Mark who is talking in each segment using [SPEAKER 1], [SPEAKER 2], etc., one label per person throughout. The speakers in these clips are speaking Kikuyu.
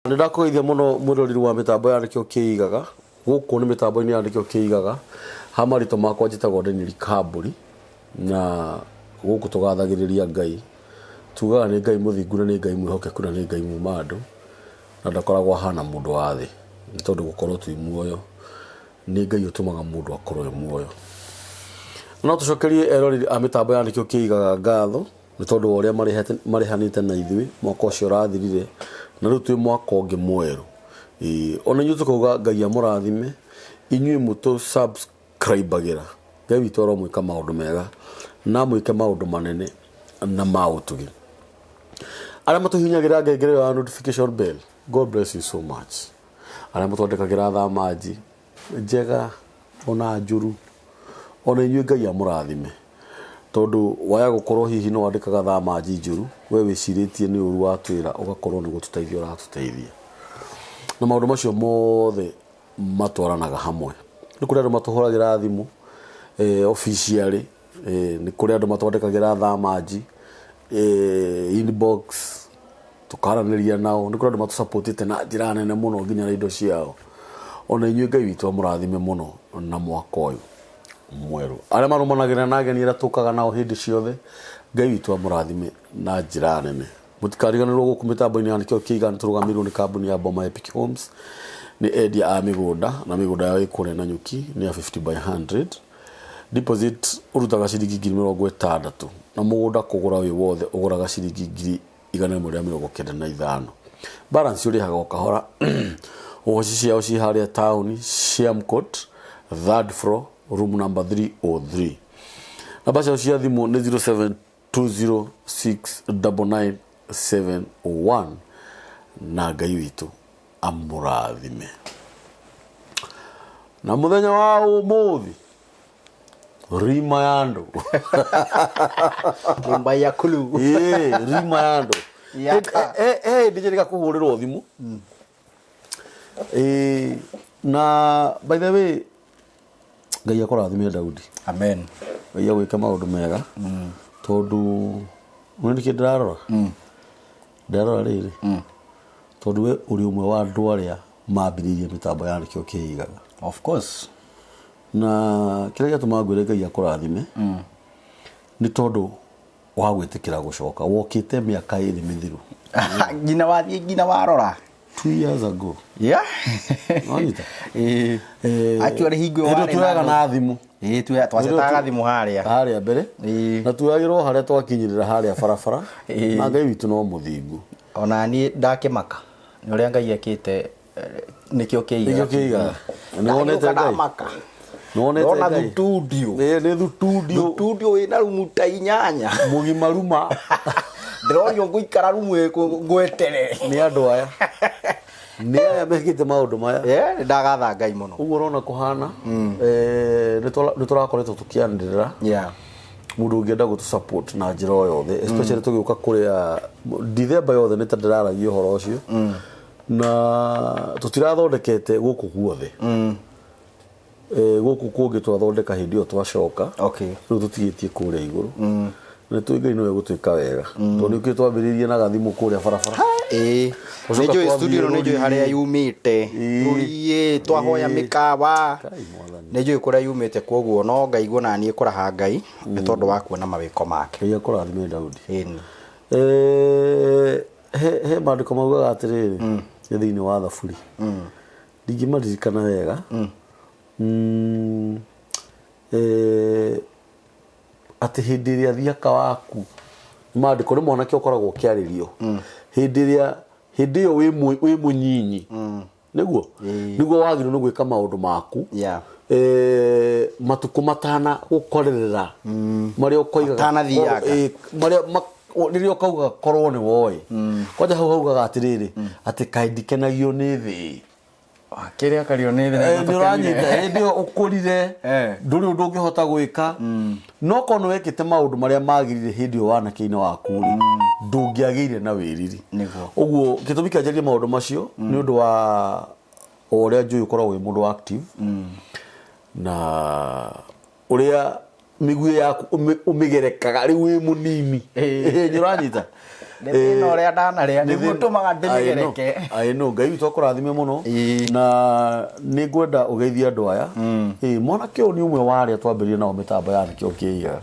[SPEAKER 1] Nĩ ndakũgeithia mũno mwĩroreri wa mĩtambo ya Nĩkĩo Kĩigaga. Gũkũ nĩ mĩtambo-inĩ ya Nĩkĩo Kĩigaga. Ha marĩtwa makwa njĩtagwo Daniel Kambũri na gũkũ tũgathagĩrĩria Ngai. Tugaga nĩ Ngai mũthingu na nĩ Ngai mwĩhokeku na nĩ Ngai muma andũ na ndakoragwo ahana mũndũ wa thĩ nĩ tondũ gũkorwo twĩ muoyo nĩ Ngai ũtũmaga mũndũ akorwo e muoyo. No tũcokerie eroreri a mĩtambo ya Nĩkĩo Kĩigaga ngatho nĩ tondũ wa ũrĩa marĩhanĩte na ithuĩ mwaka ũcio ũrathirire na rĩu twĩ mwaka ũngĩ mwerũ. Ĩĩ, ona inyuĩ tũkauga Ngai amũrathime inyuĩ mũtũ subscribe agĩra. Ngai witũ aromwĩka maũndũ mega na amwĩke maũndũ manene na ma ũtugi. Arĩa matũhihinyagĩra ngengere ĩyo ya notification bell, God bless you so much. Arĩa matwandĩkagĩra thamanji njega ona njũru, ona inyuĩ Ngai amũrathime. Tondũ waya gũkorwo hihi nĩ wandĩkaga thamanji njũru, we wĩcirĩtie nĩ ũru watwĩra ũgakorwo nĩ gũtũteithia ũratũteithia. Na maũndũ macio mothe matwaranaga hamwe. Nĩ kũrĩ andũ matũhũragĩra thimũ officially, nĩ kũrĩ andũ matwandĩkagĩra thamanji inbox tũkaranĩria nao. Nĩ kũrĩ andũ matũ support ĩte na njĩra nene mũno nginya na indo ciao. Ona inyuĩ Ngai witũ amũrathime mũno na mwaka ũyũ mwerũ. Arĩa marũmanagĩrĩra na ageni arĩa tũkaga nao hĩndĩ ciothe, Ngai witũ amũrathime na njĩra nene. Mũtikariganĩrwo gũkũ mĩtambo-inĩ ya Nĩkĩo Kĩiga nĩ tũrũgamĩrĩirwo nĩ kambuni ya Boma Epic Homes. Nĩ endia a mĩgũnda na mĩgũnda yao ĩ kũrĩa Nanyuki nĩ ya 50 by 100. Deposit ũrutaga ciringi 60,000 na mũgũnda kũgũra wĩ wothe ũgũraga ciringi 195,000. Balance ũrĩhaga o kahora. Obici ciao ciĩ harĩa taũni Siamcourt, third floor, room number 303. Namba ciao cia thimũ nĩ 0720699971 na Ngai witũ amũrathime. Na mũthenya wa ũmũthĩ rima ya andũ.
[SPEAKER 2] Nyũmba ya kulu.
[SPEAKER 1] Ĩĩ, rima ya andũ.
[SPEAKER 2] Yaka.
[SPEAKER 1] He hĩndĩ njĩrĩga kũhũrĩrwo thimũ. Ĩĩ, na by the way Ngai akũrathime Daudi.
[SPEAKER 2] Amen.
[SPEAKER 1] Ngai agwĩke maũndũ mega. Tondũ nĩ nĩkĩ ndĩrarora? Ndĩrarora rĩrĩ. Tondũ we ũrĩ ũmwe wa andũ arĩa mambĩrĩirie mĩtambo ya Nĩkĩo Kĩigaga.
[SPEAKER 2] Of course.
[SPEAKER 1] Na kĩrĩa gĩatũma ngwĩre Ngai akũrathime nĩ tondũ wa gwĩtĩkĩra gũcoka. Wokĩte mĩaka ĩrĩ mĩthiru.
[SPEAKER 2] Nginya wathiĩ nginya warora.
[SPEAKER 1] 2 years ago. Wanyita?
[SPEAKER 2] Ĩĩ. Actually hingo ĩyo
[SPEAKER 1] Hĩndĩ
[SPEAKER 2] warĩ
[SPEAKER 1] tuoyaga na thimũ.
[SPEAKER 2] Ĩĩ twacetaga thimũ harĩa.
[SPEAKER 1] Harĩa mbere.
[SPEAKER 2] Ĩĩ.
[SPEAKER 1] Na tuoyagĩrwo harĩa twakinyĩrĩra harĩa barabara.
[SPEAKER 2] Ĩĩ.
[SPEAKER 1] Na Ngai witũ no mũthingu.
[SPEAKER 2] Ona niĩ ndakĩmaka nĩ ũrĩa Ngai ekĩte nĩkĩo kĩigaga.
[SPEAKER 1] Nĩkĩo kĩigaga. Nĩ wonete Ngai.
[SPEAKER 2] Ndamaka.
[SPEAKER 1] Nĩ wonete
[SPEAKER 2] Ndona
[SPEAKER 1] Ngai.
[SPEAKER 2] thutundio.
[SPEAKER 1] Ĩĩ, nĩ thutundio.
[SPEAKER 2] Thutundio wĩna rumu ta inyanya.
[SPEAKER 1] Mũgima ruma.
[SPEAKER 2] Ndĩronio ngũikara rumu ĩrĩkũ ngweterere.
[SPEAKER 1] Nĩ andũ aya. Nĩ aya mekĩte maũndũ maya.
[SPEAKER 2] Nĩ ndagatha Ngai mũno.
[SPEAKER 1] Ũguo ũrona kũhana. Nĩ tũrakoretwo tũkĩanĩrĩra. Mũndũ ũngĩenda gũtũ support na njĩra o yothe especially tũgĩũka kũrĩa Dithemba yothe nĩ ta ndĩraragia ũhoro ũcio. Na tũtirathondekete gũkũ guothe. Gũkũ kũngĩ twathondeka hĩndĩ ĩyo twacoka. Rĩu tũtigĩtie kũrĩa igũrũ. Na nĩtũĩ Ngai nĩwe ũgũtwĩka wega. Tondũ nĩũkĩũĩ twambĩrĩirie na gathimũ kũrĩa barabara.
[SPEAKER 2] Ĩĩ.
[SPEAKER 1] Twacoka
[SPEAKER 2] Nĩnjũĩ
[SPEAKER 1] twathiĩ
[SPEAKER 2] studio ĩno nĩnjũĩ harĩa
[SPEAKER 1] rũriĩ.
[SPEAKER 2] yumĩte.
[SPEAKER 1] Ĩĩ.
[SPEAKER 2] Rũriĩ twahoya
[SPEAKER 1] Ĩĩ.
[SPEAKER 2] mĩkawa.
[SPEAKER 1] Kai mwathani.
[SPEAKER 2] Nĩnjũĩ kũrĩa yumĩte kwoguo no ngaigua naniĩ kũraha Ngai nĩ tondũ wa kuona mawĩko make.
[SPEAKER 1] Ngai akũrathime Daudi.
[SPEAKER 2] Ĩni.
[SPEAKER 1] He maandĩko maugaga atĩrĩrĩ nĩ thĩinĩ wa Thaburi. Ndingĩmaririkana wega. Atĩ hĩndĩ ĩrĩa thiaka waku maandĩko nĩ mwanake ũkoragwo ũkĩarĩrio. Hĩndĩ ĩrĩa hĩndĩ ĩyo wĩ mũnyinyi nĩguo nĩguo wagĩrĩirwo nĩ gwĩka maũndũ maku matukũ matana gũkorerera marĩa ũkoigaga
[SPEAKER 2] Matanathianga.
[SPEAKER 1] Marĩa rĩrĩa ũkauga korwo nĩ woĩ. Kwanja hau haugaga atĩrĩrĩ atĩ kaĩ ndikenagio nĩ thĩ.
[SPEAKER 2] Kĩrĩa kario nĩ thĩ na
[SPEAKER 1] Nĩ ũranyita hĩndĩ ĩyo ũkũrire ndũrĩ ũndũ ũngĩhota gwĩka no korwo nĩ wekĩte maũndũ marĩa magĩrĩire hĩndĩ ĩyo wanake-inĩ waku rĩ ndũngĩagĩire na wĩriri.
[SPEAKER 2] Nĩguo.
[SPEAKER 1] Ũguo gĩtũmi kĩa njarie maũndũ macio nĩ ũndũ wa o ũrĩa njũĩ ũkoragwo wĩ mũndũ active na ũrĩa mĩguĩ yaku ũmĩgerekaga rĩu wĩ mũnini. Nĩ ũranyita?
[SPEAKER 2] Nĩ thĩna ũrĩa ndanarĩa nĩguo ũtũmaga ndĩmĩgereke.
[SPEAKER 1] I know Ngai witũ akũrathime mũno.
[SPEAKER 2] Ĩĩ.
[SPEAKER 1] Na nĩ ngwenda ũgeithie andũ aya. Ĩĩ, mwanake ũyũ nĩ ũmwe wa arĩa twambĩrĩrie nao mĩtambo ya nĩkĩo kĩigaga.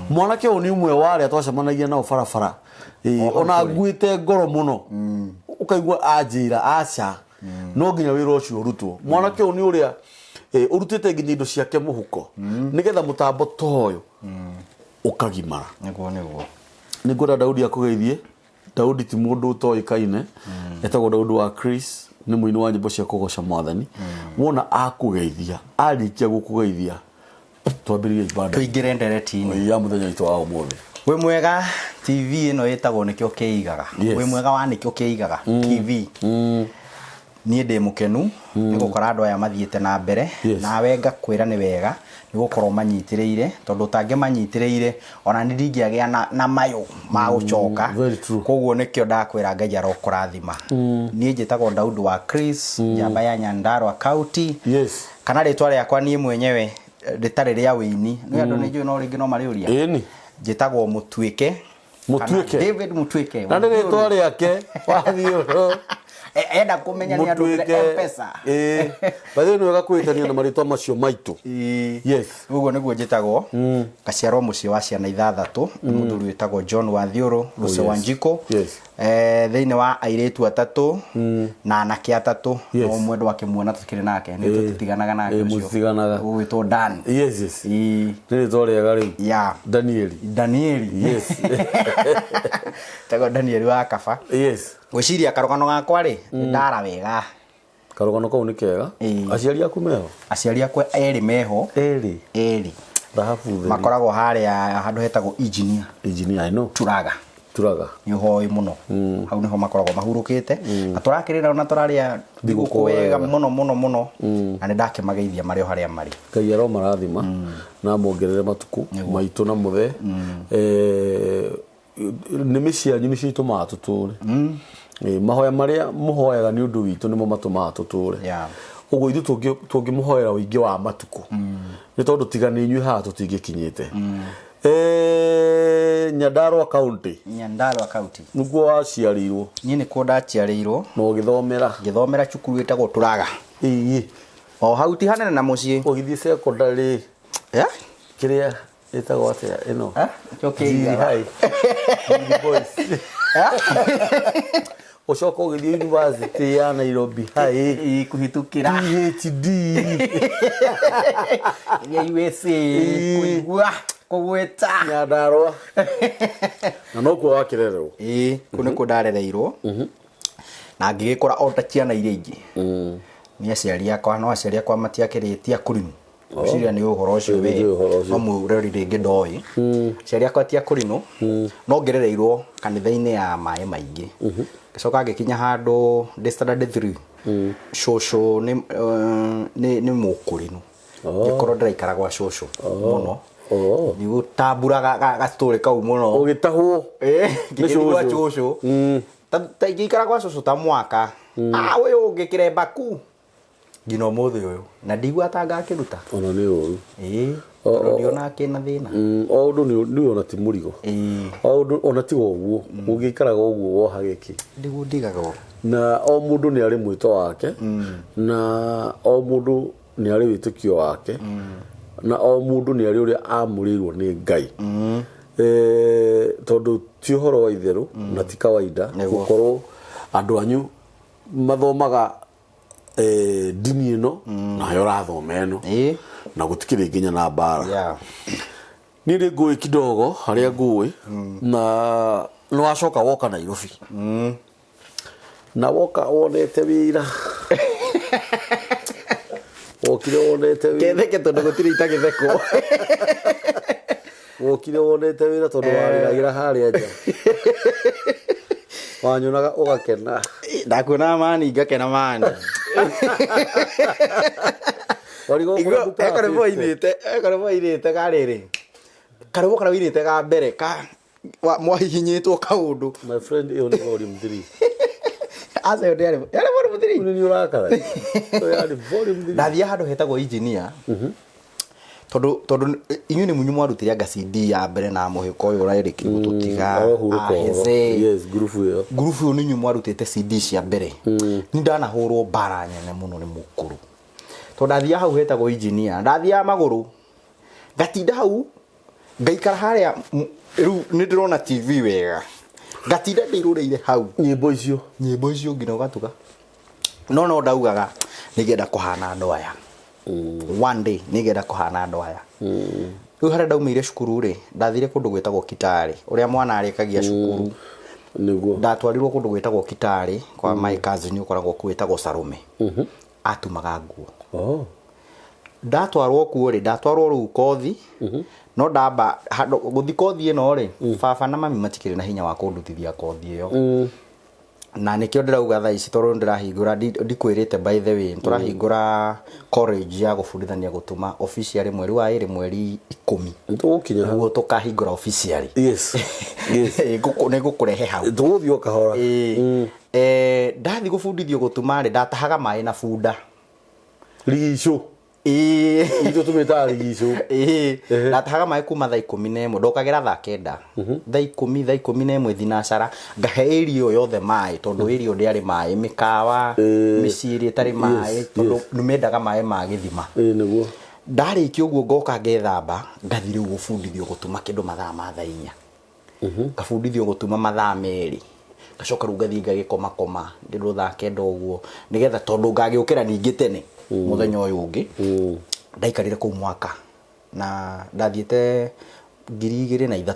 [SPEAKER 1] Mwanake ũyũ nĩ ũmwe wa arĩa twacemanagia nao barabara. Ĩĩ, ona nguĩte ngoro mũno. Ũkaigua anjĩra aca. No nginya wĩra ũcio ũrutwo. Mwanake ũyũ nĩ ũrĩa ũrutĩte nginya indo ciake mũhuko. Nĩgetha mũtambo ta ũyũ ũkagimara.
[SPEAKER 2] Nĩguo nĩguo.
[SPEAKER 1] Nĩ ngwenda Daudi akũgeithie. Daudi ti mũndũ ũtoĩkaine. Etagwo Daudi wa Chris, nĩ mũini wa nyĩmbo cia kũgoca Mwathani. Wona akũgeithia, arĩkia gũkũgeithia, twambĩrĩrie ibada
[SPEAKER 2] Tũingĩre ndereti-inĩ.
[SPEAKER 1] ya mũthenya witũ wa ũmũthĩ.
[SPEAKER 2] Wĩ mwega TV ĩno ĩtagwo nĩkĩo kĩigaga.
[SPEAKER 1] Yes.
[SPEAKER 2] Wĩ mwega wa nĩkĩo kĩigaga TV. Niĩ ndĩ mũkenu nĩ gũkora andũ aya mathiĩte na mbere.
[SPEAKER 1] Yes.
[SPEAKER 2] Nawe ngakwĩra nĩ wega nĩ gũkorwo manyitĩrĩire, tondũ ũtangĩmanyitĩrĩire ona nĩ ndingĩagĩa na mayũ ma gũcoka.
[SPEAKER 1] Very true.
[SPEAKER 2] Koguo nĩkĩo ndakwĩra Ngai arokũrathima. Niĩ njĩtagwo Daudi wa Chris, njamba ya Nyandarua County.
[SPEAKER 1] Yes.
[SPEAKER 2] Kana rĩtwa rĩakwa niĩ mwenyewe rĩtarĩ rĩa wĩini. Nĩ andũ nĩ njũĩ no rĩngĩ no marĩũria.
[SPEAKER 1] Ĩni.
[SPEAKER 2] Njĩtagwo Mũtuĩke.
[SPEAKER 1] Mũtuĩke.
[SPEAKER 2] Kana David Mũtuĩke.
[SPEAKER 1] Na nĩ rĩtwa rĩake wathiĩ
[SPEAKER 2] Enda kũmenya nĩ andũ M-Pesa.
[SPEAKER 1] Ĩĩ. By the way, nĩ wega kwĩtania na marĩtwa macio maitũ. Yes.
[SPEAKER 2] Ũguo nĩguo njĩtagwo. Ngaciarwo mũciĩ wa ciana ithathatũ nĩ mũthuri wĩtagwo John Wathiũrũ Rũce
[SPEAKER 1] Yes.
[SPEAKER 2] Wanjikũ.
[SPEAKER 1] Yes.
[SPEAKER 2] Thĩinĩ wa airĩtu atatũ na anake atatũ.
[SPEAKER 1] Yes.
[SPEAKER 2] No ũmwe ndwakĩmuona tũkĩrĩ nake nĩ tũtitiganaga nake
[SPEAKER 1] Ĩĩ,
[SPEAKER 2] ũcio.
[SPEAKER 1] mũtitiganaga.
[SPEAKER 2] Ũgwĩtwo Dan.
[SPEAKER 1] Yes, yes.
[SPEAKER 2] Ĩĩ.
[SPEAKER 1] Nĩ rĩtwa rĩega rĩu.
[SPEAKER 2] Yeah.
[SPEAKER 1] Danieli.
[SPEAKER 2] Danieli.
[SPEAKER 1] Yes.
[SPEAKER 2] Tagwo Danieli wa Kaba.
[SPEAKER 1] Yes.
[SPEAKER 2] Gwĩciria karũgano gakwa rĩ, nĩ ndara wega.
[SPEAKER 1] Karũgano kau nĩ kega.
[SPEAKER 2] Ĩĩ.
[SPEAKER 1] Aciari aku meho?
[SPEAKER 2] Aciari akwa erĩ meho.
[SPEAKER 1] Erĩ.
[SPEAKER 2] Erĩ.
[SPEAKER 1] Thahabu theri.
[SPEAKER 2] Makoragwo harĩa handũ hetagwo engineer.
[SPEAKER 1] Engineer, I know.
[SPEAKER 2] Turaga.
[SPEAKER 1] Turaga.
[SPEAKER 2] Nĩ ũhoĩ mũno. Hau nĩho makoragwo mahurũkĩte. Na tũrakĩrĩra na tũrarĩa thigũkũ wega mũno mũno mũno. Na nĩ ndakĩmageithia marĩ o harĩa marĩ.
[SPEAKER 1] Ngai aromarathima na amongerere matukũ maitũ na mũthe. Nĩmĩ cianyu nĩcio itũmaga tũtũre. Mahoya marĩa mũhoyaga nĩ ũndũ witũ nĩmo matũmaga tũtũre.
[SPEAKER 2] Yeah.
[SPEAKER 1] Ũguo ithuĩ tũngĩmũhoera ũingĩ wa matukũ nĩ tondũ tiga nĩ inyuĩ haha tũtingĩkinyĩte. Nyandarua County.
[SPEAKER 2] Nyandarua County.
[SPEAKER 1] Nĩkuo waciarĩirwo.
[SPEAKER 2] Niĩ nĩkuo ndaciarĩirwo.
[SPEAKER 1] Na ũgĩthomera.
[SPEAKER 2] Ngĩthomera cukuru ĩtagwo Turaga.
[SPEAKER 1] Ĩĩ.
[SPEAKER 2] O hau ti hanene na mũciĩ.
[SPEAKER 1] Ũgĩthiĩ secondary.
[SPEAKER 2] Yeah?
[SPEAKER 1] Kĩrĩa ĩtagwo atĩa ĩno?
[SPEAKER 2] Nĩkĩo kĩigaga.
[SPEAKER 1] Njiri High. Njiri Boys. Ũcoka ũgĩthiĩ university ya Nairobi High.
[SPEAKER 2] Ĩĩ, kũhĩtũkĩra.
[SPEAKER 1] PhD.
[SPEAKER 2] Ya USA. Kũigua, kũgweta.
[SPEAKER 1] Nyandarua. Na nokuo wakĩrererwo.
[SPEAKER 2] Ĩĩ, kũu nĩkuo ndarereirwo. Na ngĩgĩkũra o ta ciana iria ingĩ. Nĩ aciari akwa, no aciari akwa matiakĩrĩ ti akũrinũ. Ngwĩciria nĩ ũhoro ũcio we.
[SPEAKER 1] Nĩ ũhoro ũcio.
[SPEAKER 2] No mũrori rĩngĩ ndoĩ. Aciari akwa ti akũrinũ, no ngĩrereirwo kanitha-inĩ ya maĩ maingĩ. Ngĩcoka ngĩkinya handũ ndĩ standard 3. Cũcũ nĩ mũkũrinũ. Ngĩkorwo ndĩraikara gwa cũcũ mũno. Nĩgũtambura gastory kau mũno.
[SPEAKER 1] Ũgĩtahwo.
[SPEAKER 2] Ngĩgĩthiĩ gwa
[SPEAKER 1] Nĩ cũcũ.
[SPEAKER 2] cũcũ. Ta ingĩikara gwa cũcũ ta mwaka. Ũyũ ũngĩ kĩremba ku. Nginya ũmũthĩ ũyũ. Na ndiguaga ta ngakĩruta.
[SPEAKER 1] Ona nĩ ũru.
[SPEAKER 2] Ĩĩ. Tondũ ndionaga kĩna thĩna.
[SPEAKER 1] O ũndũ nĩ ona ti mũrigo.
[SPEAKER 2] Ĩĩ.
[SPEAKER 1] O ũndũ ona tiga ũguo. Ũngĩikaraga ũguo wohage kĩ.
[SPEAKER 2] Ndiguo ndigaga ũguo.
[SPEAKER 1] Na o mũndũ nĩ arĩ mwĩto wake. Na o mũndũ nĩ arĩ wĩtĩkio wake. Na o mũndũ nĩ arĩ ũrĩa amũrĩirwo nĩ Ngai. Tondũ ti ũhoro wa itherũ na ti kawaida gũkorwo andũ anyu mathomaga ndini ĩno nayo ũrathoma ĩno. Na gũtikĩrĩ nginya na mbara.
[SPEAKER 2] Yeah.
[SPEAKER 1] Niĩ nĩ ngũĩ kidogo harĩa ngũĩ na nĩ wacoka woka Nairobi. Na woka wonete wĩra. Wokire wonete wĩra.
[SPEAKER 2] Ketheke tondũ gũtirĩ itagĩthekwo.
[SPEAKER 1] Wokire wonete wĩra tondũ warĩragĩra harĩa nja. Wanyonaga ũgakena.
[SPEAKER 2] Ndakuonaga mani ngakena mani.
[SPEAKER 1] Warigwo
[SPEAKER 2] Igua,
[SPEAKER 1] kũrĩa ndutaga
[SPEAKER 2] karĩmbo
[SPEAKER 1] fifty.
[SPEAKER 2] ainĩte, karĩmbo ainĩte ga rĩrĩ. Karĩmbo karĩa ũinĩte ga mbere ka mwahihinyĩtwo kaũndũ.
[SPEAKER 1] My friend, ĩyo nĩ volume 3.
[SPEAKER 2] Aca, ĩyo ndĩarĩ, yarĩ volume 3?
[SPEAKER 1] Nĩ ũrakara. Ĩyo yarĩ volume 3.
[SPEAKER 2] Ndathiaga handũ hetagwo engineer. Tondũ inyuĩ nĩ munyu mwarutire anga CD ya mbere na mũhĩko ũyũ ũrerĩkire gũtũtiga.
[SPEAKER 1] Arohurũka ũhoro.
[SPEAKER 2] Aheze.
[SPEAKER 1] Yes, ngurubu ĩyo.
[SPEAKER 2] Ngurubu ĩyo nĩ inyuĩ mwarutĩte CD cia mbere. Nĩ ndanahũrwo mbara nene mũno nĩ mũkũrũ, tondũ ndathiaga hau hetagwo engineer, ndathiaga magũrũ, ngatinda hau, ngaikara harĩa, rĩu nĩ ndĩrona TV wega, ngatinda ndĩrũrĩire hau.
[SPEAKER 1] Nyĩmbo icio.
[SPEAKER 2] Nyĩmbo icio nginya ũgatuka. No ndaugaga nĩngenda kũhana andũ aya. One day nĩngenda kũhana andũ aya. Rĩu harĩa ndaumĩire cukuru rĩ, ndathire kũndũ gwĩtagwo Kitale, ũrĩa mwana arĩkagia cukuru.
[SPEAKER 1] Nĩguo.
[SPEAKER 2] Ndatwarirwo kũndũ gwĩtagwo Kitale kwa my cousin ũkoragwo kuo wĩtagwo Salome. Atumaga nguo.
[SPEAKER 1] Oh.
[SPEAKER 2] Ndatwarwo kuo rĩ, ndatwarwo rĩu kothi, no ndamba handũ gũthi kothi ĩno rĩ, baba na mami matikĩrĩ na hinya wa kũndutithia kothi ĩyo. Na nĩkĩo ndĩrauga thaa ici, tondũ ndĩrahingũra, ndikwĩrĩte by the way, tũrahingũra college ya gũbundithania gũtuma officially mweri wa ĩrĩ mweri 10.
[SPEAKER 1] Nĩtũgũkinya hau.
[SPEAKER 2] Nĩguo tũkahingũra officially.
[SPEAKER 1] Yes.
[SPEAKER 2] Nĩ ngũkũrehe hau.
[SPEAKER 1] Tũgũthiĩ o kahora.
[SPEAKER 2] Ĩĩ. Ndathi gũbundithio gũtuma rĩ, ndatahaga maĩ na bunda.
[SPEAKER 1] Rigicũ.
[SPEAKER 2] Ĩĩ.
[SPEAKER 1] Itũ tũmĩtaga rigicũ.
[SPEAKER 2] Ĩĩ, ndatahaga maĩ kuma thaa 11, ndokagĩra thaa 9, thaa 10, thaa 11 thinacara, ngahe area ĩyo yothe maĩ, tondũ area ĩyo ndĩarĩ maĩ, mĩkawa, mĩciĩ ĩrĩa ĩtarĩ maĩ, tondũ nĩ mendaga maĩ ma gĩthima.
[SPEAKER 1] Ĩĩ nĩguo.
[SPEAKER 2] Ndarĩkia ũguo ngoka ngethamba, ngathi rĩu gũbundithio gũtuma kĩndũ mathaa ma thaa 4, ngabundithio gũtuma mathaa 2, ngacoka rĩu ngathiĩ ngagĩkomakoma kĩndũ thaa 9 ũguo, nĩgetha tondũ ngagĩũkĩra ningĩ tene mũthenya ũyũ ũngĩ. Ndaikarire kũu mwaka, na ndathiĩte 2003,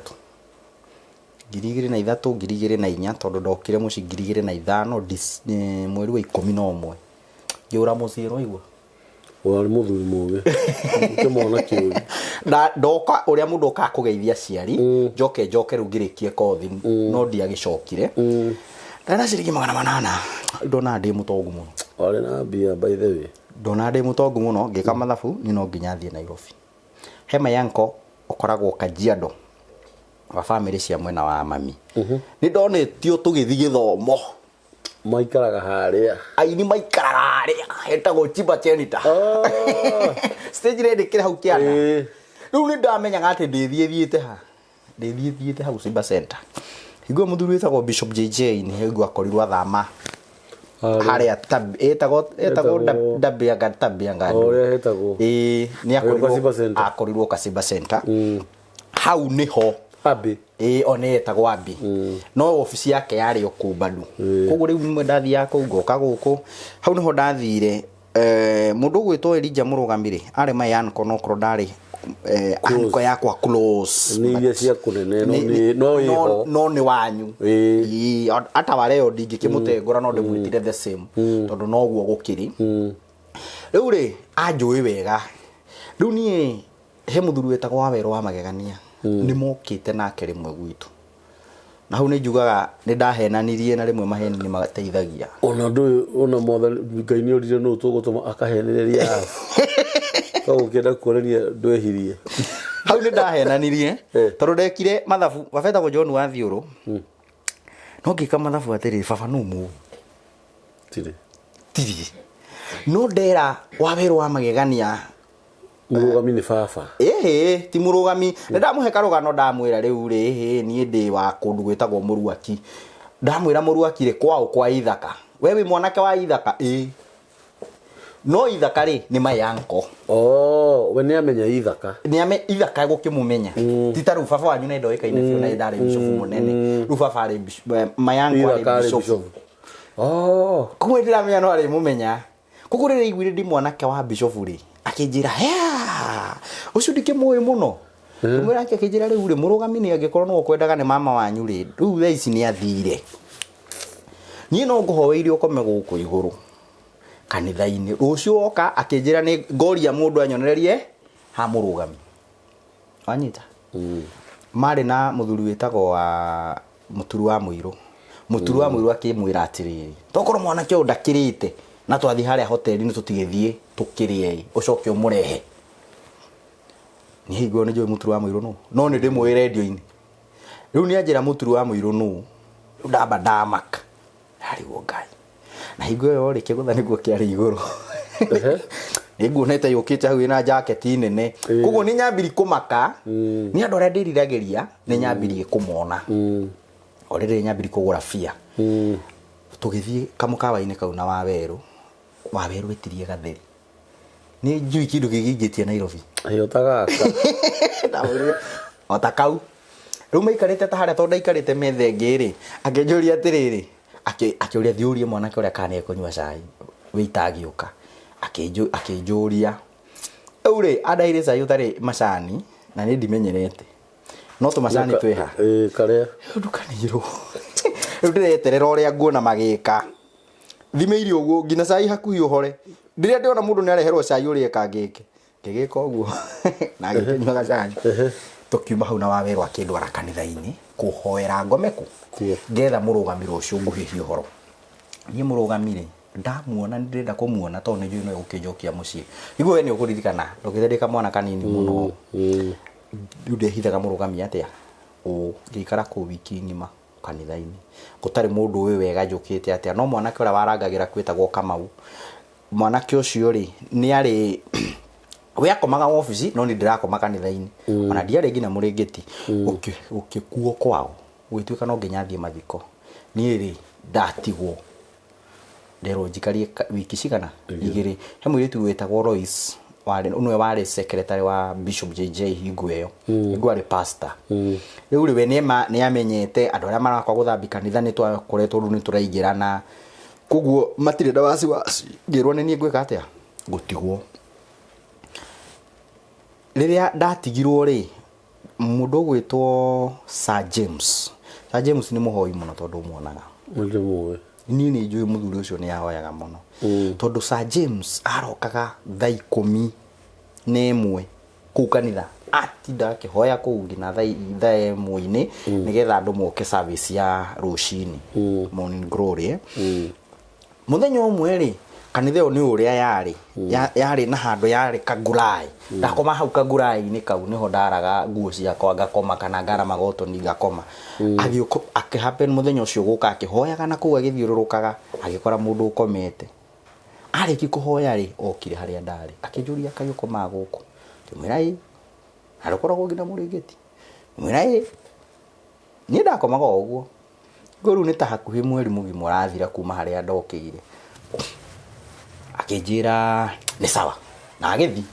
[SPEAKER 2] 2003, 2004, tondũ ndokire mũciĩ 2005 mweri wa 11, ngĩũra mũciĩ, ũraigua?
[SPEAKER 1] Warĩ mũthuri mũgĩ. Ũkĩmona kĩũri.
[SPEAKER 2] Na ndoka ũrĩa mũndũ okaga kũgeithia aciari, njoke njoke rĩu ngĩrĩkie kothi, no ndiagĩcokire. Ndarĩ na ciringi 800, ndonaga ndĩ mũtongu mũno.
[SPEAKER 1] Warĩ na mbia, by the way.
[SPEAKER 2] Ndonaga ndĩ mũtongu mũno. Ngĩka mathabu, niĩ no nginya thiĩ Nairobi. He my uncle ũkoragwo Kajiado, wa bamĩrĩ cia mwena wa mami, nĩ ndonetio tũgĩthiĩ gĩthomo.
[SPEAKER 1] Maikaraga harĩa.
[SPEAKER 2] Aini maikaraga harĩa hetagwo Chimba Chenita. Stage rĩrĩ kĩrĩ hau kĩanda. Rĩu nĩ ndamenyaga atĩ ndĩthiĩ thiĩte ha, ndĩthiĩ thiĩte hau Simba Center. Hingo ĩyo mũthuri wĩtagwo Bishop JJ nĩ hingo akorirwo athama harĩa ĩtagwo Ndabianga Tabianga.
[SPEAKER 1] O ũrĩa hetagwo.
[SPEAKER 2] Ĩĩ, nĩ
[SPEAKER 1] Agĩũka Simba Center.
[SPEAKER 2] akorirwo Kasimba Center hau nĩho.
[SPEAKER 1] Abbey.
[SPEAKER 2] Ĩĩ, o nĩ etagwo Abbey, no obici yake yarĩ o kũu bado. Koguo rĩu rĩmwe ndathiaga kũu, ngoka gũkũ, hau nĩho ndathire. Mũndũ ũgwĩtwo Elijah Mũrũgami rĩ, arĩ my uncle, no korwo ndarĩ uncle yakwa close.
[SPEAKER 1] Nĩ iria cia kũnene, no no ĩho.
[SPEAKER 2] No nĩ wanyu.
[SPEAKER 1] Ĩĩ.
[SPEAKER 2] Ĩĩ, ata wareo ndingĩkĩmũtengũra, no ndĩmwĩtire the same, tondũ noguo gũkĩrĩ. Rĩu rĩ, anjũĩ wega. Rĩu niĩ he mũthuri wĩtagwo Wawerũ wa Magegania, nĩ mokĩte nake rĩmwe gwitũ, na hau nĩ njugaga nĩ ndahenanirie, na rĩmwe maheni nĩ mateithagia.
[SPEAKER 1] Ona ndũĩ, ona mwathani Ngai nĩ orire nũ tũgũtũma akahenereria arabu. Koguo ũkĩenda kuonania ndwehirie.
[SPEAKER 2] Hau nĩ ndahenanirie, tondũ ndekire mathabu. Baba etagwo John wa Thiũrũ, no ngĩka mathabu atĩrĩ, baba nũ mũũ?
[SPEAKER 1] Tirĩ.
[SPEAKER 2] Tirĩ, no ndera Wawerũ wa Magegania.
[SPEAKER 1] Mũrũgami nĩ baba.
[SPEAKER 2] Ĩhĩ, ti mũrũgami. Nĩ ndamũhe karũgano, ndamwĩra rĩu rĩ, ĩhĩ, niĩ ndĩ wa kũndũ gwĩtagwo Mũruaki. Ndamwĩra Mũruaki rĩ, kwao kwa Ithaka. We wĩ mwanake wa Ithaka? Ĩĩ. No Ithaka rĩ, nĩ my uncle.
[SPEAKER 1] Oh, we nĩ amenya Ithaka.
[SPEAKER 2] Nĩ ame Ithaka gũkĩmũmenya, ti ta rĩu baba wanyu nĩ ndoĩkaine biũ na ndarĩ bishop mũnene. Rĩu baba arĩ my uncle
[SPEAKER 1] Ithaka
[SPEAKER 2] arĩ
[SPEAKER 1] arĩ
[SPEAKER 2] bishop.
[SPEAKER 1] bishop. Oh.
[SPEAKER 2] Koguo ndĩramenya no arĩmũmenya. Koguo rĩrĩa aiguire ndĩ mwanake wa bishop rĩ, akĩnjĩra, "Hea, ũcio ndikĩmũĩ mũno." Ngĩmwĩra ake, akĩnjĩra, rĩu rĩ, mũrũgami nĩ angĩkorwo nĩwe ũkwendaga nĩ mama wanyu rĩ, rĩu thaa ici nĩ athire, niĩ no ngũhoeire ũkome gũkũ igũrũ kanitha-inĩ. Rũciũ woka, akĩnjĩra nĩ ngoria mũndũ anyonererie ha mũrũgami. Wanyita? Marĩ na mũthuri wĩtagwo wa Mũturu wa Mũirũ. Mũturu wa Mũirũ akĩmwĩra atĩrĩrĩ, tokorwo mwanake ũyũ ndakĩrĩte, na twathiĩ harĩa hoteli-inĩ tũtigĩthiĩ tũkĩrĩe, ũcoke ũmũrehe. Niĩ hingo ĩyo nĩ njũĩ Mũturu wa Mũirũ nũ, no nĩ ndĩmũĩ rendio-inĩ. Rĩu nĩ anjĩra Mũturu wa Mũirũ nũ, rĩu ndamba ndamaka, ndarigwo Ngai. Na hingo ĩyo rĩ, kĩgũtha nĩguo kĩarĩ igũrũ. Nĩ nguonete yũkĩte hau ĩna jaketi nene. Koguo nĩ nyambiri kũmaka nĩ andũ arĩa ndĩriragĩria, nĩ nyambirie kũmona o rĩrĩ nyambiri kũgũra bia. Tũgĩthiĩ kamũkawa-inĩ kau na Wawerũ. Wawerũ etirie gatheri, nĩ njui kĩndũ kĩngĩ ingĩtia Nairobi.
[SPEAKER 1] Ĩyo ta gaka.
[SPEAKER 2] Ndamwĩrire, o ta kau rĩu maikarĩte ta harĩa, tondũ ndaikarĩte metha ĩngĩ rĩ, akĩnjũria atĩrĩrĩ, akĩũria thiũrie mwanake ũrĩa kana nĩekũnyua cai wĩita. Agĩũka akĩnjũria rĩu rĩ, andaire cai ũtarĩ macani na nĩ ndimenyerete no tũmacani twĩha.
[SPEAKER 1] Ĩĩ, karĩa.
[SPEAKER 2] Rĩu ndukanĩirwo, rĩu ndĩreterera ũrĩa nguona magĩka thimĩire ũguo nginya cai hakuhĩ ũhore. Rĩrĩa ndĩrona mũndũ nĩ areherwo cai ũrĩa ĩkangĩke ngĩgĩka ũguo na ngĩkĩnyua gacai. Tũkiuma hau na Wawerũ akĩndwara kanitha-inĩ kũhoera ngome kũ.
[SPEAKER 1] Kuo.
[SPEAKER 2] Ngetha mũrũgami rũciũ nguhĩhie ũhoro. Niĩ mũrũgami rĩ, ndamuona nĩ ndĩrenda kũmuona tondũ nĩ njũĩ no egũkĩnjokia mũciĩ. Niguo we nĩ ũkũririkana ndokĩte ndĩ kamwana kanini mũno. Rĩu ndehithaga mũrũgami atĩa ũ ngĩikara kũu wiki ng'ima kanitha-inĩ gũtarĩ mũndũ ũĩ wega njũkĩte atĩa, no mwanake ũrĩa warangagĩra kwĩtagwo Kamau. Mwanake ũcio rĩ, nĩ arĩ we akomaga wabici no niĩ ndĩrakoma kanitha-inĩ, ona ndiarĩ nginya mũrĩngĩti. Gũkĩkuo kwao gũgĩtuĩka no nginya thiĩ mathiko. Niĩ rĩ, ndatigwo nderwo njikarie wiki cigana 2. He mũirĩtu wĩtagwo Lois warĩ nĩwe warĩ secretary wa Bishop JJ hingo ĩyo, hingo arĩ pastor. Rĩu rĩ, we nĩ amenyete andũ arĩa marakwa gũthambia kanitha, nĩ twakoretwo rĩu nĩ tũraingĩrana, koguo matirĩ na wasiwasi. Ngĩrwo nĩ niĩ ngwĩka atĩa gũtigwo. Rĩrĩa ndatigirwo rĩ, mũndũ ũgwĩtwo Sir James, Sir James nĩ mũhoi mũno tondũ ũmuonaga.
[SPEAKER 1] Ndĩmũĩ.
[SPEAKER 2] Niĩ nĩ njũĩ mũthuri ũcio nĩ ahoyaga mũno, tondũ Sir James arokaga thaa 11 kũu kanitha, atinda akĩhoya kũu nginya thaa 1-inĩ nĩgetha andũ moke service ya rũcinĩ, morning glory, eh. Mũthenya ũmwe rĩ, kanitha ĩyo nĩ ũrĩa yarĩ yarĩ na handũ yarĩ kangurai, ndakoma hau kangurai-inĩ kau nĩho ndaraga nguo ciakwa ngakoma kana ngara magotoni ngakoma. Agĩũka akĩhappen mũthenya ũcio gũka akĩhoyaga na kũu agĩthiũrũrũkaga agĩkora mũndũ ũkomete. Arĩki kũhoya rĩ, okire harĩa ndarĩ akĩnjũria, "Kaĩ ũkomaga gũkũ?" Ngĩmwĩra, "Ĩ." "Na ndũkoragwo nginya mũrĩngĩti?" Ngĩmwĩra, "Ĩ." Niĩ ndakomaga o ũguo. Ngo rĩu nĩ ta hakuhĩ mweri mũgima ũrathira kuma harĩa ndokĩire. Akĩnjĩra nĩ sawa na agĩthiĩ.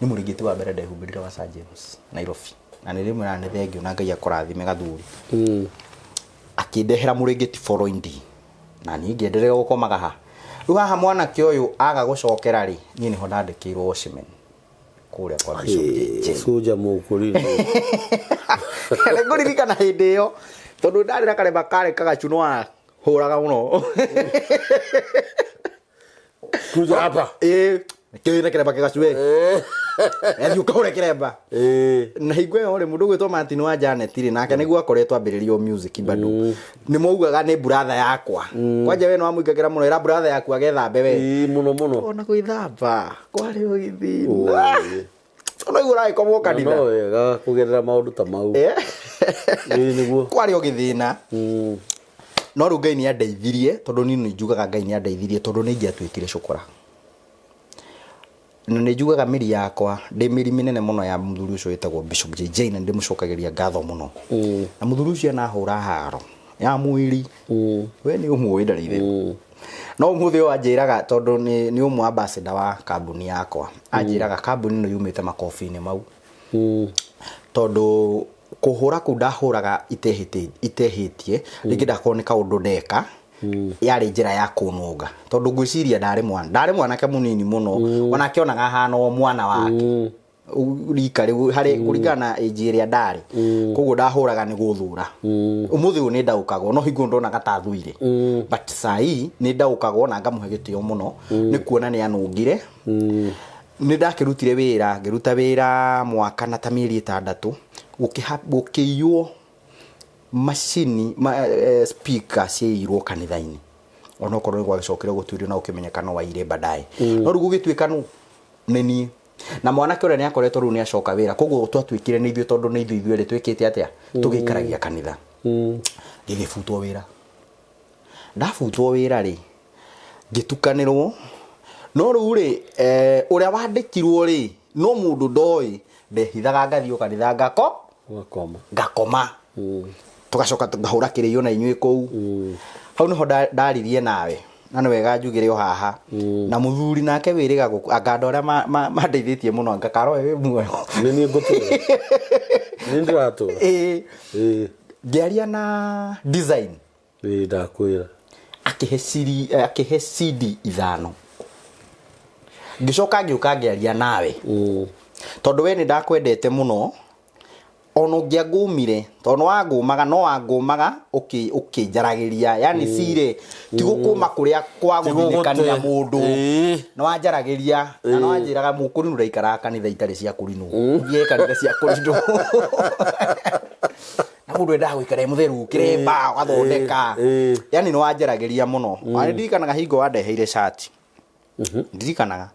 [SPEAKER 2] Nĩ mũrĩngĩti wa mbere ndehumbĩrire wa Sir James Nairobi, na nĩ rĩmwe nĩ thengiũ na Ngai akũrathime gathuri. Akĩndehera mũrĩngĩti following day na niĩ ngĩenderea gũkomaga ha. Rĩu haha mwanake ũyũ aga gũcokera rĩ, niĩ nĩho ndandĩkĩirwo watchman kũrĩa kwa Bishop JJ.
[SPEAKER 1] Cunja mũkũrinũ.
[SPEAKER 2] Nĩ ngũririkana hĩndĩ ĩyo tondũ ndarĩ na karema karĩ kagacu no ahũraga mũno.
[SPEAKER 1] Kuja hapa.
[SPEAKER 2] Ĩĩ, kĩrĩ na kĩremba kĩgacu we. Athiĩ ũkahũre kĩremba. Na hingo ĩyo rĩ, mũndũ ũgwĩtwo Martin wa Janet rĩ, nake nĩguo akoretwo ambĩrĩrio music bado, nĩ maugaga nĩ brother yakwa. Kwanja we nĩ wamũingagĩra mũno, ĩra brother yaku agethambe we.
[SPEAKER 1] Ĩĩ, mũno mũno.
[SPEAKER 2] Ona gwĩthamba kwarĩ o gĩthĩna. Ona igũ ũragĩkomwo kanitha.
[SPEAKER 1] No wega kũgerera maũndũ ta mau. Ĩĩ, nĩguo.
[SPEAKER 2] Kwarĩ o gĩthĩna. No rĩu Ngai nĩ andeithirie, tondũ niĩ nĩ njugaga Ngai nĩ andeithirie, tondũ nĩ ingĩatuĩkire cũkũra. Na nĩ njugaga mĩri yakwa ndĩ mĩri mĩnene mũno ya mũthuri ũcio wĩtagwo Bishop JJ, na nĩ ndĩmũcokagĩria ngatho mũno. Na mũthuri ũcio anahũra haro ya mwĩrĩ. We nĩ ũmũĩ, ndarĩ itherũ. No ũmũthĩ ũyũ anjĩraga, tondũ nĩ ũmwe ambassador wa kambuni yakwa, anjĩraga kambuni ĩno yumĩte makobi-inĩ mau, tondũ kũhũra kũu ndahũraga itehĩtie rĩngĩ ndakorwo nĩ kaũndũ ndeka, yarĩ njĩra ya kũnũnga, tondũ ngwĩciria ndarĩ mwana, ndarĩ mwanake mũnini mũno, ona akĩonaga hana o mwana wake rika rĩu harĩ kũringana na age ĩrĩa ndarĩ. Koguo ndahũraga nĩ gũthũra. Ũmũthĩ ũyũ nĩ ndaũkagwo, no hingo ndonaga ta thuire, but sai nĩ ndaũkagwo na ngamũhe gĩtĩo mũno nĩ kuona nĩ anũngire. Nĩ ndakĩrutire wĩra, ngĩruta wĩra mwaka na ta mĩeri 6, gũkĩiywo macini speaker ciaiyirwo kanitha-inĩ, onokorwo nĩ gwagĩcokire gũtuĩrio na gũkĩmenyeka no waire baadaye. No rĩu gũgĩtuĩka nũ nĩ niĩ na mwanake ũrĩa nĩ akoretwo rĩu nĩ acoka wĩra, koguo twatuĩkire nĩ ithuĩ, tondũ nĩ ithuĩ ithuerĩ twĩkĩte atĩa, tũgĩikaragia kanitha. Ngĩgĩbutwo wĩra. Ndabutwo wĩra rĩ, ngĩtukanĩrwo. No rĩu rĩ, ũrĩa wandĩkirwo rĩ, no mũndũ ndoĩ, ndehithaga ngathiĩ o kanitha ngako
[SPEAKER 1] Ũgakoma.
[SPEAKER 2] Ngakoma. Tũgacoka ngahũra kĩrĩio na inyuĩ kũu. Hau nĩho ndaririe nawe na nĩ wega njugĩre o haha na mũthuri nake wĩrĩga gũkũ anga andũ arĩa mandeithĩtie mũno anga karoe wĩ muoyo.
[SPEAKER 1] Nĩ niĩ ngũtũra. Nĩ ndĩratũra.
[SPEAKER 2] Ĩĩ.
[SPEAKER 1] Ĩĩ.
[SPEAKER 2] Ngĩaria na design.
[SPEAKER 1] Ĩĩ ndakwĩra.
[SPEAKER 2] Akĩhe ciri akĩhe CD ithano. Ngĩcoka ngĩũka ngĩaria nawe. Tondũ we nĩ ndakwendete mũno ona ũngĩangũmire tondũ nĩ wangũmaga no wangũmaga ũkĩnjaragĩria yani cirĩ ti gũkũma kũrĩa kwa
[SPEAKER 1] Ti
[SPEAKER 2] gũthinĩkania
[SPEAKER 1] gũgũte.
[SPEAKER 2] mũndũ. Nĩ wanjaragĩria na nĩ wanjĩraga mũkũrinũ ndaikaraga kanitha itarĩ cia kũrinũ thiĩ kanitha cia kũrinũ na mũndũ endaga gũikara e mũtheru kĩremba ũgathondeka. Yani nĩ wanjaragĩria mũno. Ona nĩ ndirikanaga hingo wandeheire cati, ndirikanaga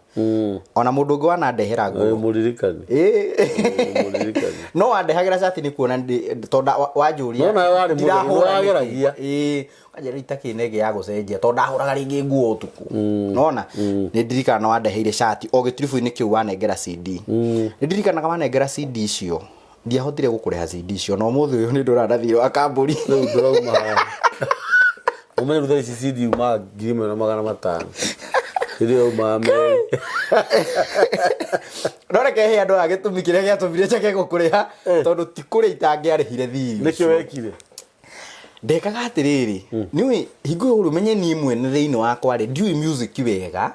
[SPEAKER 2] ona mũndũ ũngĩ wanandehera nguo.
[SPEAKER 1] Mũririkani. Mũririkani.
[SPEAKER 2] No wandehagĩra cati nĩ kuona tondũ wanjũria
[SPEAKER 1] No nawe warĩ mũtheru,
[SPEAKER 2] ndirahũra nĩkĩ.
[SPEAKER 1] nĩwageragia.
[SPEAKER 2] Ĩĩ, wanjĩra itakĩnenge ya gũcenjia tondũ ndahũraga rĩngĩ nguo ũtukũ nona. Nĩ ndirikana nĩ wandeheire cati o gĩtiribũ-inĩ kĩu wanengera CD. Nĩ ndirikanaga wanengera CD icio ndiahotire gũkũrĩha CD icio na ũmũthĩ ũyũ nĩ ndũra na thirĩ wa kambũri.
[SPEAKER 1] Rĩu ndũrauma haha. Ũmenye rĩu thaa ici CD yumaga 1500. Hĩndĩ ĩyo yaumaga merĩ.
[SPEAKER 2] No reke he andũ aya gĩtũmi kĩrĩa gĩatũmire njage gũkũrĩha tondũ ti kũrĩa itangĩarĩhire thirĩ
[SPEAKER 1] Nĩkĩo
[SPEAKER 2] ũcio.
[SPEAKER 1] wekire?
[SPEAKER 2] Ndekaga atĩrĩrĩ, nĩũĩ hingo ĩyo ũmenye niĩ mwene thĩinĩ wakwa rĩ ndiũĩ music wega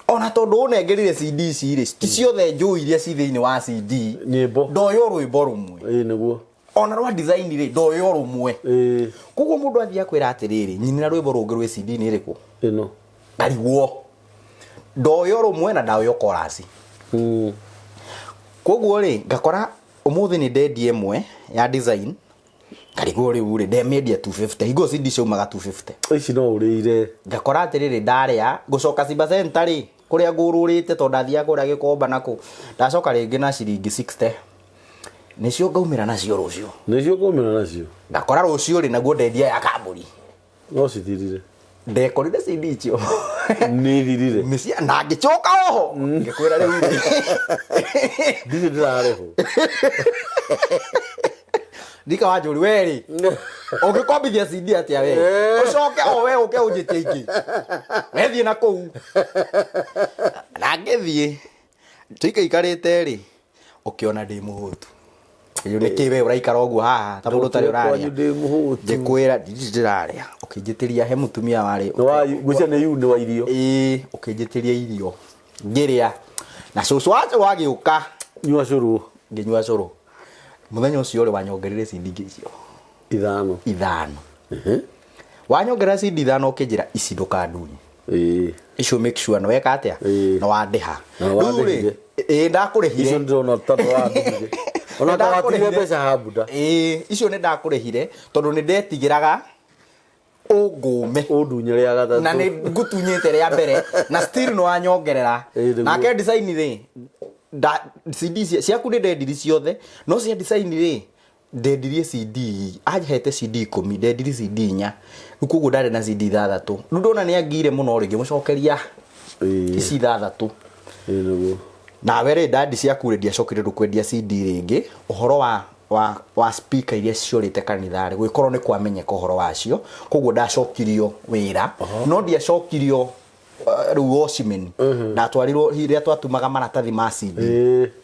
[SPEAKER 2] ona tondũ ũnengerire CD ici rĩ ti ciothe njũĩ iria ci thĩinĩ wa CD.
[SPEAKER 1] Nyĩmbo.
[SPEAKER 2] Ndoĩ o rwĩmbo rũmwe.
[SPEAKER 1] Ĩĩ nĩguo.
[SPEAKER 2] Ona rwa design rĩ ndoĩ o rũmwe. Koguo mũndũ athiĩ akwĩra atĩrĩrĩ nyinĩra rwĩmbo rũngĩ rwĩ CD nĩ ĩrĩkũ?
[SPEAKER 1] Ĩno.
[SPEAKER 2] Ngarigwo ndoĩ o rũmwe na ndoĩ o chorus. Koguo rĩ ngakora ũmũthĩ nĩ ndendia ĩmwe ya design ngarigwo rĩu rĩ ndemĩendia 250 hingo CD ciaumaga 250.
[SPEAKER 1] Ici no ũrĩire.
[SPEAKER 2] Ngakora atĩrĩrĩ ndarĩa ngũcoka Simba Center rĩ kũrĩa ngũrũrĩte tondũ ndathiaga kũrĩa Gĩkomba nakũ ndacoka rĩngĩ na ciringi 60 nĩcio ngaumĩra nacio rũciũ.
[SPEAKER 1] Nĩcio ũkaumĩra nacio.
[SPEAKER 2] Ngakora rũciũ rĩ naguo ndendia ya kambũri.
[SPEAKER 1] No cithirire.
[SPEAKER 2] Ndekorire CD icio.
[SPEAKER 1] Nĩ ithirire.
[SPEAKER 2] Nĩ cia na ngĩcoka oho ngĩkwĩra rĩu rĩ
[SPEAKER 1] Ndirĩ ndĩrarĩhwo.
[SPEAKER 2] Ndika wanjũri we rĩ ũngĩkombithia CD atĩa we ũcoke o we ũke ũnjĩtie ingĩ wethiĩ na kũu na ngĩthiĩ tũikaikarĩte rĩ ũkĩona ndĩ mũhũtu. Ĩyo nĩ kĩ we ũraikara ũguo haha ta mũndũ ũtarĩ
[SPEAKER 1] Kwanyu
[SPEAKER 2] ũrarĩa.
[SPEAKER 1] ndĩ mũhũtu.
[SPEAKER 2] Ngĩkwĩra ndirĩ ndĩrarĩa ũkĩnjĩtĩria he mũtumia warĩ
[SPEAKER 1] Nĩ wa ngwĩciria nĩ yu nĩ wa irio.
[SPEAKER 2] Ĩĩ ũkĩnjĩtĩria irio ngĩrĩa na cũcũ wa cũrũ agĩũka.
[SPEAKER 1] Nyua cũrũ.
[SPEAKER 2] Ngĩnyua cũrũ mũthenya ũcio rĩ wanyongereire CD icio
[SPEAKER 1] Ithano.
[SPEAKER 2] Ithano. Wanyongerera CD ithano ũkĩnjĩra ici ndũkandunye.
[SPEAKER 1] Ĩĩ.
[SPEAKER 2] Icio make sure nĩ weka atĩa?
[SPEAKER 1] Ĩĩ.
[SPEAKER 2] Nĩ wandĩha.
[SPEAKER 1] Na
[SPEAKER 2] Rĩu rĩ,
[SPEAKER 1] wandĩhire.
[SPEAKER 2] ĩĩ ndakũrĩhire.
[SPEAKER 1] Icio ndĩrona tondũ wandĩhire. Ona ta watigire mbeca habuda.
[SPEAKER 2] Ĩĩ icio nĩ ndakũrĩhire tondũ nĩ ndetigĩraga ũngũme.
[SPEAKER 1] Ũndunye rĩa gatatũ.
[SPEAKER 2] Na nĩ ngũtunyĩte rĩa mbere na still nĩ wanyongerera.
[SPEAKER 1] Ĩĩ, nĩguo.
[SPEAKER 2] Nake design rĩ nda CD ciaku nĩ ndendirie ciothe no cia design rĩ ndendirie CD anjehete CD 10 ndendirie CD 4 rĩu koguo ndarĩ na CD 6 rĩu ndona nĩ angire mũno rĩ ngĩmũcokeria ici 6.
[SPEAKER 1] Ĩĩ nĩguo.
[SPEAKER 2] Nawe rĩ ndandi ciaku rĩ ndiacokire rĩu kwendia CD rĩngĩ ũhoro wa speaker iria ciorĩte kanitha rĩ gwĩkorwo nĩ kwamenyeka ũhoro wacio koguo ndacokirio wĩra no ndiacokirio rĩu watchman ndatwarirwo rĩrĩa twatumaga maratathi ma CD.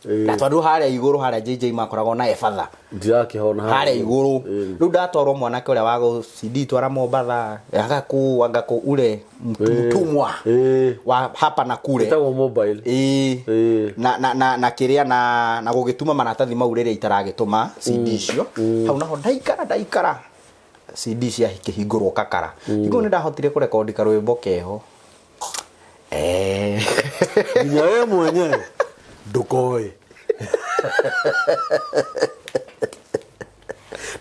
[SPEAKER 2] Ndatwarirwo harĩa igũrũ harĩa JJ makoragwo na ebatha.
[SPEAKER 1] Ndirakĩhona
[SPEAKER 2] harĩa igũrũ rĩu ndatwarwo mwanake ũrĩa wa gũ CD twara Mombatha agakũ agakũ ule mtumwa wa hapa na kule
[SPEAKER 1] Ĩtagwo mobile.
[SPEAKER 2] Ĩĩ. Na kĩrĩa na gũgĩtuma maratathi mau rĩrĩa itaragĩtũma CD icio hau naho ndaikara CD cia kĩhingũrwo kakara hingo nĩ ndahotire kũrekondi karwĩmbo keho.
[SPEAKER 1] Nginya we mwenyewe ndũkoĩ.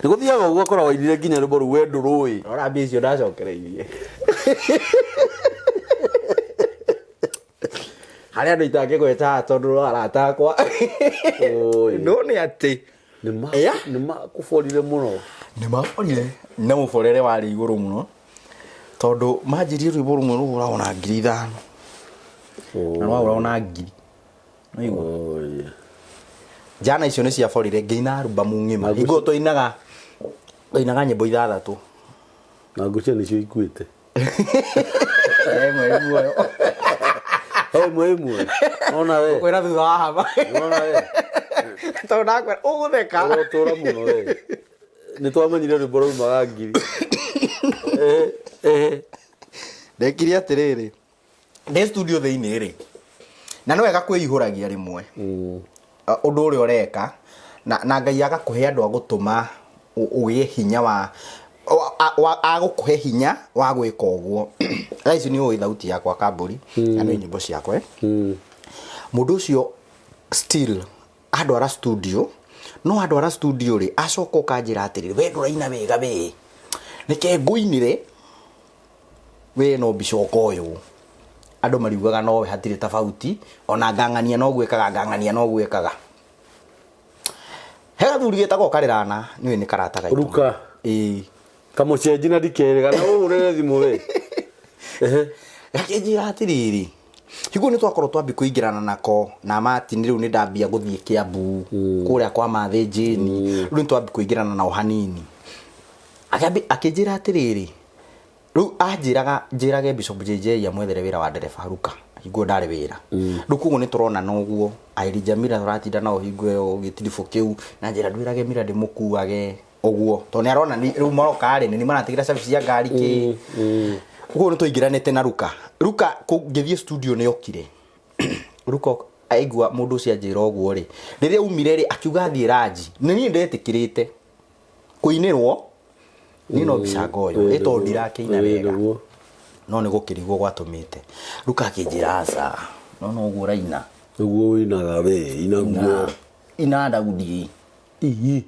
[SPEAKER 1] Nĩ gũthiaga ũguo ũgakora wainire nginya rwĩmbo rũu we ndũrũĩ.
[SPEAKER 2] Rora mbia icio ndacokereirie. Harĩa andũ itangĩgweta haha tondũ no arata akwa.
[SPEAKER 1] Oi.
[SPEAKER 2] No nĩ atĩ.
[SPEAKER 1] Nĩ makũborire mũno.
[SPEAKER 2] Nĩ maborire. Na mũborere warĩ igũrũ mũno. Tondũ manjirie rwĩmbo rũmwe rũgũragwo na 5,000. Na nwagũra ona ngiri. Nĩwaigua?
[SPEAKER 1] Oh, yeah.
[SPEAKER 2] Njana icio nĩ ciaborire ngĩina arubamu ng'ima.
[SPEAKER 1] Na
[SPEAKER 2] Hingo twainaga twainaga nyĩmbo ithathatũ.
[SPEAKER 1] Na ngũcia nĩcio ikuĩte.
[SPEAKER 2] Ĩmwe ĩmwe.
[SPEAKER 1] Ĩmwe ĩmwe. Ona we.
[SPEAKER 2] Kwĩra thutha wa hama.
[SPEAKER 1] Ona we.
[SPEAKER 2] Tondũ ndakwĩra ũgũtheka.
[SPEAKER 1] Ũrotũra mũno we. Nĩ twamenyire rwĩmbo rwaumaga ngiri. Eh, eh.
[SPEAKER 2] Ndekire atĩrĩrĩ. Ndĩ studio thĩinĩ rĩ. Na nĩ wega kwĩihũragia rĩmwe. Ũndũ ũrĩa ũreka na Ngai agakũhe andũ a gũtũma ũgĩe hinya wa agũkũhe hinya wa gwĩka ũguo. Thaa ici nĩ ũĩ thauti yakwa Kambũri na nĩ nyĩmbo ciakwa. Mũndũ ũcio still andwara studio, no andwara studio rĩ, acoka ũkanjĩra atĩrĩrĩ, we ndũraina wega we, reke ngũinĩre we no mbicoka ũyũ. Andũ mariugaga nowe hatirĩ tofauti, ona ngang'ania noguo ĩkaga, ngang'ania noguo ĩkaga. He gathuri getagwo Karĩrana, nĩũĩ nĩ karata gaitũ.
[SPEAKER 1] Ruka.
[SPEAKER 2] Ĩĩ.
[SPEAKER 1] Kamũcenji na ndikere kana ũhũrĩre thimũ we. Ehe.
[SPEAKER 2] Gakĩnjĩra atĩrĩrĩ, hingo nĩ twakorwo twambi kũingĩrana nako na Martin, rĩu nĩ ndambia gũthiĩ Kiambu kũrĩa kwa Mathĩ Jane, rĩu nĩ twambi kũingĩrana nao hanini. Akĩnjĩra atĩrĩrĩ, rĩu anjĩraga njĩrage Bishop JJ amwethere wĩra wa ndereba Ruka, hingo ndarĩ wĩra. Rĩu koguo nĩ tũronana ũguo, Airi Jamila tũratinda nao hingo ĩyo gĩtiribũ kĩu, na njĩra ndwĩrage Mira ndĩmũkuage ũguo, tondũ nĩ arona rĩu maroka rĩ, nĩ maratigĩra service cia ngari kĩ. Koguo nĩ twaingĩranĩte na Ruka. Ruka ngĩthiĩ studio nĩ okire. Ruka aigua mũndũ ũcio anjĩra ũguo rĩ, rĩrĩa aumire rĩ, akiuga athiĩ ranji. Nĩ niĩ ndetĩkĩrĩte kũinĩrwo niĩ no mbica ũyũ ĩ tondũ ndirakĩina wega, no nĩ gũkĩrigwo gwatũmĩte. Ruka akĩnjĩra aca, no no ũguo ũraina.
[SPEAKER 1] Ũguo ũinaga we, inaguo.
[SPEAKER 2] Ina Daudi.
[SPEAKER 1] Ihi.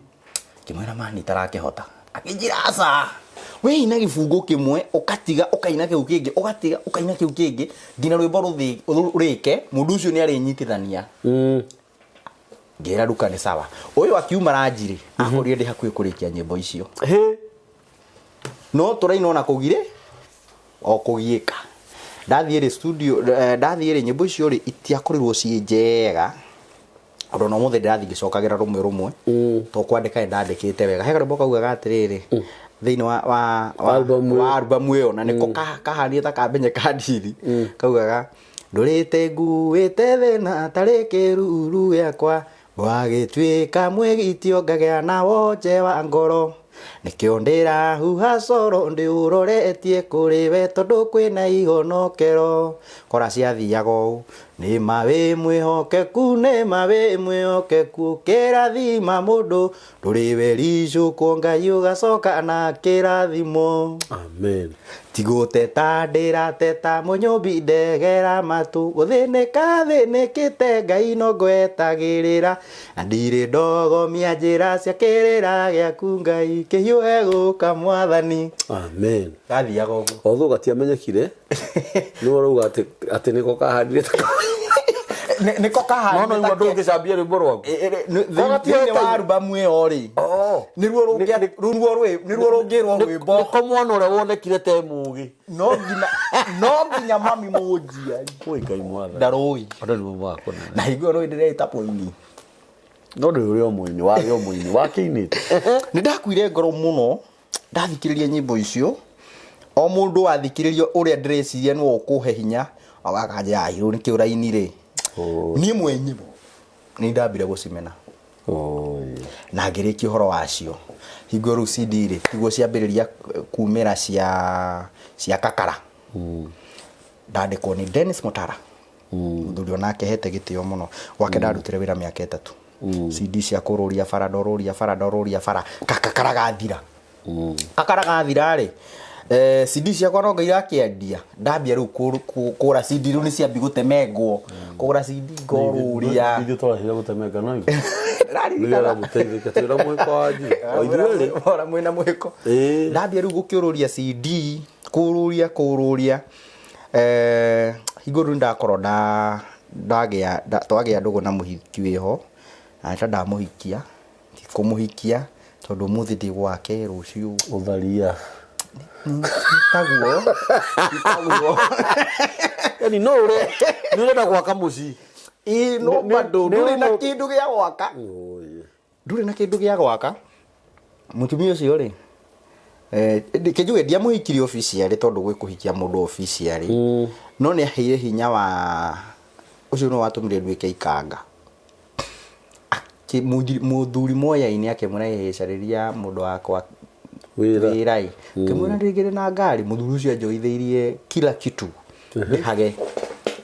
[SPEAKER 2] Ngĩmwĩra mani tarakĩhota. Akĩnjĩra aca, we ina gĩbungo kĩmwe ũgatiga ũkaina kĩu kĩngĩ, ũgatiga ũkaina kĩu kĩngĩ nginya rwĩmbo rũrĩke, mũndũ ũcio nĩ arĩnyitithania. Ngĩra Ruka nĩ sawa. Ũyũ akiuma ranji rĩ, akorire ndĩ hakuhĩ kũrĩkia nyĩmbo icio.
[SPEAKER 1] Hĩ.
[SPEAKER 2] No tũraina ona kũgirĩ o kũgiĩka. Ndathiĩ rĩ studio, ndathiĩ rĩ nyĩmbo icio rĩ itiakorirwo ciĩ njega. Ũndũ ona ũmũthĩ ndĩrathiĩ ngĩcokagĩra rũmwe rũmwe. To kwandĩka nĩ ndandĩkĩte wega. He karwĩmbo kaugaga atĩrĩrĩ, thĩinĩ wa albamu ĩyo, na nĩko kahanire ta kambenye ka ndiri. Kaugaga, ndũrĩte nguĩte thĩna tarĩ kĩruru gĩakwa, wagĩtuĩka mwĩgitio ngagĩa na wonje wa ngoro. Nĩkĩo ndĩrahuha coro ndĩũroretie kũrĩ we tondũ kwĩna ihonokero. Kora ciathiaga ũũ, nĩ ma wĩ mwĩhokeku, nĩ ma wĩ mwĩhokeku, kĩrathima mũndũ ndũrĩ wericũkwo Ngai ũgacoka na kĩrathimo.
[SPEAKER 1] Amen.
[SPEAKER 2] Tigũteta ndĩrateta mũnyũmbi ndegera matũ, gũthĩnĩka thĩnĩkĩte Ngai no ngwetagĩrĩra, na ndirĩ ndogomia njĩra cia kĩrĩra gĩaku Ngai kĩhiũhe gũka mwathani.
[SPEAKER 1] Amen.
[SPEAKER 2] Gathiaga ũguo.
[SPEAKER 1] Although gatiamenyekire, nĩ ũrauga atĩ nĩko kahandire ta
[SPEAKER 2] Nĩko kahandire.
[SPEAKER 1] No no igua ndũngĩcambia rwĩmbo rwaku.
[SPEAKER 2] Thĩinĩ wa albamu ĩyo rĩ, nĩruo rũngĩrwo rwĩmbo.
[SPEAKER 1] Nĩko mwana ũrĩa wonekire te mũgĩ.
[SPEAKER 2] No nginya mami mũnjiari.
[SPEAKER 1] Oi Ngai mwathani.
[SPEAKER 2] Ndarũĩ.
[SPEAKER 1] Andũ nĩmo makona.
[SPEAKER 2] Na hingo ĩyo nĩũĩ ndĩreĩta mũini.
[SPEAKER 1] No ndũrĩ ũrĩ o mũini, warĩ o mũini, wakĩinĩte.
[SPEAKER 2] Nĩ ndakuire ngoro mũno ndathikĩrĩria nyĩmbo icio. O mũndũ athikĩrĩria ũrĩa ndĩreciria nĩwe ũkũhe hinya, akanjĩra rĩu nĩkĩ ũrainire. Niĩ mwenyewe nĩ ndambire gũcimena. Na ngĩrĩkia ũhoro wacio. Hingo rĩu CD rĩ, tiguo ciambĩrĩria kumĩra cia kakara. Ndandĩkwo nĩ Dennis Mutara. Mũthuri onake hete gĩtĩo mũno. Gwake ndarutire wĩra mĩaka 3. CD cia kũrũria bara, ndorũria bara, ndorũria bara, kakara gathira. Kakara gathira rĩ, CD ciakwa no Ngai irakĩendia. Ndambia rĩu kũgũra CD rĩu nĩ ciambi gũtemengwo. Kũgũra CD ngorũria.
[SPEAKER 1] Ithuĩ twarahire gũtemenga no ithuĩ.
[SPEAKER 2] Ndĩraririkana.
[SPEAKER 1] Nĩgetha mũteithĩke, twĩra mwĩko wanyu. O ithuĩ erĩ.
[SPEAKER 2] Ora mwĩna mwĩko. Ndambia rĩu gũkĩũrũria CD, kũũrũria, kũũrũria. Hingo rĩu ndakorwo ndagĩa, twagĩa ndũgũ na mũhiki wĩho, na ta ndamũhikia, ti kũmũhikia, tondũ ũmũthĩ ndĩ gwake, rũciũ.
[SPEAKER 1] Ũtharia.
[SPEAKER 2] Taguo taguo.
[SPEAKER 1] Yani no ure nĩ ũrenda gwaka mũciĩ.
[SPEAKER 2] Ĩĩ, no bado ndũrĩ na kĩndũ gĩa gwaka, ndũrĩ na kĩndũ gĩa gwaka. Mũtumia ũcio rĩ, kĩnjuge ndiamũhikirie officially, tondũ gwĩ kũhikia mũndũ officially, no nĩ aheire hinya wa ũcio nĩ watũmire nduĩke ikanga. Mũthuri moya-inĩ akĩmwĩra, "Ĩ, carĩria mũndũ wakwa
[SPEAKER 1] Wĩra.
[SPEAKER 2] wĩra ĩ." Ngĩmwĩra rĩngĩ na ngari. Mũthuri ũcio anjoithĩirie kila kitu ndĩhage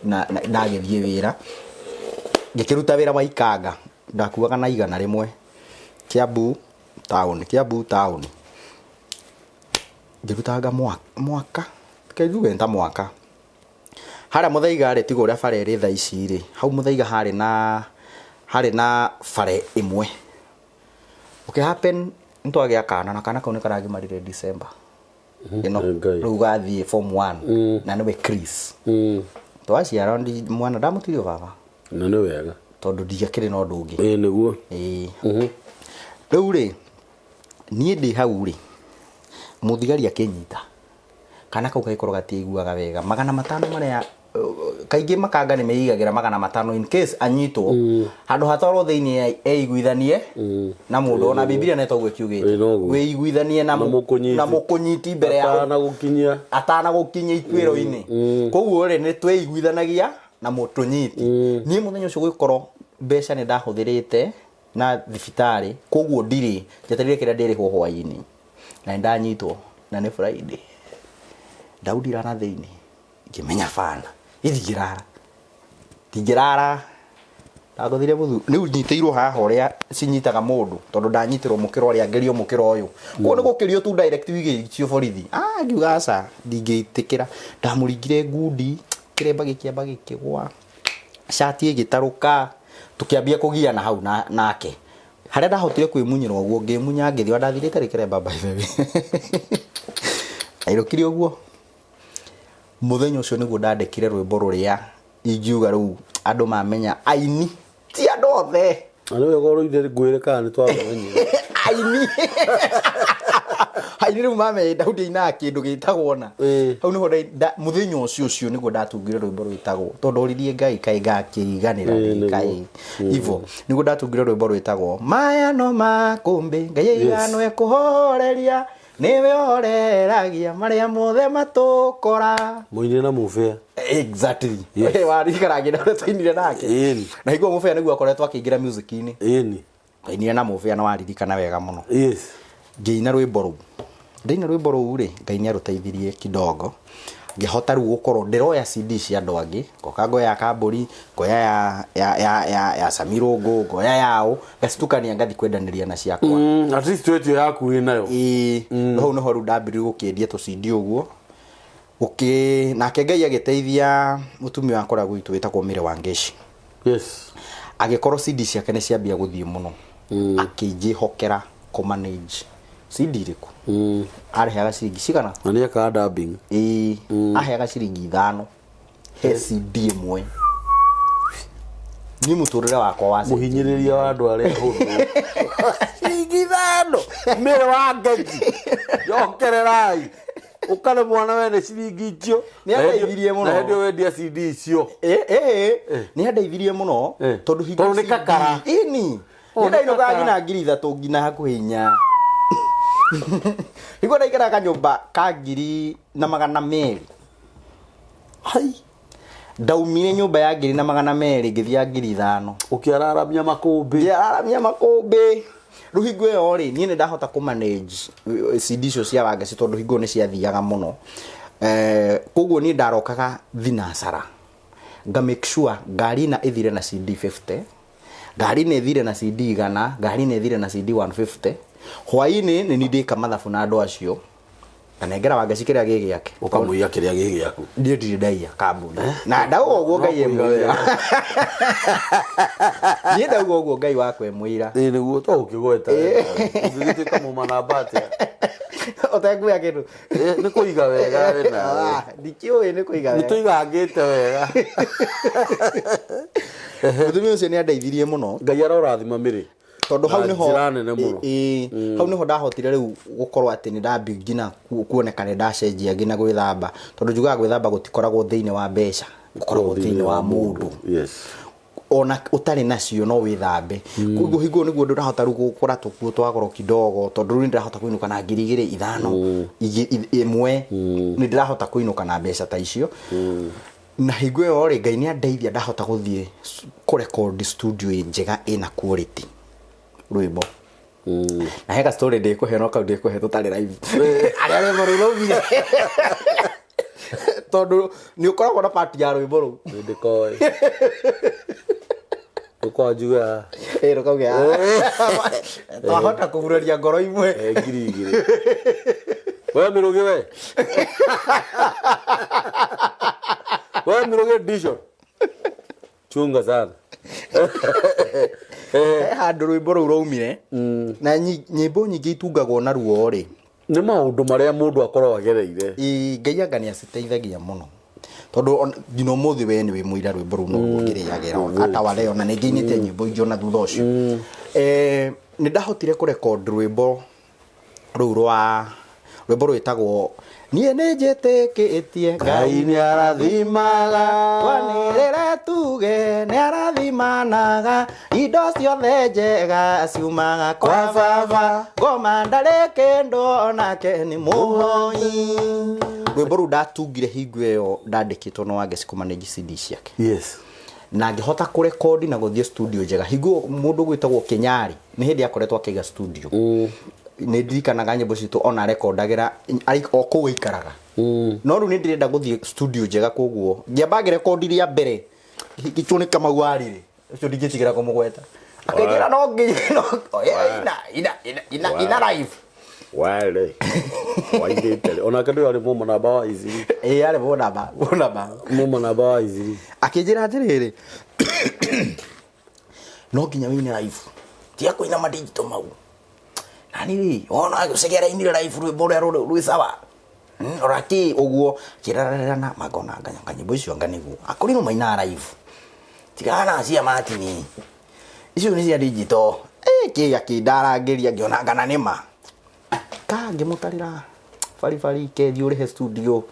[SPEAKER 2] na agĩthiĩ wĩra. Ngĩkĩruta wĩra wa ikanga, ndakuaga na 100 Kiambu town, Kiambu town. Ngĩrutanga mwaka, reke njuge nĩ ta mwaka. Harĩa Mũthaiga rĩ, tiga ũrĩa bara ĩrĩ thaa ici rĩ, hau Mũthaiga harĩ na bara ĩmwe. Ũkĩ happen nĩ twagĩa kana, na kana kau nĩ karagimarire December ĩno.
[SPEAKER 1] Ngai.
[SPEAKER 2] Rĩu gathiĩ form 1 na nĩwe Chris. Twaciara mwana ndamũtirio baba.
[SPEAKER 1] Na nĩ wega.
[SPEAKER 2] Tondũ ndiakĩrĩ na ũndũ ũngĩ.
[SPEAKER 1] Ĩĩ, nĩguo.
[SPEAKER 2] Ĩĩ. Rĩu rĩ, niĩ ndĩ hau rĩ, mũthigari akĩnyita. Kana kau gagĩkorwo gatiaiguaga wega. 500 marĩa kaingĩ makanga nĩ meigagĩra 500 in case anyitwo, handũ hatwarwo thĩinĩ eiguithanie na mũndũ. Ona Bibilia nĩ toguo
[SPEAKER 1] Ĩĩ,
[SPEAKER 2] ĩkiugĩte.
[SPEAKER 1] noguo.
[SPEAKER 2] Wĩiguithanie na
[SPEAKER 1] Na mũkũnyiti.
[SPEAKER 2] Na mũkũnyiti mbere ya
[SPEAKER 1] Atanagũkinyia.
[SPEAKER 2] Atanagũkinyia ituĩro-inĩ. Koguo rĩ, nĩ tweiguithanagia na mũtũnyiti. Niĩ mũthenya ũcio gwĩkorwo mbeca nĩ ndahũthĩrĩte na thibitarĩ, koguo ndirĩ njetereire kĩrĩa ndĩrĩhwo hwaĩ-inĩ, na nĩ ndanyitwo na nĩ Friday. Ndaundira na thĩinĩ, ngĩmenya bana ithingĩrara ndingĩrara. Ndagothire mũthuri rĩu nyitĩirwo haha ũrĩa cinyitaga mũndũ, tondũ ndanyitĩrwo mũkĩra ũrĩa ngerio mũkĩra ũyũ, koguo nĩ gũkĩrio tu direct wigĩicio borithi. Ah, ngiuga aca, ndingĩtĩkĩra. Ndamũringire ngundi, kĩremba gĩkĩamba gĩkĩgwa, cati ĩgĩtarũka, tũkĩambia kũgiana hau nake harĩa ndahotire kwĩmunyĩra ũguo, ngĩmunya ngĩthiĩ. Ndathire itarĩ kĩremba, by the way. Ndairũkire ũguo. Mũthenya ũcio nĩguo ndandĩkire rwĩmbo rũrĩa ingiuga rĩu andũ mamenya aini ti andũ othe.
[SPEAKER 1] Na nĩ wega ũrũire ngwĩre kana nĩ twamenyire.
[SPEAKER 2] Aini rĩu mamenya Daudi ainaga kĩndũ gĩtagwo na hau nĩho mũthenya ũcio nĩguo ndatungire rwĩmbo rwĩtagwo, tondũ oririe Ngai kaĩ ngakĩiganĩra rĩ, kaĩ ivo nĩguo ndatungire rwĩmbo rwĩtagwo "Maya no makũmbĩ Ngai aiganwo ekũhoreria, nĩwe ũhoreragia marĩa mothe matũkora."
[SPEAKER 1] Mũinĩ na mũbĩa.
[SPEAKER 2] Exactly.
[SPEAKER 1] Yes.
[SPEAKER 2] Waririkana ngĩna ũrĩa twainire nake?
[SPEAKER 1] Ĩni.
[SPEAKER 2] Na hingo mũbĩa nĩguo akoretwo akĩingĩra music-inĩ.
[SPEAKER 1] Ĩni.
[SPEAKER 2] Twainire na mũbĩa na waririkana wega mũno.
[SPEAKER 1] Yes.
[SPEAKER 2] Ngĩina rwĩmbo rũu. Ndaina rwĩmbo rũu rĩ, Ngai nĩ arũteithirie kidogo, ngĩhota rĩu gũkorwo ndĩroya CD cia andũ angĩ, ngoka ngoya ya Kambũri, ngoya ya Samirũngũ, ngoya yaũ, ngacitukania, ngathi kwendanĩria na ciakwa.
[SPEAKER 1] At least wetio yaku wĩ nayo.
[SPEAKER 2] Ĩĩ, hau nĩho rĩu ndambĩrĩirie gũkĩendia tũ CD ũguo. Gũkĩ nake Ngai agĩteithia mũtumia wakwa ũrĩa gwitũ wĩtagwo Mary Wangeci. Agĩkorwo CD ciake nĩ ciambia gũthiĩ mũno, akĩnjĩhokera kũ manage CD ĩrĩkũ. Arehaga ciringi cigana?
[SPEAKER 1] Na nĩ ekaga dubbing.
[SPEAKER 2] Ĩĩ, aheaga ciringi 5 he CD ĩmwe. Niĩ mũtũrĩre wakwa wa
[SPEAKER 1] Mũhinyĩrĩria wa andũ arĩa ahũthũ. Ciringi 5. Mĩrĩ wa Ngeji. Jokererai. Ũkare mwana wene ciringi icio.
[SPEAKER 2] Nĩ andeithirie mũno.
[SPEAKER 1] Na hĩndĩ ĩyo wendia CD icio.
[SPEAKER 2] Nĩ andeithirie mũno tondũ hingo
[SPEAKER 1] Tondũ nĩ kakara.
[SPEAKER 2] Ĩni.
[SPEAKER 1] Oh,
[SPEAKER 2] Nĩ
[SPEAKER 1] nĩ
[SPEAKER 2] ndainũkaga
[SPEAKER 1] kakara.
[SPEAKER 2] nginya 3000 nginya hakuhĩ 4. Hingo ndaikaraga kanyũmba ka 1200.
[SPEAKER 1] Hai.
[SPEAKER 2] Ndaumire nyũmba ya 1200 ngĩthiĩ ya 5000.
[SPEAKER 1] Ũkĩararamia makũmbĩ.
[SPEAKER 2] Ngĩararamia makũmbĩ. Rĩu hingo ĩyo rĩ, niĩ nĩ ndahota kũ manage CD icio cia Wangeci, tondũ hingo ĩyo nĩ ciathiaga mũno. Koguo niĩ ndarokaga thinacara, nga make sure ngari ĩna ĩthire na CD 50, ngari ĩna ĩthire na CD 100, ngari ĩna ĩthire na CD 150. Hwaĩ-inĩ nĩ niĩ ndĩka mathabu na andũ acio, nganengera Wangeci kĩrĩa gĩ gĩake.
[SPEAKER 1] Ũkamũiya kĩrĩa gĩ gĩaku.
[SPEAKER 2] Niĩ ndirĩ ndaiya kambuni, na ndauga ũguo
[SPEAKER 1] No
[SPEAKER 2] Ngai e
[SPEAKER 1] kũiga
[SPEAKER 2] mũira.
[SPEAKER 1] wega.
[SPEAKER 2] Niĩ ndauga ũguo Ngai wakwa e mũira.
[SPEAKER 1] Ĩĩ, nĩguo to ũkĩgweta. Ũngĩgĩtuĩka mũmanamba atĩa?
[SPEAKER 2] Ũtekuoya kĩndũ.
[SPEAKER 1] Nĩ kũiga wega we nawe.
[SPEAKER 2] Ah, ndikĩũĩ nĩ kũiga
[SPEAKER 1] Nĩ
[SPEAKER 2] wega.
[SPEAKER 1] tũigangĩte wega.
[SPEAKER 2] Mũtumia ũcio nĩ andeithirie mũno.
[SPEAKER 1] Ngai arorathima Mĩrĩ.
[SPEAKER 2] Tondũ hau
[SPEAKER 1] Na
[SPEAKER 2] nĩho
[SPEAKER 1] njĩra nene mũno.
[SPEAKER 2] Ĩĩ, hau nĩho ndahotire rĩu gũkorwo atĩ nĩ ndambi nginya kuoneka nĩ ndacenjia nginya gwĩthamba, tondũ njugaga gwĩthamba gũtikoragwo thĩinĩ wa mbeca, gũkoragwo thĩinĩ wa mũndũ.
[SPEAKER 1] Yes.
[SPEAKER 2] Ona ũtarĩ nacio no wĩthambe. Koguo hingo nĩguo ndĩrahota rĩu gũkũra tũkuo twa goro kidogo, tondũ rĩu nĩndĩrahota kũinũka na 2,000 5, 1, nĩ ndĩrahota kũinũka na mbeca ta icio. Na hingo ĩyo rĩ, Ngai nĩ andeithia ndahota gũthiĩ kũrekondi studio njega ĩna quality rwĩmbo. Na hega story ndĩkũhe, no kau ndĩkũhe tũtarĩ live, arĩa rwĩmbo rũu raumire, tondũ nĩ ũkoragwo na part ya rwĩmbo rũu.
[SPEAKER 1] Ndĩkoĩ ũkwanjuga.
[SPEAKER 2] Ĩ, rũkauge twahota kũguraria ngoro imwe.
[SPEAKER 1] 2,000 we Mĩrũgĩ, we Mĩrũgĩ edition, chunga sana.
[SPEAKER 2] He handũ rwĩmbo rũu raumire na nyĩmbo nyingĩ itungagwo na ruo rĩ.
[SPEAKER 1] Nĩ maũndũ marĩa mũndũ akorwo agereire.
[SPEAKER 2] Ĩ, Ngai anga nĩ aciteithagia mũno, tondũ nginya ũmũthĩ we nĩ wĩ mũira, rwĩmbo rũu no ngĩrĩagĩra ata wa leo, na nĩ ngĩinĩte nyĩmbo ingĩ ona thutha ũcio. Nĩ ndahotire kũrecord rwĩmbo rũu rwa rwĩmbo rwĩtagwo "Niĩ nĩ njĩtĩkĩtie
[SPEAKER 1] Ngai nĩ arathimaga".
[SPEAKER 2] Twanĩrĩre tuge nĩ arathimanaga, indo ciothe njega ciumaga kwa Baba, ngoma ndarĩ kĩndũ onake nĩ mũhoi. Rwĩmbo rũu ndatungire hingo ĩyo ndandĩkĩtwo no Wangeci kũmanage CD ciake. Na ngĩhota kũrekondi na gũthiĩ studio njega. Hingo ĩyo mũndũ gwĩtagwo Kenyari nĩ hĩndĩ akoretwo akĩiga studio. Nĩ ndirikanaga nyĩmbo citũ ona rekondagĩra o kũu aikaraga. No rĩu nĩ ndĩrenda gũthiĩ studio njega, koguo ngĩamba ngĩrekondi rĩa mbere gĩchwo nĩ Kamau Warire ũcio, ndingĩtigĩra kũmũgweta, akĩnjĩra no nginya no ina ina ina ina ina live.
[SPEAKER 1] Wale waithĩte rĩ, onake ndũyũ arĩ mũmanamba wa Iziri.
[SPEAKER 2] Ĩĩ, arĩ mũnamba mũnamba.
[SPEAKER 1] Mũmanamba wa Iziri.
[SPEAKER 2] Akĩnjĩra atĩrĩrĩ, no nginya wĩine live, tiga kũina madigital mau. Nani rĩ, wona gũcegera inire live rwĩmbo ũrĩa rwĩ sawa. Rora kĩ ũguo kĩrararana makona nganya nyĩmbo icio anga nĩguo akũrinũ mainaga live, tigana na cia Martin, icio nĩ cia digital. Kĩ akĩndarangĩria, ngĩona ngana nĩma ka ngĩmũtarĩra baribari kethi ũrĩhe studio,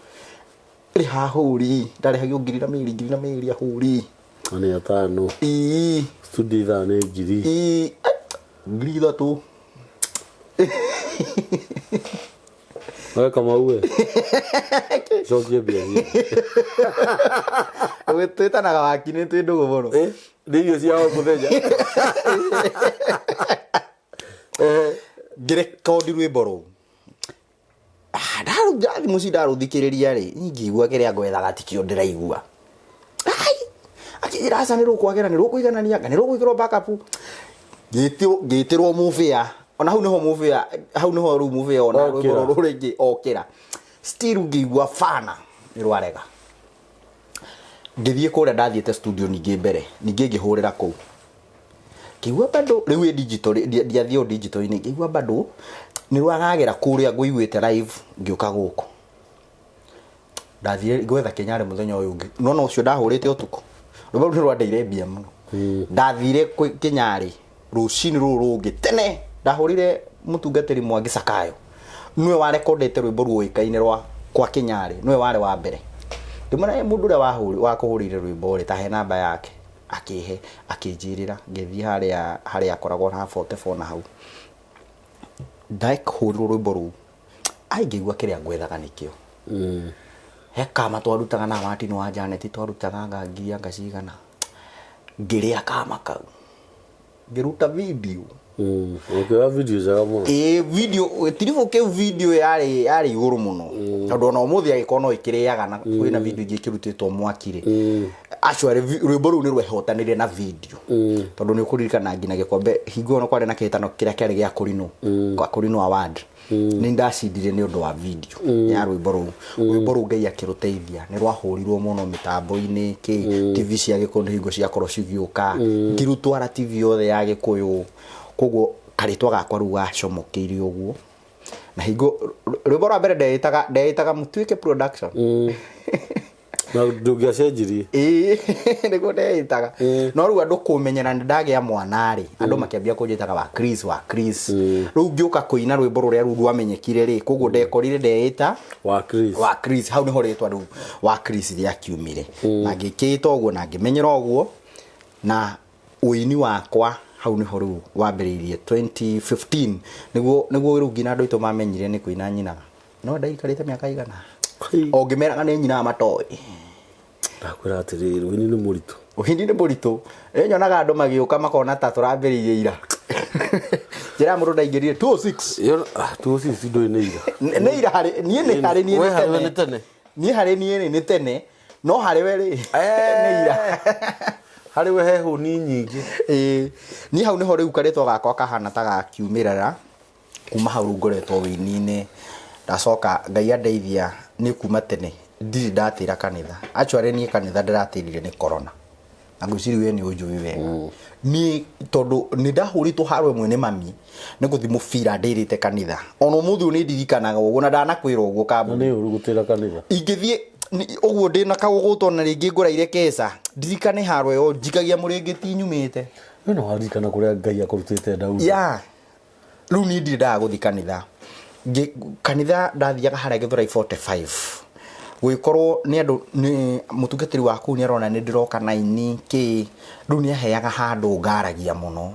[SPEAKER 2] rĩha hũri, ndarĩhagio ngiri na mĩeri, ngiri na mĩeri ahũri.
[SPEAKER 1] Na nĩ atano.
[SPEAKER 2] Ĩĩ.
[SPEAKER 1] Studio ithaa nĩ ngiri.
[SPEAKER 2] Ĩĩ, 3,000.
[SPEAKER 1] We Kamau, we cokie mbia cia.
[SPEAKER 2] Twĩtanaga waki nĩ twĩ ndũgũ mũno.
[SPEAKER 1] Nĩ irio cia o mũthenya.
[SPEAKER 2] Ngĩrekondi rwĩmbo rũu. Ah, ndathi mũciĩ ndarũthikĩrĩria rĩ, ngĩigua kĩrĩa ngwethaga tikĩo ndĩraigua. Ai, akĩnjĩra aca, nĩ rũkwagĩra, nĩ rũkũiganania, nĩ rũgwĩkĩrwo backup. Ngĩtĩrwo mũbĩa, ona hau nĩho mũbĩa, hau nĩho rĩu mũbĩa ona rwĩmbo
[SPEAKER 1] Okĩra.
[SPEAKER 2] rũrũ rĩngĩ okĩra. Still ngĩigua bana nĩ rwarega. Ngĩthiĩ kũrĩa ndathiĩte studio ningĩ mbere, ningĩ ngĩhũrĩra kũu, ngĩigua bado rĩu ĩ digital, ndiathiĩ o digital-inĩ, ngĩigua bado nĩ rwagagĩra kũrĩa ngũiguĩte live. Ngĩũka gũkũ, ndathire gwetha Kenyarĩ mũthenya ũyũ ũngĩ, nona ũcio ndahũrĩte ũtukũ, rwĩmbo rũu nĩ rwandeire mbia mũno. Ndathire kwĩ Kenyarĩ rũcinĩ rũrũ rũngĩ tene, ndahũrire mũtungatĩri Mwangi Sakayo, nĩwe warekondete rwĩmbo ruoĩkaine rwa kwa Kenyarĩ, nĩwe warĩ wa mbere. Ngĩmwĩra, "Ĩ, mũndũ ũrĩa wakũhũrĩire rwĩmbo rĩ, ta he namba yake." Akĩhe, akĩnjĩrĩra, ngĩthiĩ harĩa harĩa akoragwo ha 44 na hau ndahũrirwo rwĩmbo rũu. Ai, ngĩigua kĩrĩa ngwethaga nĩkĩo. He kama twarutaga na Martin wa Janet, twarutaga anga ngiri anga cigana, ngĩrĩa kama kau, ngĩruta video.
[SPEAKER 1] Ũkĩoya video njega mũno.
[SPEAKER 2] Ĩĩ, video tiribũ kĩu, video yarĩ igũrũ mũno, tondũ ona ũmũthĩ agĩkorwo no ĩkĩrĩaga na kwĩna video ingĩ ikĩrutĩtwo mwaki rĩ. Actually rwĩmbo rũu nĩ rwehotanire na video, tondũ nĩ ũkũririkana nginya gĩkombe hingo ĩyo kwarĩ na kĩhĩtano kĩrĩa kĩarĩ gĩa Kũrinũ, kwa Kũrinũ Award, nĩ ndacindire nĩ ũndũ wa video ya rwĩmbo rũu. Rwĩmbo rũu Ngai akĩrũteithia, nĩ rwahũrirwo mũno mĩtambo-inĩ kĩ TV cia Gĩkũyũ, nĩ hingo ciakorwo cigĩũka, ngĩrutwara TV yothe ya Gĩkũyũ, koguo karĩtwa gakwa rĩu gacomokeirie ũguo. Na hingo rwĩmbo rwa mbere ndeĩtaga Mũtuĩke Production.
[SPEAKER 1] Na ndũngĩacenjirie.
[SPEAKER 2] Ĩĩ, nĩguo ndeĩtaga. No rĩu andũ kũmenyera nĩ ndagĩa mwana rĩ, andũ makĩambia kũnjĩtaga wa Chris, wa Chris. Rĩu ngĩũka kũina rwĩmbo rũrĩa rĩu rwamenyekire rĩ, koguo ndekorire ndeĩta
[SPEAKER 1] Wa Chris.
[SPEAKER 2] Wa Chris. Hau nĩho rĩtwa rĩu wa Chris rĩakiumire. Na ngĩkĩĩta ũguo na ngĩmenyera ũguo, na ũini wakwa hau nĩho rĩu wambĩrĩirie 2015, nĩguo rĩu nginya andũ aitũ mamenyire nĩ kũina nyinaga. No ndaikarĩte mĩaka igana o ngĩmeraga nĩ nyinaga matoĩ.
[SPEAKER 1] Ndakwĩra atĩrĩrĩ, ũini nĩ mũritũ.
[SPEAKER 2] Ũini nĩ mũritũ. Ĩ nyonaga andũ magĩũka makona ta tũrambĩrĩirie ira. Njĩra mũndũ ndaingĩrire 206.
[SPEAKER 1] Yo, ah, 206 ndũĩ nĩ ira.
[SPEAKER 2] Nĩ ira harĩ niĩ, nĩ harĩ niĩ
[SPEAKER 1] We
[SPEAKER 2] nĩ
[SPEAKER 1] harĩ we
[SPEAKER 2] tene.
[SPEAKER 1] nĩ tene.
[SPEAKER 2] Niĩ harĩ niĩ rĩ nĩ tene, no harĩ we rĩ nĩ ira.
[SPEAKER 1] Harĩ we he hũni nyingĩ.
[SPEAKER 2] Ĩĩ, niĩ hau nĩho rĩu karĩtwa gakwa kahana ta gakiumĩrĩra. Kuma hau rĩu ngoretwo wĩini-inĩ, ndacoka Ngai andeithia niĩ kuma tene ndirĩ ndatĩra kanitha. Actually niĩ kanitha ndĩratĩrire nĩ corona. Na ngwĩciria we nĩ ũnjũĩ wega. Niĩ tondũ nĩ ndahũrĩtwo haro ĩmwe nĩ mami nĩ gũthiĩ mũbira ndĩrĩte kanitha. Ona ũmũthĩ ũyũ nĩ ndirikanaga ũguo na ndanakwĩra ũguo
[SPEAKER 1] Na
[SPEAKER 2] kambuni.
[SPEAKER 1] nĩ ũru gũtĩra kanitha.
[SPEAKER 2] Ingĩthiĩ ũguo ndĩna kaũgũta ona rĩngĩ ngũraire keca, ndirikane haro ĩyo njikagia mũrĩngĩti nyumĩte.
[SPEAKER 1] We no waririkana kũrĩa Ngai akũrutĩte Daudi.
[SPEAKER 2] Yeah. Rĩu niĩ ndirĩ ndaga gũthiĩ kanitha. Kanitha ndathiaga harĩa Gĩthũrai 45. Gũgĩkorwo nĩ andũ, nĩ mũtungatĩri wa kũu nĩ arona nĩ ndĩroka na aini kĩ, rĩu nĩ aheaga handũ ngaragia mũno.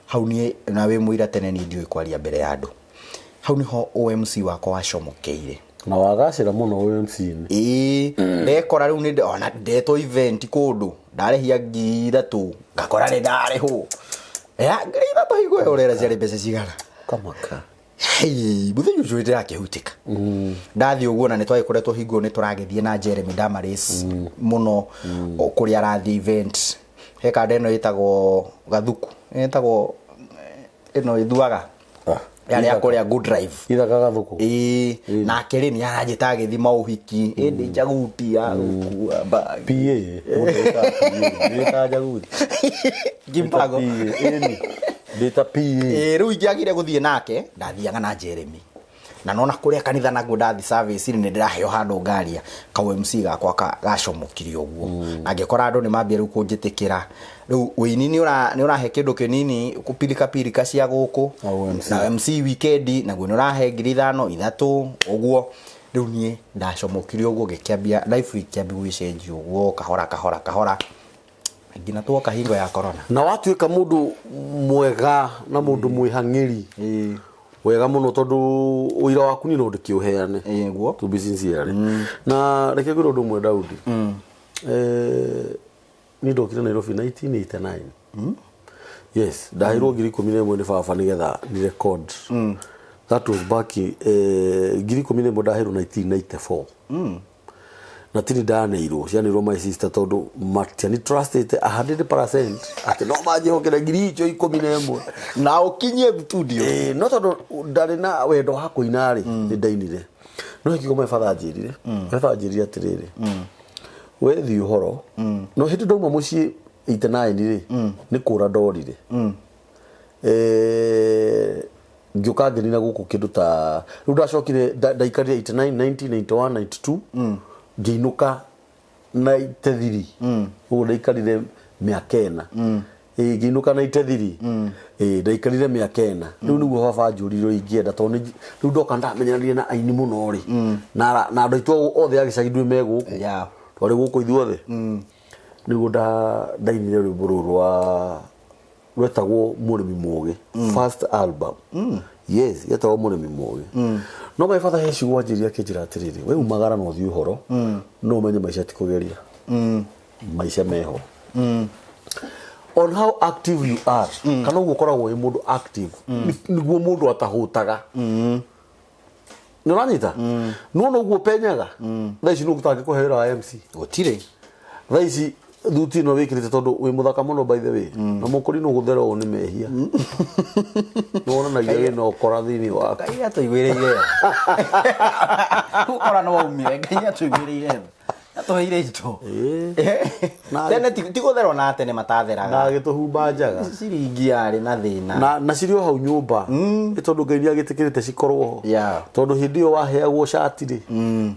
[SPEAKER 2] Hau niĩ na wĩ mũira tene niĩ ndiũĩ kwaria mbere ya andũ. Hau nĩho ũMC wakwa wacomokeire.
[SPEAKER 1] Na wagacĩra mũno ũMC-inĩ.
[SPEAKER 2] Ĩĩ, ndekora rĩu nĩ ona ndetwo event kũndũ, ndarĩhia 3,000, ngakora nĩ ndarĩhwo. Ya, 3,000 hingo ĩyo ũrera ciarĩ mbeca cigana?
[SPEAKER 1] Kamaka.
[SPEAKER 2] Hei, mũthenya ũcio nĩndĩrakĩhutĩka. Ndathiĩ ũguo na nĩtwagĩkoretwo hingo ĩyo nĩtũragĩthiĩ na Jeremy Damaris mũno o kũrĩa arathiĩ event. He kanda ĩno ĩtagwo Gathuku, ĩtagwo ĩno ĩthuaga.
[SPEAKER 1] Ah,
[SPEAKER 2] Yarĩ ya kũrĩa Good Drive.
[SPEAKER 1] Ithaka Gathuku.
[SPEAKER 2] Ĩĩ, nake rĩ nĩaranjĩta agĩthiĩ maũhiki, ĩndĩ njaguti ya gũkua bag.
[SPEAKER 1] PA, mũndũ wĩtaga PA, ndwĩtaga njaguti.
[SPEAKER 2] Ngimbago.
[SPEAKER 1] PA, ĩni. Ndĩta PA.
[SPEAKER 2] Ĩĩ, rĩu ingĩagire gũthiĩ nake, ndathiaga na Jeremy. Na nona kũrĩa kanitha naguo ndathi service rĩ, nĩndĩraheo handũ ngaria, ka MC gakwa gacomokire ũguo. Na ngĩkora andũ nĩmambia rĩu kũnjĩtĩkĩra. Rĩu ũini nĩ ũrahe kĩndũ kĩnini kũpirika pirika cia gũkũ.
[SPEAKER 1] Na OMC.
[SPEAKER 2] Na MC weekend naguo nĩ ũrahe 5,000 3 ũguo. Rĩu niĩ ndacomokire ũguo ngĩkĩambia life ĩkĩambia gũgĩcenjia ũguo kahora kahora kahora nginya tuoka hingo ya corona.
[SPEAKER 1] Na watuĩka mũndũ mwega na mũndũ mwĩhang'ĩri. Wega mũno tondũ ũira waku niĩ no ndĩkĩũheane.
[SPEAKER 2] Ĩĩ, nĩguo.
[SPEAKER 1] To be sincere. Na reke ngwĩre ũndũ ũmwe Daudi. Niĩ ndokire Nairobi 1989. Yes, ndaheirwo 11,000 nĩ baba nĩgetha ni record. That was back in, 11,000 ndaheirwo 1994. Na tini ndaneirwo, cianeirwo my sister tondũ matiani trustĩte 100% atĩ no manjĩhokere ngiri icio ikũmi na ĩmwe.
[SPEAKER 2] Na ũkinyie studio.
[SPEAKER 1] Ĩĩ, no tondũ ndarĩ na wendo wa kũina rĩ, nĩ ndainire. No he kiugo my father anjĩrire. My father anjĩrire atĩrĩrĩ, we thiĩ ũhoro, no hĩndĩ ndauma mũciĩ 89 rĩ, nĩ kũra ndorire. Ngĩũka ngĩnina gũkũ kĩndũ ta rĩu ndacokire ndaikarire 89 90 91 92 ngĩinũka 93 ũguo ndaikarire mĩaka ĩna. Ĩĩ, ngĩinũka 93. Ĩĩ, ndaikarire mĩaka ĩna. Rĩu nĩguo baba anjũririe ingĩenda tondũ rĩu ndoka ndamenyeranire na aini mũno rĩ, na andũ aitũ othe a gĩcagi ndũĩ me gũkũ. Twarĩ gũkũ ithuothe. Nĩguo ndainire rwĩmbo rũrũ rwa rwetagwo Mũrĩmi Mũgĩ, first album. Yes, yetagwo Mũrĩmi Mũgĩ. No my father he ciugo anjĩrire akĩnjĩra atĩrĩrĩ, we umagara na ũthiĩ ũhoro, no ũmenye maica ti kũgeria. Maica meho. On how active you are, kana ũguo ũkoragwo wĩ mũndũ active, nĩguo mũndũ atahũtaga. Nĩ ũranyita? Nĩwona ũguo ũpenyaga? Thaa ici nũ ũtangĩkũhe wĩra wa MC?
[SPEAKER 2] Gũtirĩ.
[SPEAKER 1] Thaa ici thuti ĩno wĩkĩrĩte tondũ wĩ mũthaka mũno by the way. Na mũkũri nũ gũthera ũũ nĩ mehia. Nĩ wonanagia wĩna ũkora thĩinĩ waku.
[SPEAKER 2] Ngai atũiguĩrĩire tha. Ũkora nĩ waumire, Ngai atũiguĩrĩire tha. Atũheire indo. Tene ti gũtherwo na tene matatheraga.
[SPEAKER 1] Na agĩtũhumba njaga.
[SPEAKER 2] Ciringi yarĩ na thĩna.
[SPEAKER 1] Na cirĩ o hau nyũmba. Nĩ tondũ Ngai nĩ agĩtĩkĩrĩte cikorwo ho. Tondũ hĩndĩ ĩyo waheagwo cati rĩ,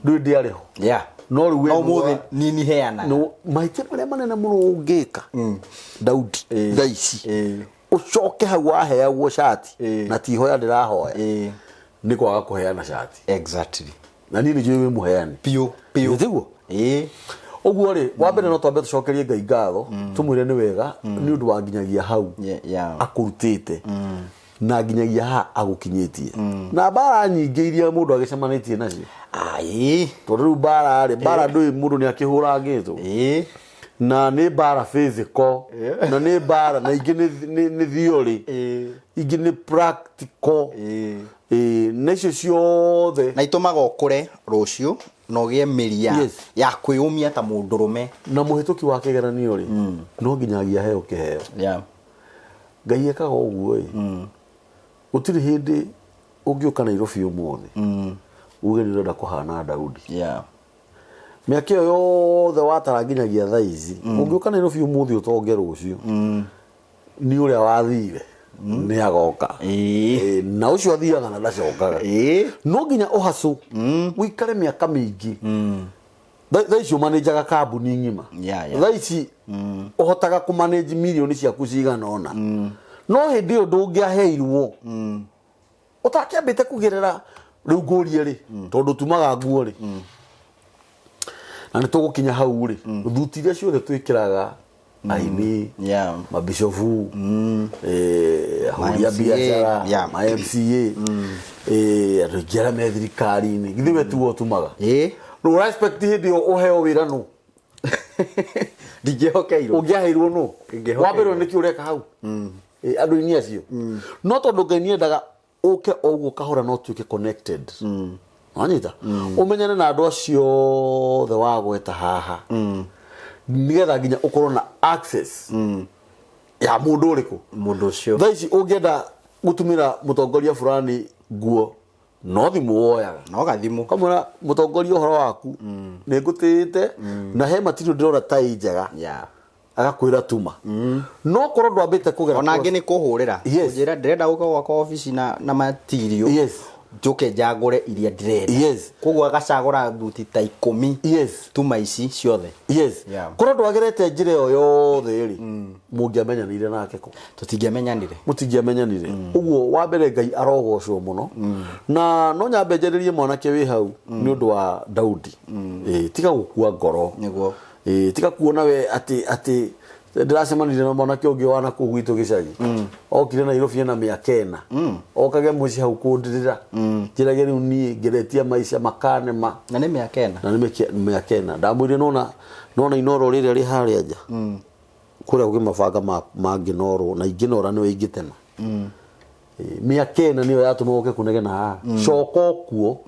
[SPEAKER 1] ndũĩ ndĩarĩ ho. No rĩu we
[SPEAKER 2] No ũmũthĩ niĩ heanaga.
[SPEAKER 1] No mahĩtia marĩa manene mũno ũngĩka Daudi thaa ici ũcoke hau waheagwo cati na ti ihoya ndĩrahoya nĩ kwaga kũheana cati.
[SPEAKER 2] Exactly.
[SPEAKER 1] Na niĩ nĩ njũĩ wĩ mũheani.
[SPEAKER 2] Piũ piũ.
[SPEAKER 1] Tiguo?
[SPEAKER 2] Ĩĩ.
[SPEAKER 1] Ũguo rĩ, wa mbere no twambe tũcokerie Ngai ngatho, tũmwĩre nĩ wega nĩ ũndũ wa nginyagia hau akũrutĩte na nginyagia haha agũkinyĩtie na mbara nyingĩ iria mũndũ agĩcemanĩtie nacio.
[SPEAKER 2] Ai.
[SPEAKER 1] Tondũ rĩu mbara rĩ, mbara ndũĩ mũndũ nĩ akĩhũrangĩtwo na nĩ mbara physical na nĩ mbara na ingĩ nĩ theory, ingĩ nĩ practical. Ĩĩ, na icio ciothe
[SPEAKER 2] na itũmaga ũkũre rũciũ na ũgĩe mĩri ya
[SPEAKER 1] Yes.
[SPEAKER 2] ya kwĩyũmia ta mũndũrũme.
[SPEAKER 1] Na mũhĩtũki wa kĩgeranio rĩ, no nginyagia aheo kĩheo. Ngai ekaga ũguo ĩ, gũtirĩ hĩndĩ ũngĩũka Nairobi ũmũthĩ uge nĩ ũrenda kũhana Daudi. Mĩaka ĩyo yothe watara nginyagia thaa ici, ũngĩũka Nairobi ũmũthĩ ũtonge rũciũ, nĩ ũrĩa wathire nĩ agoka.
[SPEAKER 2] Ĩĩ.
[SPEAKER 1] Ĩĩ, na ũcio athiaga na ndacokaga. No nginya ũhacũ ũikare mĩaka mĩingĩ. Thaa ici ũmanĩnjaga kambuni ng'ima. Thaa ici ũhotaga kũmanĩnji mirioni ciaku cigana ũna, no hĩndĩ ĩyo ndũngĩaheirwo ũtakĩambĩte kũgerera. Rĩu ngũrie rĩ, tondũ tumaga nguo rĩ, na nĩ tũgũkinya hau rĩ, thuti iria ciothe twĩkĩraga, aini, mabicobu, ahũri a
[SPEAKER 2] Ma MCA,
[SPEAKER 1] biacara, ma MCA, andũ aingĩ arĩa me thirikari-inĩ, githĩ we tuo ũtumaga?
[SPEAKER 2] Ĩĩ.
[SPEAKER 1] Rĩu ũra expect hĩndĩ ĩyo ũheo wĩra nũ?
[SPEAKER 2] Ndingĩhokeirwo.
[SPEAKER 1] Ũngĩaheirwo nũ?
[SPEAKER 2] Ingĩhokeirwo.
[SPEAKER 1] Wa mbere nĩkĩ ũreka hau? Andũ-inĩ acio, no tondũ Ngai nĩendaga ũke o ũguo kahora no ũtuĩke connected, wanyita, ũmenyane na andũ acio othe wagweta haha, nĩgetha nginya ũkorwo na access ya mũndũ ũrĩkũ.
[SPEAKER 2] Mũndũ ũcio.
[SPEAKER 1] Thaa ici ũngĩenda gũtumĩra mũtongoria fulani nguo, no thimũ woyaga.
[SPEAKER 2] No gathimũ.
[SPEAKER 1] Ũkamwĩra, mũtongoria, ũhoro waku nĩ ngũtĩĩte na he matirio ndĩrona ta ĩ njega. Agakwĩra tuma, no korwo ndwambĩte kũgera
[SPEAKER 2] Ona angĩ nĩ kũhũrĩra.
[SPEAKER 1] Yes.
[SPEAKER 2] Kũnjĩra ndĩrenda gũka gwakwa obici na matirio. Njũke njagũre iria ndĩrenda. Koguo agacagũra thuti ta 10. Tuma ici ciothe.
[SPEAKER 1] Korwo ndwagerete njĩra ĩyo yothe rĩ, mũngĩamenyanire nake kũ?
[SPEAKER 2] Tũtingĩamenyanire.
[SPEAKER 1] Mũtingĩamenyanire. Ũguo wa mbere Ngai arogocwo mũno, na no nyambe njarĩrie mwanake wĩ hau nĩ ũndũ wa Daudi. Ĩĩ, tiga gũkua ngoro.
[SPEAKER 2] Nĩguo.
[SPEAKER 1] Ĩĩ, tiga kuona we atĩ ndĩracemanirie na mwanake ũngĩ wa nakũu gwitũ gĩcagi, okire Nairobi ena mĩaka 4, okage mũciĩ hau kũndĩrĩra, njĩrage rĩu niĩ ngeretie maica makanema.
[SPEAKER 2] Na nĩ mĩaka 4.
[SPEAKER 1] Na nĩ mĩaka 4. Ndamwĩrire nona inoro rĩrĩa rĩ harĩa nja kũrĩa ũgĩmabanga mangĩnorwo na ingĩnora nĩwe ingĩtema. Mĩaka 4 nĩyo yatũma ũke kũnegena haha. Coka kuo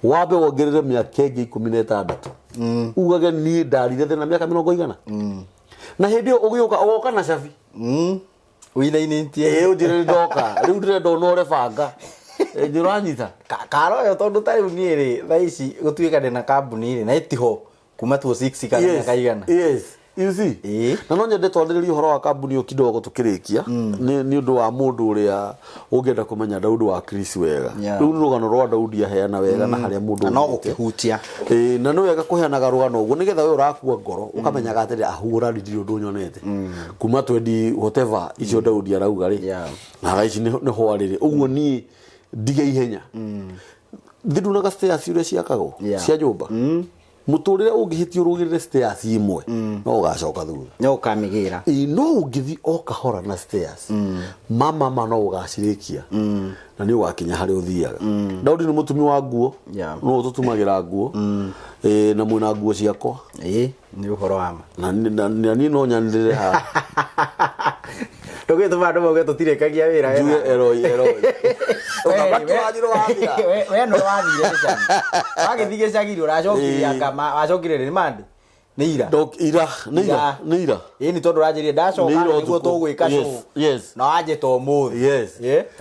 [SPEAKER 1] wambe wongerere mĩaka ĩngĩ 16, ugage niĩ ndarire thĩna mĩaka mĩrongo igana, na hĩndĩ ĩyo ũgĩũka ũgoka na cabi.
[SPEAKER 2] Wĩinainĩtie.
[SPEAKER 1] Ĩĩ, ũnjĩre nĩ ndoka rĩu ndĩrenda ũnore banga. Ĩ, ũranyita.
[SPEAKER 2] Karo ĩyo, tondũ ta rĩu niĩ rĩ, thaa ici gũtuĩka ndĩna kambuni rĩ, na ĩtiho kuma 26 kana mĩaka igana.
[SPEAKER 1] Yes, you see.
[SPEAKER 2] Ĩĩ.
[SPEAKER 1] Na no nyende twarĩrĩrie ũhoro wa kambuni ĩyo kidogo tũkĩrĩkia, nĩ ũndũ wa mũndũ ũrĩa ũngĩenda kũmenya Daudi wa Chris wega. Rĩu nĩ rũgano rwa Daudi aheana wega na harĩa mũndũ
[SPEAKER 2] Na no
[SPEAKER 1] aumĩte.
[SPEAKER 2] gũkĩhutia.
[SPEAKER 1] Ĩĩ, na nĩ wega kũheanaga rũgano ũguo nĩgetha we ũrakua ngoro ũkamenyaga atĩrĩ, ahũra ndirĩ ũndũ nyonete kuma 20 whatever icio Daudi arauga rĩ, na thaa ici nĩ hwarĩrĩ ũguo niĩ ndige ihenya thindunaga stairs ũrĩa ciakagwo cia nyũmba. Mũtũrĩre ũngĩhĩtia ũrũgĩrĩre stairs imwe, no ũgacoka thutha.
[SPEAKER 2] No ũkamĩgĩra.
[SPEAKER 1] Ĩĩ, no ũngĩthiĩ o kahora na stairs mama no ũgacirĩkia na nĩ ũgakinya harĩa ũthiaga. Daudi nĩ mũtumi wa nguo. No ũtũtumagĩra nguo. Ĩĩ, na mwĩna nguo ciakwa.
[SPEAKER 2] Ĩĩ, nĩ ũhoro wa ma.
[SPEAKER 1] Na niĩ no nyanĩrĩre haha.
[SPEAKER 2] Ndũgĩtũma andũ mauge tũtirĩkagia wĩra
[SPEAKER 1] njuge
[SPEAKER 2] wena.
[SPEAKER 1] Eroi eroi ũthamaki wanyu nĩ wathira.
[SPEAKER 2] We nĩ wathire gĩcagi, wagĩthiĩ gĩcagi rĩ, ũracokire anga wacokire rĩ? Nĩ mande nĩ ira?
[SPEAKER 1] Ira, nĩ ira, nĩ ira.
[SPEAKER 2] Ĩĩ, nĩ tondũ ũranjĩrire ndacoka
[SPEAKER 1] Nĩ ira
[SPEAKER 2] nĩguo
[SPEAKER 1] ũtukũ.
[SPEAKER 2] tũgwĩka show. Na wanjĩta ũmũthĩ.
[SPEAKER 1] Yes.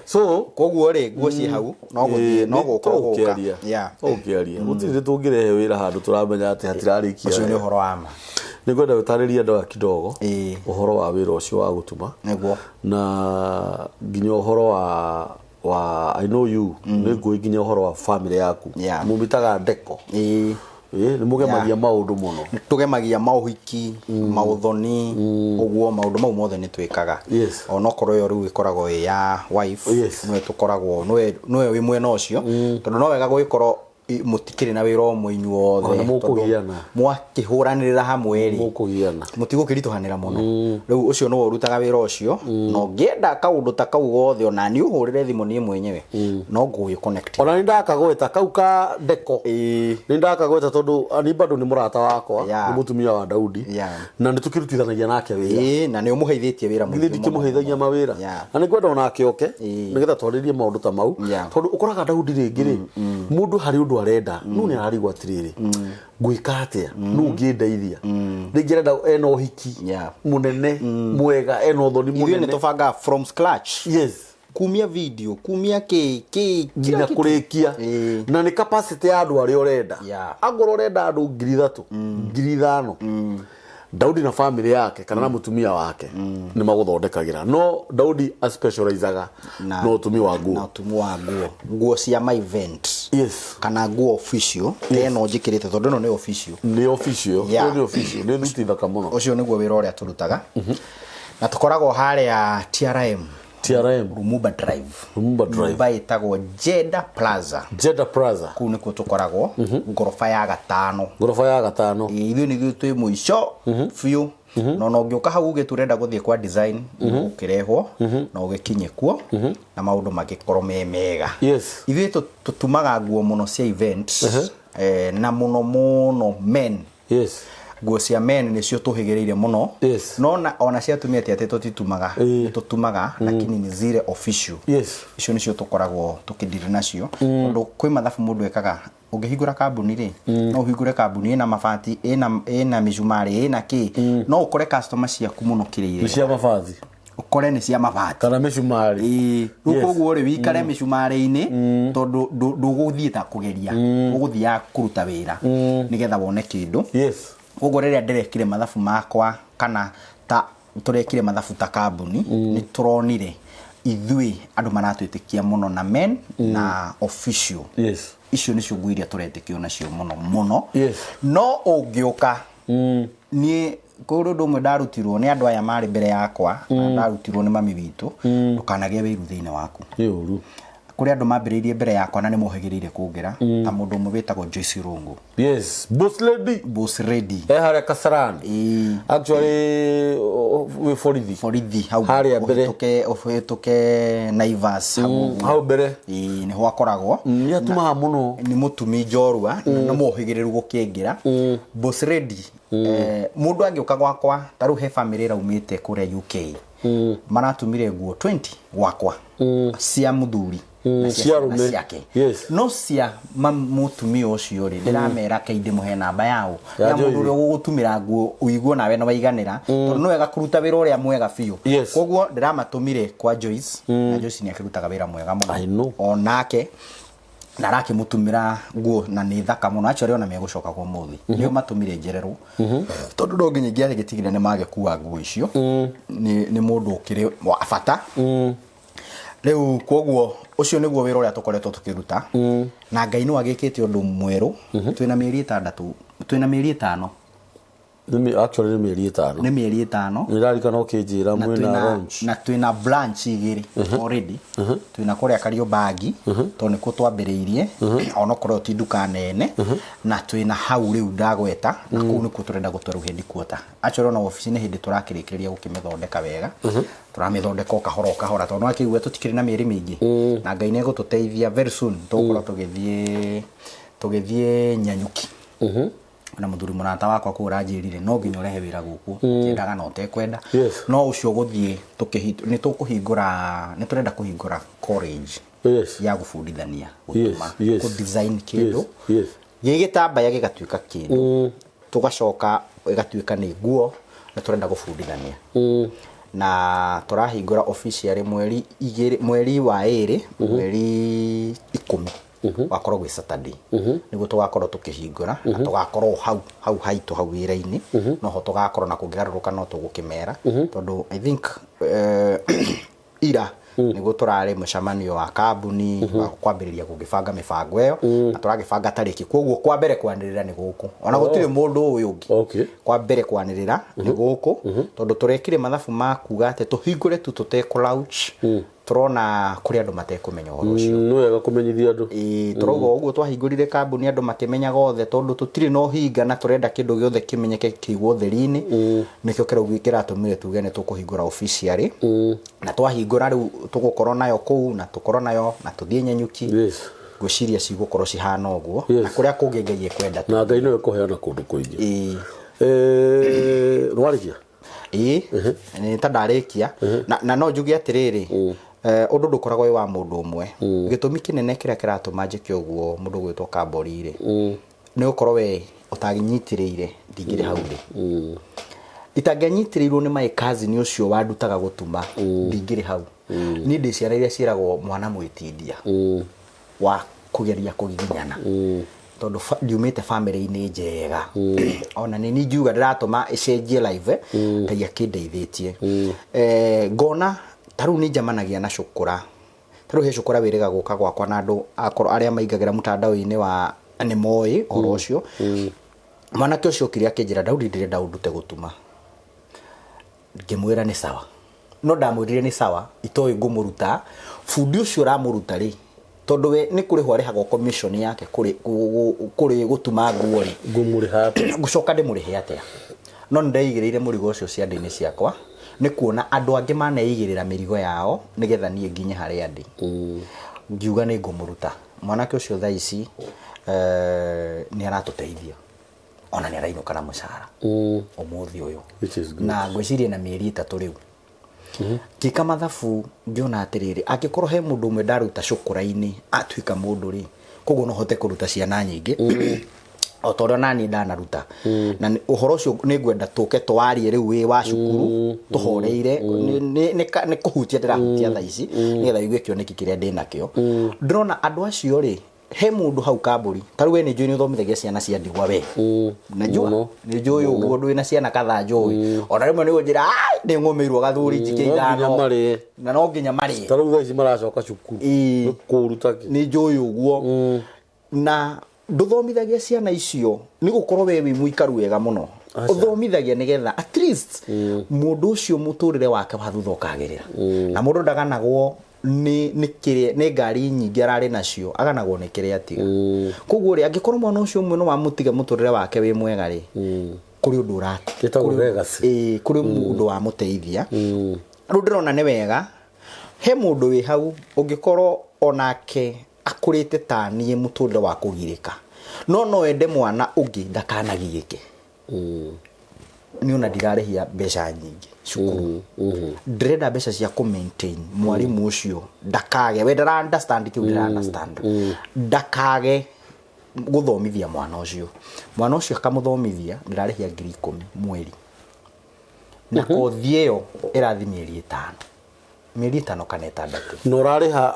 [SPEAKER 1] So
[SPEAKER 2] Koguo rĩ, nguo ciĩ hau, no gũthiĩ no gũka ũgũka.
[SPEAKER 1] Tũgũkĩaria. Tũgũkĩaria gũtirĩ tũngĩrehe wĩra handũ tũramenya atĩ hatirarĩkia
[SPEAKER 2] Ũcio nĩ
[SPEAKER 1] wega.
[SPEAKER 2] ũhoro wa ma.
[SPEAKER 1] Nĩ ngwenda ũtarĩrie andũ aya kidogo ũhoro wa wĩra ũcio wa gũtuma na nginya ũhoro wa I know you nĩ ngũĩ nginya ũhoro wa family yaku. Mũmĩtaga ndeko.
[SPEAKER 2] Ĩĩ.
[SPEAKER 1] Nĩ mũgemagia maũndũ mũno.
[SPEAKER 2] Nĩ tũgemagia maũhiki, maũthoni, ũguo maũndũ mau mothe nĩ twĩkaga. Onokorwo ĩyo rĩu ĩkoragwo ĩ ya wife, nĩwe tũkoragwo, nĩwe wĩ mwena ũcio, tondũ no wega gũgĩkorwo mũtikĩrĩ na wĩra ũmwe inyuothe,
[SPEAKER 1] Ona
[SPEAKER 2] tondũ
[SPEAKER 1] mũkũgiana.
[SPEAKER 2] mwakĩhũranĩrĩra hamwe rĩ,
[SPEAKER 1] Mũkũgiana.
[SPEAKER 2] Mũtigũkĩritũhanĩra mũno. Rĩu ũcio nĩwe ũrutaga wĩra ũcio, na ũngĩenda kaũndũ ta kau gothe, ona niĩ ũhũrĩre thimũ niĩ mwenyewe no ngũgĩ connect.
[SPEAKER 1] Ona nĩ ndakagweta kau ka ndeko, nĩ ndakagweta tondũ ni bado nĩ mũrata wakwa, nĩ mũtumia wa Daudi, na nĩ tũkĩrutithanagia nake wĩra.
[SPEAKER 2] Ĩĩ, na nĩ ũmũheithĩtie wĩra
[SPEAKER 1] githĩ
[SPEAKER 2] mũingĩ.
[SPEAKER 1] Ndikĩmũheithagia mawĩra? Na nĩ ngwenda onake oke nĩgetha twarĩrie maũndũ ta mau, tondũ ũkoraga Daudi rĩngĩ rĩ, mũndũ harĩ ũndũ arenda no nĩ ararigwo atĩrĩrĩ, ngwĩka atĩa, nũ ũngĩndeithia? Rĩngĩ arenda ena ũhiki mũnene mwega, ena ũthoni
[SPEAKER 2] Ithuĩ nĩ
[SPEAKER 1] mũnene.
[SPEAKER 2] tũbangaga from scratch, kumia video, kumia kĩ kĩ
[SPEAKER 1] nginya
[SPEAKER 2] kila kitu.
[SPEAKER 1] Kũrĩkia. Na nĩ capacity ya andũ arĩa ũrenda. Angorwo ũrenda andũ 3,000, 5,000, Daudi na family yake kana na mũtumia wake nĩ magũthondekagĩra. No Daudi aspecializaga na ũtumi wa
[SPEAKER 2] na
[SPEAKER 1] nguo.
[SPEAKER 2] Ũtumi wa nguo, nguo cia ma event kana nguo official ta ĩno njĩkĩrĩte, tondũ ĩno nĩ official.
[SPEAKER 1] Nĩ official. Ĩyo nĩ official, nĩ thuti thaka mũno.
[SPEAKER 2] Ũcio nĩguo wĩra ũrĩa tũrutaga, na tũkoragwo harĩa TRM,
[SPEAKER 1] TRM.
[SPEAKER 2] Lumumba Drive.
[SPEAKER 1] Lumumba Drive.
[SPEAKER 2] Nyũmba ĩtagwo Jeda Plaza.
[SPEAKER 1] Jeddah Plaza.
[SPEAKER 2] Kũu nĩkuo tũkoragwo, ngoroba ya gatano.
[SPEAKER 1] Ngoroba ya gatano.
[SPEAKER 2] Ĩĩ, ithuĩ nĩthuĩ twĩ mũico biũ, na ona ũngĩũka hau uge tũrenda gũthiĩ kwa design, ũkĩrehwo na ũgĩkinye kuo na maũndũ magĩkorwo me mega. Ithuĩ tũtumaga nguo mũno cia event, na mũno mũno men. Nguo cia men nĩcio tũhĩgĩrĩire mũno. No ona cia atumia ti atĩ tũtitumaga, nĩ tũtumaga, lakini ni zile official. Icio nĩcio tũkoragwo tũkĩndiri nacio, tondũ kwĩ mathabu mũndũ ekaga ũngĩhingũra kambuni rĩ, no ũhingũre kambuni ĩna mabati, ĩna mĩcumarĩ, ĩna kĩ, no ũkore customer ciaku mũno kĩrĩa
[SPEAKER 1] Nĩ cia mabati.
[SPEAKER 2] Ũkore nĩ cia mabati
[SPEAKER 1] kana mĩcumarĩ.
[SPEAKER 2] Ĩĩ, rĩu koguo rĩ, wikare mĩcumarĩ-inĩ, tondũ ndũgũthiĩ ta kũgeria, ũgũthiaga kũruta wĩra nĩgetha wone kĩndũ. Koguo rĩrĩa ndĩrekire mathabu makwa, kana ta tũrekire mathabu ta kambuni, nĩ tũronire ithuĩ andũ maratwĩtĩkia mũno na men na official. Icio nĩcio nguo iria tũretĩkio nacio mũno mũno. No ũngĩũka, niĩ kũrĩ ũndũ ũmwe ndarutirwo nĩ andũ aya marĩ mbere yakwa, na ndarutirwo nĩ mami witũ: ndũkanagĩe wĩiru thĩinĩ waku.
[SPEAKER 1] Nĩ ũru.
[SPEAKER 2] Kũrĩ andũ mambĩrĩirie mbere yakwa na nĩ mohĩgĩrĩire kũngĩra, ta mũndũ ũmwe wĩtagwo Joyce Rungu.
[SPEAKER 1] Yes, boss lady.
[SPEAKER 2] Boss Ready.
[SPEAKER 1] E harĩa Kasarani. Actually wĩ borithi.
[SPEAKER 2] Borithi hau.
[SPEAKER 1] Harĩa mbere.
[SPEAKER 2] Ũhĩtũke Naivas hau ũguo.
[SPEAKER 1] Hau mbere.
[SPEAKER 2] Ĩĩ, nĩho akoragwo.
[SPEAKER 1] Nĩ atumaga mũno.
[SPEAKER 2] Nĩ mũtumi njorua na nĩ mũhĩgĩrĩru gũkĩngĩra. Boss Ready, mũndũ angĩũka gwakwa, ta rĩu he family ĩraumĩte kũrĩa UK, maratumire nguo 20 gwakwa cia mũthuri na
[SPEAKER 1] cia
[SPEAKER 2] cia ciana
[SPEAKER 1] arũme.
[SPEAKER 2] Ciake. No cia mũtumia ũcio rĩ, ndĩramera ke ndĩmũhe namba yao
[SPEAKER 1] Ya
[SPEAKER 2] ya mũndũ
[SPEAKER 1] Joyce.
[SPEAKER 2] ũrĩa ũgũgũtumĩra nguo, ũigue nawe nĩ waiganĩra, tondũ nĩ wega kũruta wĩra ũrĩa mwega biũ. Koguo ndĩramatũmire kwa Joyce, na Joyce nĩ akĩrutaga wĩra mwega mũno.
[SPEAKER 1] I know.
[SPEAKER 2] Onake na arakĩmũtumĩra nguo na nĩ thaka mũno. Actually, ona megũcoka kwa mũthĩ nĩo matũmire njererwo, tondũ no nginya ingĩagĩtigire nĩ magĩkua nguo icio, nĩ mũndũ ũkĩrĩ wa bata rĩu. Koguo ũcio nĩguo wĩra ũrĩa tũkoretwo tũkĩruta, na Ngai no agĩkĩte ũndũ mwerũ. Twĩna mĩeri 6, twĩna mĩeri 5.
[SPEAKER 1] Actually nĩ mĩeri 5.
[SPEAKER 2] Nĩ mĩeri 5.
[SPEAKER 1] Nĩ ndarikana ũkĩnjĩra
[SPEAKER 2] Na
[SPEAKER 1] mwĩna launch.
[SPEAKER 2] Na twĩna branch igĩrĩ already. Twĩna kũrĩa Kariobangi, tondũ nĩkuo twambĩrĩirie, onokorwo ti nduka nene, na twĩna hau rĩu ndagweta, na kũu nĩkuo tũrenda gũtwarwo headquarter. Actually, ona obici nĩ hĩndĩ tũrakĩrĩkĩrĩria gũkĩmĩthondeka wega, tũramĩthondeka o kahora o kahora, tondũ nĩwakĩigua tũtikĩrĩ na mĩeri mĩingĩ, na Ngai nĩ egũtũteithia, very soon tũgũkorwo tũgĩthiĩ Nyanyuki. Na mũthuri mũrata wakwa kũu ũranjĩrire no nginya ũrehe wĩra gũkũ, ũkĩendaga na ũtekwenda. No ũcio gũthiĩ nĩ tũkũhingũra, nĩ tũrenda kũhingũra college ya gũbundithania gũtuma, kũ design kĩndũ gĩ gĩtambaya gĩgatuĩka kĩndũ, tũgacoka ĩgatuĩka nĩ nguo, na tũrenda gũbundithania, na tũrahingũra officially mweri 2, mweri wa 2, mweri 10, wakorwo gwĩ Saturday nĩguo tũgakorwo tũkĩhingũra, na tũgakorwo hau hau haitũ hau wĩra-inĩ, noho tũgakorwo, na kũngĩgarũrũka no tũgũkĩmera, tondũ I think ira Nĩguo tũrarĩ mũcemanio wa kambuni wa kwambĩrĩria gũgĩbanga mĩbango ĩyo, na tũragĩbanga tarĩki. Koguo kwa mbere kwanĩrĩra nĩ gũkũ, ona gũtirĩ mũndũ ũyũ ũngĩ. Kwa mbere kwanĩrĩra nĩ gũkũ, tondũ tũrekire mathabu ma kuga atĩ tũhingũre tu tũtekũ launch, tũrona kũrĩ andũ matekũmenya ũhoro ũcio.
[SPEAKER 1] Nĩ wega kũmenyithia andũ.
[SPEAKER 2] Ĩĩ, tũrauga ũguo twahingũrire kambuni andũ makĩmenyaga othe, tondũ tũtirĩ na ũhinga na tũrenda kĩndũ gĩothe kĩmenyeke kĩigwo ũtheri-inĩ. Nĩkĩo kĩrauga kĩratũmire tuge nĩ tũkũhingũra officially, na twahingũra rĩu tũgũkorwo nayo kũu na tũkorwo nayo na tũthiĩ Nanyuki. Ngwĩciria cigũkorwo cihana ũguo. Na kũrĩa kũngĩ Ngai ekwenda.
[SPEAKER 1] Na Ngai nĩwe kũheana kũndũ kũingĩ. Nĩwarĩkia?
[SPEAKER 2] Ĩĩ, nĩ ta ndarĩkia. Na no njuge atĩrĩrĩ, ũndũ ndũkoragwo wĩ wa mũndũ ũmwe. Gĩtũmi kĩnene kĩrĩa kĩratũma njĩke ũguo mũndũ ũgwĩtwo Kambori rĩ, nĩ gũkorwo we ũtanyitĩrĩire ndingĩrĩ hau ndĩ. Itangĩanyitĩrĩirwo nĩ my cousin ũcio wandutaga gũtuma, ndingĩrĩ hau. Niĩ ndĩ ciana iria ciĩragwo mwana mwĩtindia wa kũgeria kũgiginyana, tondũ ndiumĩte bamĩrĩ-inĩ njega. Ona nĩ niĩ ingiuga ndĩratũma ĩcenjie life, Ngai akĩndeithĩtie. Ngona ta rĩu nĩ njemanagia na cũkũra. Ta rĩu he cũkũra wĩrĩga gũka gwakwa, na andũ akorwo arĩa maingagĩra mũtandao-inĩ wa nĩ moĩ ũhoro ũcio. Mwanake ũcio okire akĩnjĩra, "Daudi, ndĩrenda ũndute gũtuma." Ngĩmwĩra nĩ sawa, no ndamwĩrire nĩ sawa itoĩ ngũmũruta bundi ũcio ũramũruta rĩ, tondũ we nĩ kũrĩhwo arĩhagwo commission yake kũrĩ kũrĩ gũtuma nguo rĩ.
[SPEAKER 1] Ngũmũrĩha atĩa?
[SPEAKER 2] Ngũcoka ndĩmũrĩhe atĩa? No nĩ ndeigĩrĩire mũrigo ũcio ciande-inĩ ciakwa, nĩ kuona andũ angĩ maneigĩrĩra mĩrigo yao nĩgetha niĩ nginye harĩa ndĩ. Ngiuga nĩ ngũmũruta mwanake ũcio. Thaa ici nĩ aratũteithia, ona nĩ arainũka na mũcara ũmũthĩ ũyũ.
[SPEAKER 1] Which is good.
[SPEAKER 2] Na ngwĩciria na mĩeri 3 rĩu ngĩka mathabu, ngĩona atĩrĩrĩ, angĩkorwo he mũndũ ũmwe ndaruta cũkũra-inĩ atuĩka mũndũ rĩ, koguo no hote kũruta ciana nyingĩ o ta ũrĩa naniĩ ndanaruta. Na ũhoro ũcio nĩ ngwenda tũke twarie rĩu wĩ wa cukuru tũhoreire. Nĩ kũhutia ndĩrahutia thaa ici nĩgetha wigue kĩoneki kĩrĩa ndĩ nakĩo. Ndĩrona andũ acio rĩ, he mũndũ hau Kambũri, ta rĩu we nĩ njũĩ nĩ ũthomithagia ciana cia ndigwa we. Najua.
[SPEAKER 1] Mũno.
[SPEAKER 2] Nĩ njũĩ ũguo ndwĩ na ciana kadhaa njũĩ, ona rĩmwe nĩ ũnjĩra, "Ai, nĩ ng'ũmĩirwo gathuri njike
[SPEAKER 1] No nginya
[SPEAKER 2] ithano."
[SPEAKER 1] marĩe.
[SPEAKER 2] Na no nginya marĩe.
[SPEAKER 1] Ta rĩu thaa ici maracoka cukuru.
[SPEAKER 2] Ĩĩ.
[SPEAKER 1] Nĩ kũũru takĩ.
[SPEAKER 2] Nĩ njũĩ ũguo na ndũthomithagia ciana icio nĩ gũkorwo we wĩ mũikaru wega mũno.
[SPEAKER 1] Aca.
[SPEAKER 2] Ũthomithagia nĩgetha at least mũndũ ũcio mũtũrĩre wake wa thutha ũkagĩrĩra. Na mũndũ ndaganagwo nĩ kĩrĩa nĩ ngari nyingĩ ararĩ nacio, aganagwo nĩ kĩrĩa atiga. Koguo rĩ, angĩkorwo mwana ũcio ũmwe no wamũtiga mũtũrĩre wake wĩ mwega rĩ, kũrĩ ũndũ ũra
[SPEAKER 1] Ĩtagwo legacy.
[SPEAKER 2] Ĩĩ, kũrĩ ũndũ wamũteithia. Rĩu ndĩrona nĩ wega he mũndũ wĩ hau ũngĩkorwo onake akũrĩte ta niĩ mũtũrĩre wa kũgirĩka, no ende mwana ũngĩ ndakanagiĩke. Niĩ ona ndirarĩhia mbeca nyingĩ cukuru, ndĩrenda mbeca cia kũ maintain mwarimũ ũcio ndakage, we ndara understand kĩu ndĩra understand, ndakage gũthomithia mwana ũcio. Mwana ũcio akamũthomithia, ndĩrarĩhia 10,000 mweri, na kothi ĩyo ĩrathi mĩeri 5, mĩeri 5 kana 6.
[SPEAKER 1] Na ũrarĩha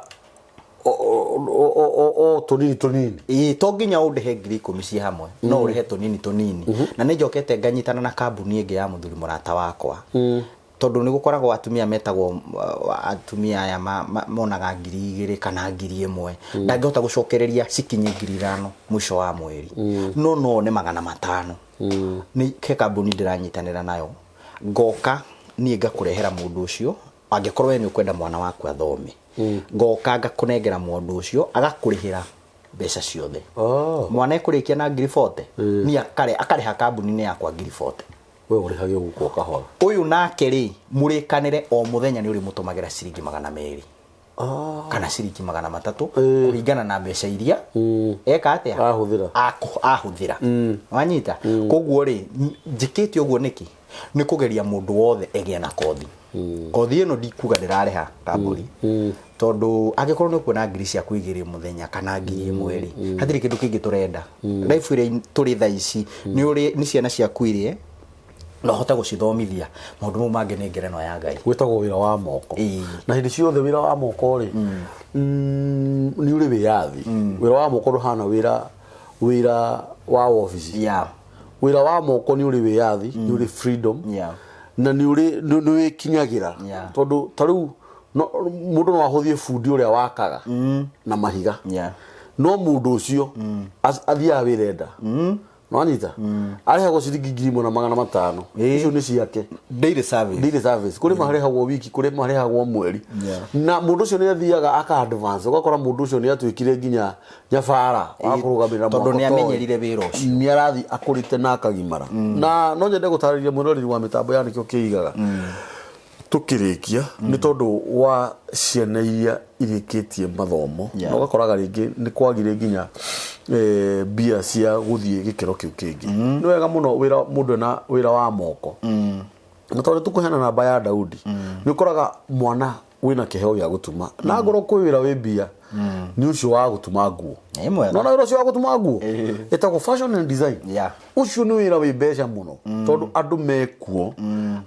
[SPEAKER 1] o tũnini tũnini?
[SPEAKER 2] Ĩĩ, to nginya ũndĩhe 10,000 ciĩ hamwe, no ũrĩhe tũnini tũnini. Na nĩ njokete nganyitana na kambuni ĩngĩ ya mũthuri mũrata wakwa, tondũ nĩ gũkoragwo atumia metagwo atumia aya monaga 2,000 kana 1,000, ndangĩhota gũcokereria cikinye 5,000 mũico wa mweri, no nĩ 500. Nĩ he kambuni ndĩranyitanĩra nayo, ngoka niĩ ngakũrehera mũndũ ũcio. Angĩkorwo we nĩ ũkwenda mwana waku athome, ngoka ngakũnengera mũndũ ũcio, agakũrĩhĩra mbeca ciothe. Mwana ekũrĩkia na 40,000, niĩ akarĩha kambuni-inĩ yakwa 40,000.
[SPEAKER 1] We ũrĩhage gũkũ o kahora.
[SPEAKER 2] Ũyũ nake rĩ, mũrĩkanĩre o mũthenya nĩ ũrĩmũtũmagĩra ciringi 200 kana ciringi 300, kũringana na mbeca iria eka atĩa.
[SPEAKER 1] Ahũthĩra.
[SPEAKER 2] Ahũthĩra. Wanyita? Koguo rĩ, njĩkĩte ũguo nĩkĩ? Nĩ kũgeria mũndũ wothe egĩe na kothi. Kothi ĩno ndikuga ndĩrarĩha kambuni, tondũ angĩkorwo nĩ ũkuona ngiri ciaku igĩrĩ mũthenya kana 1,000 rĩ, hatirĩ kĩndũ kĩngĩ tũrenda. Life ĩrĩa tũrĩ thaa ici nĩ ũrĩ nĩ ciana ciaku irie na ũhote gũcithomithia, maũndũ mau mangĩ nĩ ngerenwa ya Ngai.
[SPEAKER 1] Gwĩtagwo wĩra wa moko. Na hĩndĩ ciothe wĩra wa moko rĩ, nĩ ũrĩ wĩyathi. Wĩra wa moko ndũhana wĩra wa wabici. Wĩra wa moko nĩ ũrĩ wĩyathi, nĩ ũrĩ freedom, na nĩ ũrĩ nĩ wĩkinyagĩra, tondũ ta rĩu No mũndũ no ahũthie bundi ũrĩa wakaga na mahiga. No mũndũ ũcio athiaga wĩra enda. Nĩwanyita? Arĩhagwo ciringi 1,500.
[SPEAKER 2] Ĩĩ.
[SPEAKER 1] Icio nĩ ciake.
[SPEAKER 2] Daily service.
[SPEAKER 1] Daily service. Kũrĩ marĩhagwo wiki, kũrĩ marĩhagwo mweri.
[SPEAKER 2] Yeah.
[SPEAKER 1] Na mũndũ ũcio nĩ athiaga aka advance, ũgakora mũndũ ũcio nĩ atuĩkire nginya nyabara wa kũrũgamĩrĩra
[SPEAKER 2] Tondũ
[SPEAKER 1] mwako
[SPEAKER 2] nĩ
[SPEAKER 1] toĩ.
[SPEAKER 2] amenyerire wĩra ũcio.
[SPEAKER 1] Nĩ arathiĩ akũrĩte na akagimara. Na no nyende gũtarĩria mwĩroreri wa mĩtambo ya Nĩkĩo Kĩigaga. Tũkĩrĩkia nĩ tondũ wa ciana iria irĩkĩtie mathomo.
[SPEAKER 2] Yeah.
[SPEAKER 1] Na ũgakoraga rĩngĩ nĩ kwagire nginya mbia cia gũthiĩ gĩkĩro kĩu kĩngĩ. Nĩ wega mũno wĩra mũndũ ena wĩra wa moko. Na tondũ tũkũheana namba ya Daudi, nĩ ũkoraga mwana wĩna kĩheo gĩa gũtuma. Na ngorwo kwĩ wĩra wĩ mbia, nĩ ũcio wa gũtuma nguo.
[SPEAKER 2] Nĩ mwega.
[SPEAKER 1] Nona wĩra ũcio wa gũtuma nguo? Ĩtagwo fashion and design.
[SPEAKER 2] Yeah.
[SPEAKER 1] Ũcio nĩ wĩra wĩ mbeca mũno tondũ andũ mekuo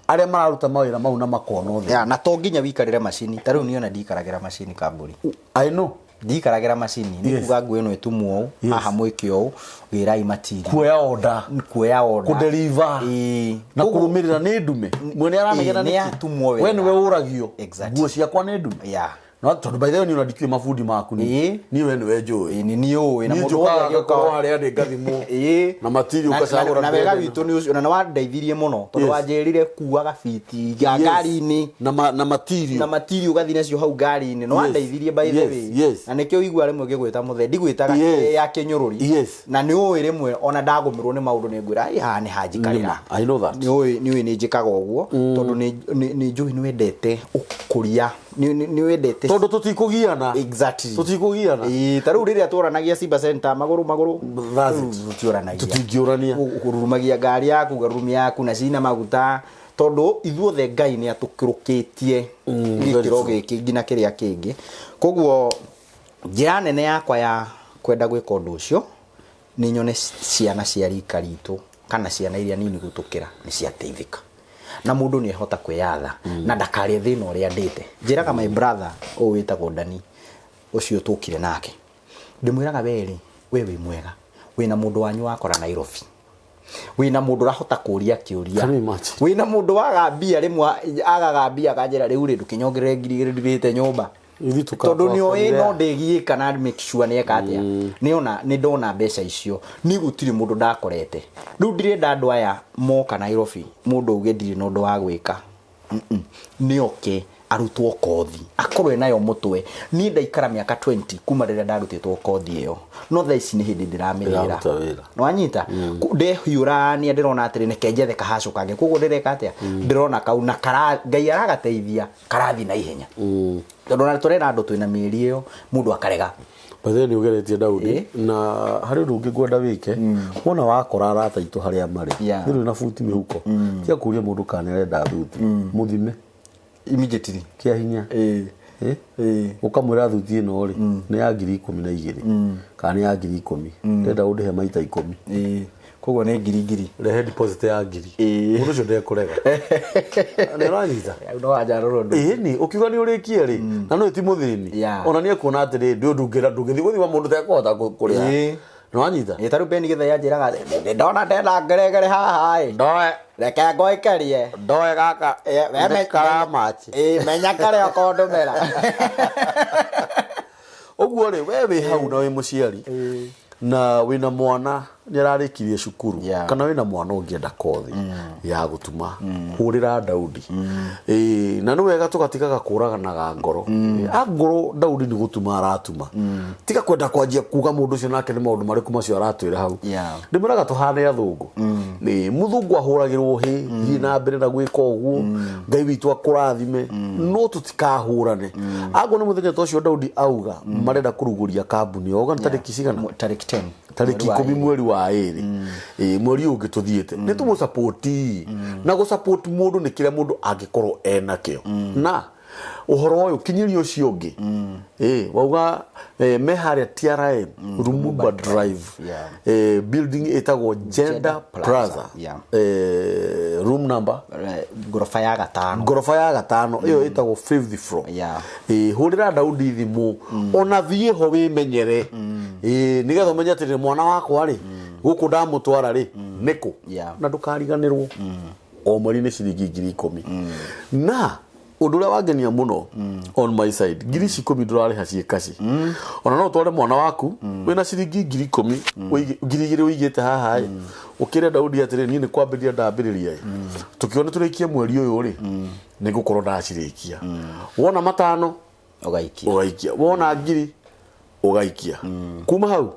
[SPEAKER 1] arĩa mararuta mawĩra mau na makona ũtheri.
[SPEAKER 2] Yeah, na to nginya wikarĩre macini ta rĩu niĩ ona ndikaragĩra macini kambũri.
[SPEAKER 1] I know.
[SPEAKER 2] Ndikaragĩra macini nĩ
[SPEAKER 1] Yes.
[SPEAKER 2] kuga nguo ĩno ĩtumwo ũũ
[SPEAKER 1] Yes.
[SPEAKER 2] haha mwĩke ũũ wĩrai material.
[SPEAKER 1] Kuoya order.
[SPEAKER 2] Kuoya order.
[SPEAKER 1] Kũdeliver.
[SPEAKER 2] Ĩĩ.
[SPEAKER 1] Na
[SPEAKER 2] Koguo-
[SPEAKER 1] kũrũmĩrĩra nĩ ndume. Mwene aranegena
[SPEAKER 2] Ĩĩ,
[SPEAKER 1] nĩkĩ?
[SPEAKER 2] nĩ yatumwo
[SPEAKER 1] We
[SPEAKER 2] wega.
[SPEAKER 1] nĩwe ũragio.
[SPEAKER 2] Exactly.
[SPEAKER 1] Nguo ciakwa nĩ ndume.
[SPEAKER 2] Yeah.
[SPEAKER 1] No tondũ by the way niĩ ona ndikĩũĩ mabundi maku niĩ.
[SPEAKER 2] Ĩĩ.
[SPEAKER 1] Niĩ we nĩwe njũĩ.
[SPEAKER 2] Ĩĩ, nĩ niĩ ũĩ na
[SPEAKER 1] Niĩ
[SPEAKER 2] mũndũ
[SPEAKER 1] njũkaga
[SPEAKER 2] wothe agĩũka
[SPEAKER 1] ngakorwo harĩa ndĩ ngathimwo.
[SPEAKER 2] Ĩĩ.
[SPEAKER 1] Na material ũgacagũra
[SPEAKER 2] na wega
[SPEAKER 1] ndĩrenda.
[SPEAKER 2] witũ nĩ ũcio na nĩ wandeithirie mũno tondũ
[SPEAKER 1] Yes.
[SPEAKER 2] wanjĩrire kuaga biti ya
[SPEAKER 1] Yes.
[SPEAKER 2] ngari-inĩ
[SPEAKER 1] Na na material.
[SPEAKER 2] na material ũgathiĩ nacio hau ngari-inĩ nĩ wandeithirie by the
[SPEAKER 1] Yes,
[SPEAKER 2] way
[SPEAKER 1] yes.
[SPEAKER 2] na nĩkĩo igua rĩmwe ngĩgwĩta mũthee ndigwĩtaga
[SPEAKER 1] Yes.
[SPEAKER 2] ya kĩnyũrũri
[SPEAKER 1] Yes.
[SPEAKER 2] na nĩ ũĩ rĩmwe ona ndagũmĩrwo nĩ maũndũ nĩ ngwĩra "Ai, haha nĩ hanjikarĩra."
[SPEAKER 1] Nĩma, I know that.
[SPEAKER 2] Nĩ ũĩ nĩ ũĩ nĩ njĩkaga ũguo tondũ nĩ njũĩ nĩ wendete ũkũria nĩ wendete
[SPEAKER 1] Tondũ tũtikũgiana.
[SPEAKER 2] Exactly.
[SPEAKER 1] Tũtikũgiana.
[SPEAKER 2] Ĩĩ, ta rĩu rĩrĩa tworanagia Simba Center magũrũ magũrũ
[SPEAKER 1] That's it.
[SPEAKER 2] rĩu tũtioranagia.
[SPEAKER 1] Tũtingĩũrania.
[SPEAKER 2] Ũrurumagia ngari yaku ũkarurumia yaku na cina maguta tondũ ithuothe Ngai nĩ atũkĩrũkĩtie
[SPEAKER 1] Very
[SPEAKER 2] gĩkĩro
[SPEAKER 1] true.
[SPEAKER 2] gĩkĩ nginya kĩrĩa kĩngĩ. Koguo njĩra nene yakwa ya kwenda gwĩka ũndũ ũcio nĩ nyone ciana cia rika ritũ kana ciana iria nini gũtũkĩra nĩ ciateithĩka. Na mũndũ nĩ ehota kwĩyatha na ndakarĩe thĩna ũrĩa ndĩte. Njĩraga my brother ũyũ wĩtagwo Dani ũcio tũkire nake. Ndĩmwĩraga we rĩ, we wĩ mwega. Wĩna mũndũ wanyu wakora Nairobi. Wĩna mũndũ ũrahota kũria kĩũria.
[SPEAKER 1] Can you imagine?
[SPEAKER 2] Wĩna mũndũ waga mbia rĩmwe agaga mbia akanjĩra rĩu rĩ ndũkĩnyongerere ngiri igĩrĩ ndirĩte nyũmba.
[SPEAKER 1] Ithuĩ tũka-
[SPEAKER 2] Tondũ nĩ oĩ
[SPEAKER 1] twakorire.
[SPEAKER 2] no ndĩgiĩka na make sure nĩ eka atĩa. Nĩ ona nĩ ndona mbeca icio. Niĩ gũtirĩ mũndũ ndakorete. Rĩu ndirenda andũ aya moka Nairobi mũndũ auge ndirĩ na ũndũ wa gwĩka. Nĩ oke arutwo kothi akorwo enayo mũtwe. Niĩ ndaikara mĩaka 20 kuma rĩrĩa ndarutĩtwo kothi ĩyo. No thaa ici nĩ hĩndĩ ndĩramĩrĩra.
[SPEAKER 1] Ĩraruta wĩra.
[SPEAKER 2] Nĩwanyita? Ndehiũrania ndĩrona atĩrĩ reke njethe kahacũ kangĩ. Koguo ndĩreka atĩa? Ndĩrona kau na Ngai aragateithia karathi na ihenya. Tondũ ona tũrera andũ twĩna mĩeri ĩyo mũndũ akarega.
[SPEAKER 1] By the way, nĩ ũgeretie Daudi
[SPEAKER 2] Ĩĩ.
[SPEAKER 1] na harĩ ũndũ ũngĩ ngwenda wĩke wona wakora arata aitũ harĩa marĩ
[SPEAKER 2] Yeah.
[SPEAKER 1] nĩ na buti mĩhuko tiga kũria mũndũ kana nĩ arenda thuti mũthime
[SPEAKER 2] Immediately.
[SPEAKER 1] kĩa hinya.
[SPEAKER 2] Ĩĩ.
[SPEAKER 1] Ĩ?
[SPEAKER 2] Ĩĩ.
[SPEAKER 1] Ũkamwĩra thuti ĩno rĩ nĩ ya ngiri ikũmi na igĩrĩ kana nĩ ya ngiri ikũmi ndĩrenda ũndĩhe maita ikũmi.
[SPEAKER 2] Ĩĩ. Koguo nĩ ngiri ngiri.
[SPEAKER 1] Rehe deposit ya ngiri.
[SPEAKER 2] Ĩĩ.
[SPEAKER 1] Mũndũ ũcio ndekũrega. Nĩ ũranyita?
[SPEAKER 2] Rĩu no wanjarũra ũndũ.
[SPEAKER 1] Ĩĩ ni ũkiuga nĩ ũrĩkie rĩ na no ti mũthĩni.
[SPEAKER 2] Yeah.
[SPEAKER 1] Ona nĩ ekuona atĩrĩ ndũ ndũngĩra ndũngĩthiĩ gũthima mũndũ tekũhota kũrĩha.
[SPEAKER 2] Ĩĩ.
[SPEAKER 1] Nĩ wanyita?
[SPEAKER 2] Ĩĩ, ta rĩu Ben Gĩthaiya anjĩraga atĩ, ndona ndenda ngeregere haha ĩ.
[SPEAKER 1] Ndoe.
[SPEAKER 2] Reke ngũikĩrie.
[SPEAKER 1] Ndoe gaka.
[SPEAKER 2] Ĩĩ, we
[SPEAKER 1] Nĩ karamachi.
[SPEAKER 2] Ĩĩ, menya karĩa ũkũndũmĩra.
[SPEAKER 1] Ũguo rĩ we wĩ hau na wĩ mũciari na wĩna mwana nĩ ararĩkirie cukuru
[SPEAKER 2] Yeah.
[SPEAKER 1] kana wĩna mwana ũngĩenda kothi ya gũtuma hũrĩra Daudi. Ĩĩ, na nĩ wega tũgatigaga kũraganaga ngoro. Angorwo Daudi nĩ gũtuma aratuma tiga kwenda kwanjia kuga mũndũ ũcio nake nĩ maũndũ marĩkũ macio aratwĩra hau.
[SPEAKER 2] Yeah.
[SPEAKER 1] Ndĩmwĩraga tũhane athũngũ. Ĩĩ, mũthũngũ ahũragĩrwo hĩ thiĩ na mbere na gwĩka ũguo Ngai witũ akũrathime no tũtikahũrane. Angorwo nĩ mũthenya ta ũcio Daudi auga marenda kũrugũria kambuni auga nĩ tarĩki cigana?
[SPEAKER 2] Tarĩki 10.
[SPEAKER 1] Tarĩki
[SPEAKER 2] Mweri wa
[SPEAKER 1] ikũmi
[SPEAKER 2] ĩrĩ.
[SPEAKER 1] mweri wa ĩrĩ. Ĩĩ, mweri ũyũ ũngĩ tũthiĩte nĩ tũmũsapoti na gũsapoti mũndũ nĩ kĩrĩa mũndũ angĩkorwo enakĩo na ũhoro ũyũ kinyĩria ũcio ũngĩ. Ĩĩ, wauga me harĩa TRM Lumumba Drive.
[SPEAKER 2] Yeah.
[SPEAKER 1] Building ĩtagwo Gender
[SPEAKER 2] Gender
[SPEAKER 1] Plaza.
[SPEAKER 2] Plaza. Yeah.
[SPEAKER 1] Room number
[SPEAKER 2] Ngoroba ya gatano.
[SPEAKER 1] Ngoroba ya gatano ĩyo ĩtagwo fifth floor.
[SPEAKER 2] Yeah.
[SPEAKER 1] Ĩĩ, hũrĩra Daudi thimũ ona thiĩ ho wĩmenyere. Ĩĩ, nĩgetha ũmenye atĩrĩ mwana wakwa rĩ gũkũ ndamũtwara rĩ nĩkũ.
[SPEAKER 2] Yeah.
[SPEAKER 1] Na ndũkariganĩrwo o mweri nĩ ciringi ngiri ikũmi. Na Ũndũ ũrĩa wangenia mũno on my side, 10,000 ndũrarĩha ciĩ kaci. Ona no ũtware mwana waku wĩna ciringi 10,000, 2,000 ũigĩte haha ĩ, ũkĩre Daudi atĩrĩ, niĩ nĩ kwambĩrĩria ndambĩrĩria ĩ, tũkĩone tũrĩkie mweri ũyũ rĩ, nĩ ngũkorwo ndacirĩkia. Wona 5
[SPEAKER 2] Ũgaikia.
[SPEAKER 1] Ũgaikia. Wona 1,000 ũgaikia. Kuma hau,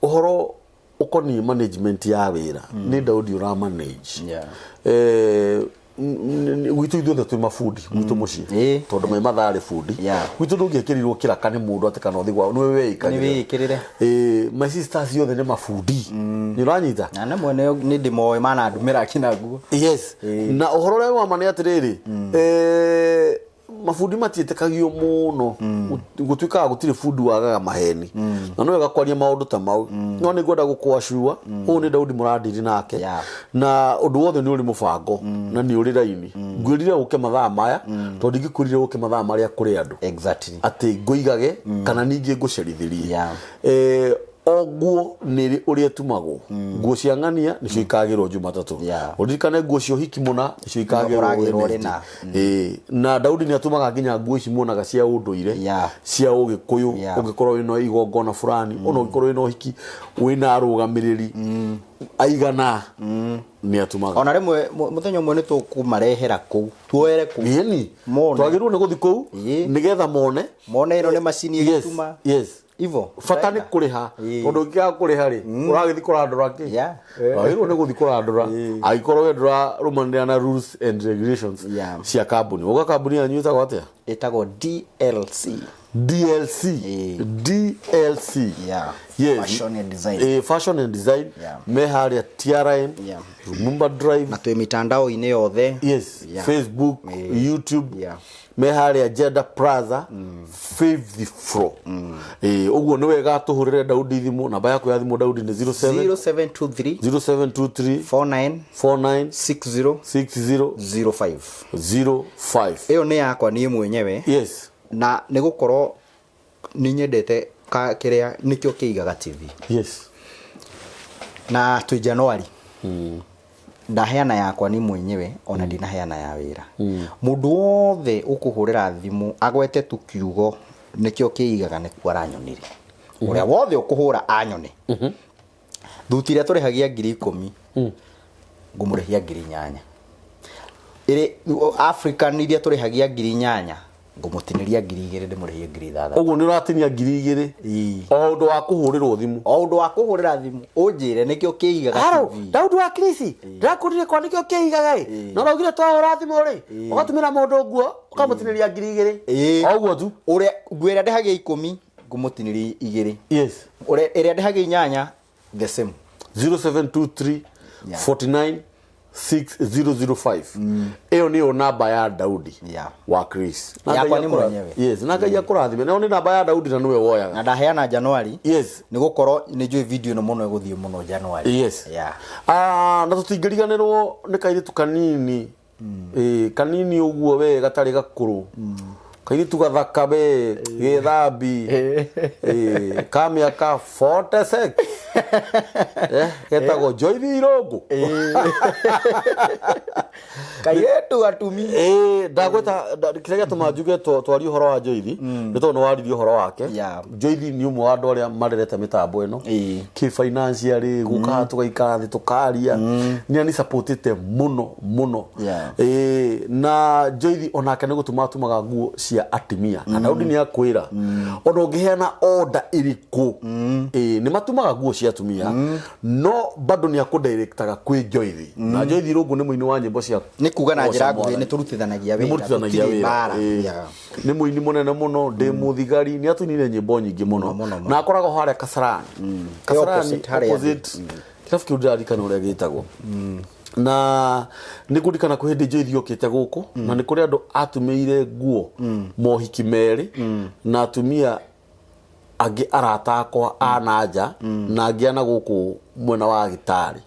[SPEAKER 1] ũhoro ũkoniĩ management ya wĩra, nĩ Daudi ũra manage. Gwitũ ithuothe twĩ mabundi gwitũ mũciĩ, tondũ mai matharĩ bundi. Gwitũ ndũngĩekĩrirwo kĩraka nĩ mũndũ atĩ kana ũthiĩ gwao, nĩwe weĩkagĩrĩra.
[SPEAKER 2] Nĩ wĩĩkĩrĩre.
[SPEAKER 1] My sisters othe nĩ mabundi, nĩ ũranyita?
[SPEAKER 2] Na nĩ mwene nĩ ndĩmoĩ manandumĩra kinya nguo.
[SPEAKER 1] Yes, na ũhoro ũrĩa wa ma nĩ atĩrĩrĩ, mabundi matiĩtĩkagio mũno. Gũtuĩkaga gũtirĩ bundi wagaga maheni, na no wega kwaria maũndũ ta mau, no nĩ ngwenda gũkwacua ũũ nĩ Daudi mũrandiri nake. Na ũndũ wothe nĩ ũrĩ mũbango na nĩ ũrĩ raini. Ngwĩrire ũke mathaa maya tondũ ndingĩkwĩrire ũke mathaa marĩa kũrĩ andũ atĩ ngũigage kana ningĩ ngũcerithĩrie. O nguo nĩ ĩrĩ ũrĩa ĩtumagwo. Nguo cia ng'ania nĩcio ikagĩrwo Jumatatũ. Ũririkane nguo cia ũhiki mũna nĩcio ikagĩrwo
[SPEAKER 2] Ũragĩrwo
[SPEAKER 1] Wednesday.
[SPEAKER 2] rĩna.
[SPEAKER 1] Na Daudi nĩ atumaga nginya nguo ici muonaga cia ũndũire, cia ũgĩkũyũ. Ũngĩkorwo wĩna igongona fulani, ona ũngĩkorwo wĩna ũhiki wĩna arũgamĩrĩri aigana, nĩ atumaga.
[SPEAKER 2] Ona rĩmwe mũthenya ũmwe nĩ tũkũmarehera kũu, tuoere kũu.
[SPEAKER 1] Ĩni.
[SPEAKER 2] Mone.
[SPEAKER 1] Twagĩrĩirwo nĩ gũthiĩ kũu nĩgetha mone.
[SPEAKER 2] Mone ĩno nĩ macini ĩgĩtuma. Ivo.
[SPEAKER 1] Bata nĩ kũrĩha, tondũ ũngĩaga kũrĩha rĩ, ũragĩthiĩ kũrandũra kĩ? Wagĩrĩirwo nĩ gũthiĩ kũrandũra angĩkorwo we ndũrarũmanĩrĩra na rules and regulations cia kambuni. Uga kambuni yanyu ĩtagwo atĩa?
[SPEAKER 2] Ĩtagwo DLC.
[SPEAKER 1] DLC. DLC. Yes.
[SPEAKER 2] Fashion and design.
[SPEAKER 1] Fashion and design. Me harĩa TRM, Lumumba Drive.
[SPEAKER 2] Na twĩ mitandao-inĩ yothe.
[SPEAKER 1] Yes. Facebook, YouTube. Me harĩa Jenda Plaza, fifth floor. Ũguo nĩ wega tũhũrĩre Daudi thimũ. Namba yaku ya thimũ, Daudi, nĩ 07
[SPEAKER 2] 0723
[SPEAKER 1] 0723
[SPEAKER 2] 49
[SPEAKER 1] 49
[SPEAKER 2] 60
[SPEAKER 1] 60
[SPEAKER 2] 05.
[SPEAKER 1] 05.
[SPEAKER 2] Ĩyo nĩ yakwa niĩ mwenyewe. Na nĩ gũkorwo nĩ nyendete kĩrĩa nĩkĩo kĩigaga TV. Na twĩ January. Ndaheana yakwa ni mwenyewe, ona ndinaheana ya wĩra. Mũndũ wothe ũkũhũrĩra thimũ agwete tu kiugo nĩkĩo kĩigaga nĩkuo aranyonire. Ũrĩa wothe ũkũhũra anyone. Thuti ĩrĩa tũrĩhagia 10,000, ngũmũrĩhia 8,000. Ĩrĩ African iria tũrĩhagia 8,000, ngũmũtinĩria 2,000 ndĩmũrĩhie 6,000.
[SPEAKER 1] Ũguo nĩ ũratinia 2,000 o ũndũ wa kũhũrĩrwo thimũ.
[SPEAKER 2] O ũndũ wa kũhũrĩra thimũ ũnjĩre nĩkĩo kĩigaga
[SPEAKER 1] Haro,
[SPEAKER 2] TV.
[SPEAKER 1] Daudi wa Krisi, ndĩrakũrire kwa nĩkĩo kĩigaga ĩ. Na ũraugire twahũra thimũ rĩ, ũgatũmĩra mũndũ nguo, ũkamũtinĩria 2,000. O ũguo tu.
[SPEAKER 2] Ũrĩa nguo ĩrĩa ndĩhagia 10, ngũmũtinĩria 2. Ũrĩa ĩrĩa ndĩhagia 8, the same.
[SPEAKER 1] 0723 49 6005. Ĩyo nĩyo namba ya Daudi wa Chris. Na
[SPEAKER 2] Yakwa
[SPEAKER 1] Ngai
[SPEAKER 2] nĩ mwenyewe.
[SPEAKER 1] Yes, na Ngai akũrathime. Nayo nĩ namba ya Daudi na nĩwe woyaga.
[SPEAKER 2] Na ndaheana January. Nĩ gũkorwo nĩ njũĩ video ĩno mũno ĩgũthiĩ mũno January.
[SPEAKER 1] Na tũtingĩriganĩrwo nĩ kairĩtu kanini. Kanini ũguo we gatarĩ gakũrũ. Kairĩtu gathaka we gĩthambi. Ka mĩaka 46. Getagwo Joyce Irũngũ.
[SPEAKER 2] Kairĩtu gatumi.
[SPEAKER 1] Ndagweta kĩrĩa gĩatũma njuge twarie ũhoro wa Joyce nĩ tondũ nĩ waririe ũhoro wake. Joyce nĩ ũmwe wa andũ arĩa marerete mĩtambo ĩno. Kĩ financially gũkaga tũgaikara thĩ tũkaria. Nĩ ani supportĩte mũno mũno. Na Joyce onake nĩ gũtuma atumaga nguo cia atimia. Na Daudi nĩ akwĩra ona ũngĩheana order ĩrĩkũ, nĩ matumaga nguo cia atumia, no bado nĩ akũdirectaga kwĩ Joyce. Na Joyce Irũngũ nĩ mũini wa nyĩmbo cia
[SPEAKER 2] Nĩ kuga na
[SPEAKER 1] kũgoca
[SPEAKER 2] njĩra nguhĩ
[SPEAKER 1] Mwathani.
[SPEAKER 2] nĩ tũrutithanagia
[SPEAKER 1] Nĩ
[SPEAKER 2] wĩra,
[SPEAKER 1] mũrutithanagia
[SPEAKER 2] tũtirĩ
[SPEAKER 1] wĩra.
[SPEAKER 2] mbara.
[SPEAKER 1] Nĩ mũini mũnene mũno, ndĩ mũthigari, nĩ atũinire nyĩmbo nyingĩ mũno.
[SPEAKER 2] Mũno, mũno.
[SPEAKER 1] Na akoragwo harĩa Kasarani. Kasarani
[SPEAKER 2] Opposite harĩa
[SPEAKER 1] opposite kĩrabu kĩu ndĩraririkana ũrĩa gĩtagwo. Na nĩ ngũririkana kwĩ hĩndĩ Joyce okĩte gũkũ, na nĩ kũrĩ andũ atumĩire nguo mohiki merĩ, na atumia angĩ arata akwa a na nja, na angĩ ana gũkũ mwena wa gĩtarĩ,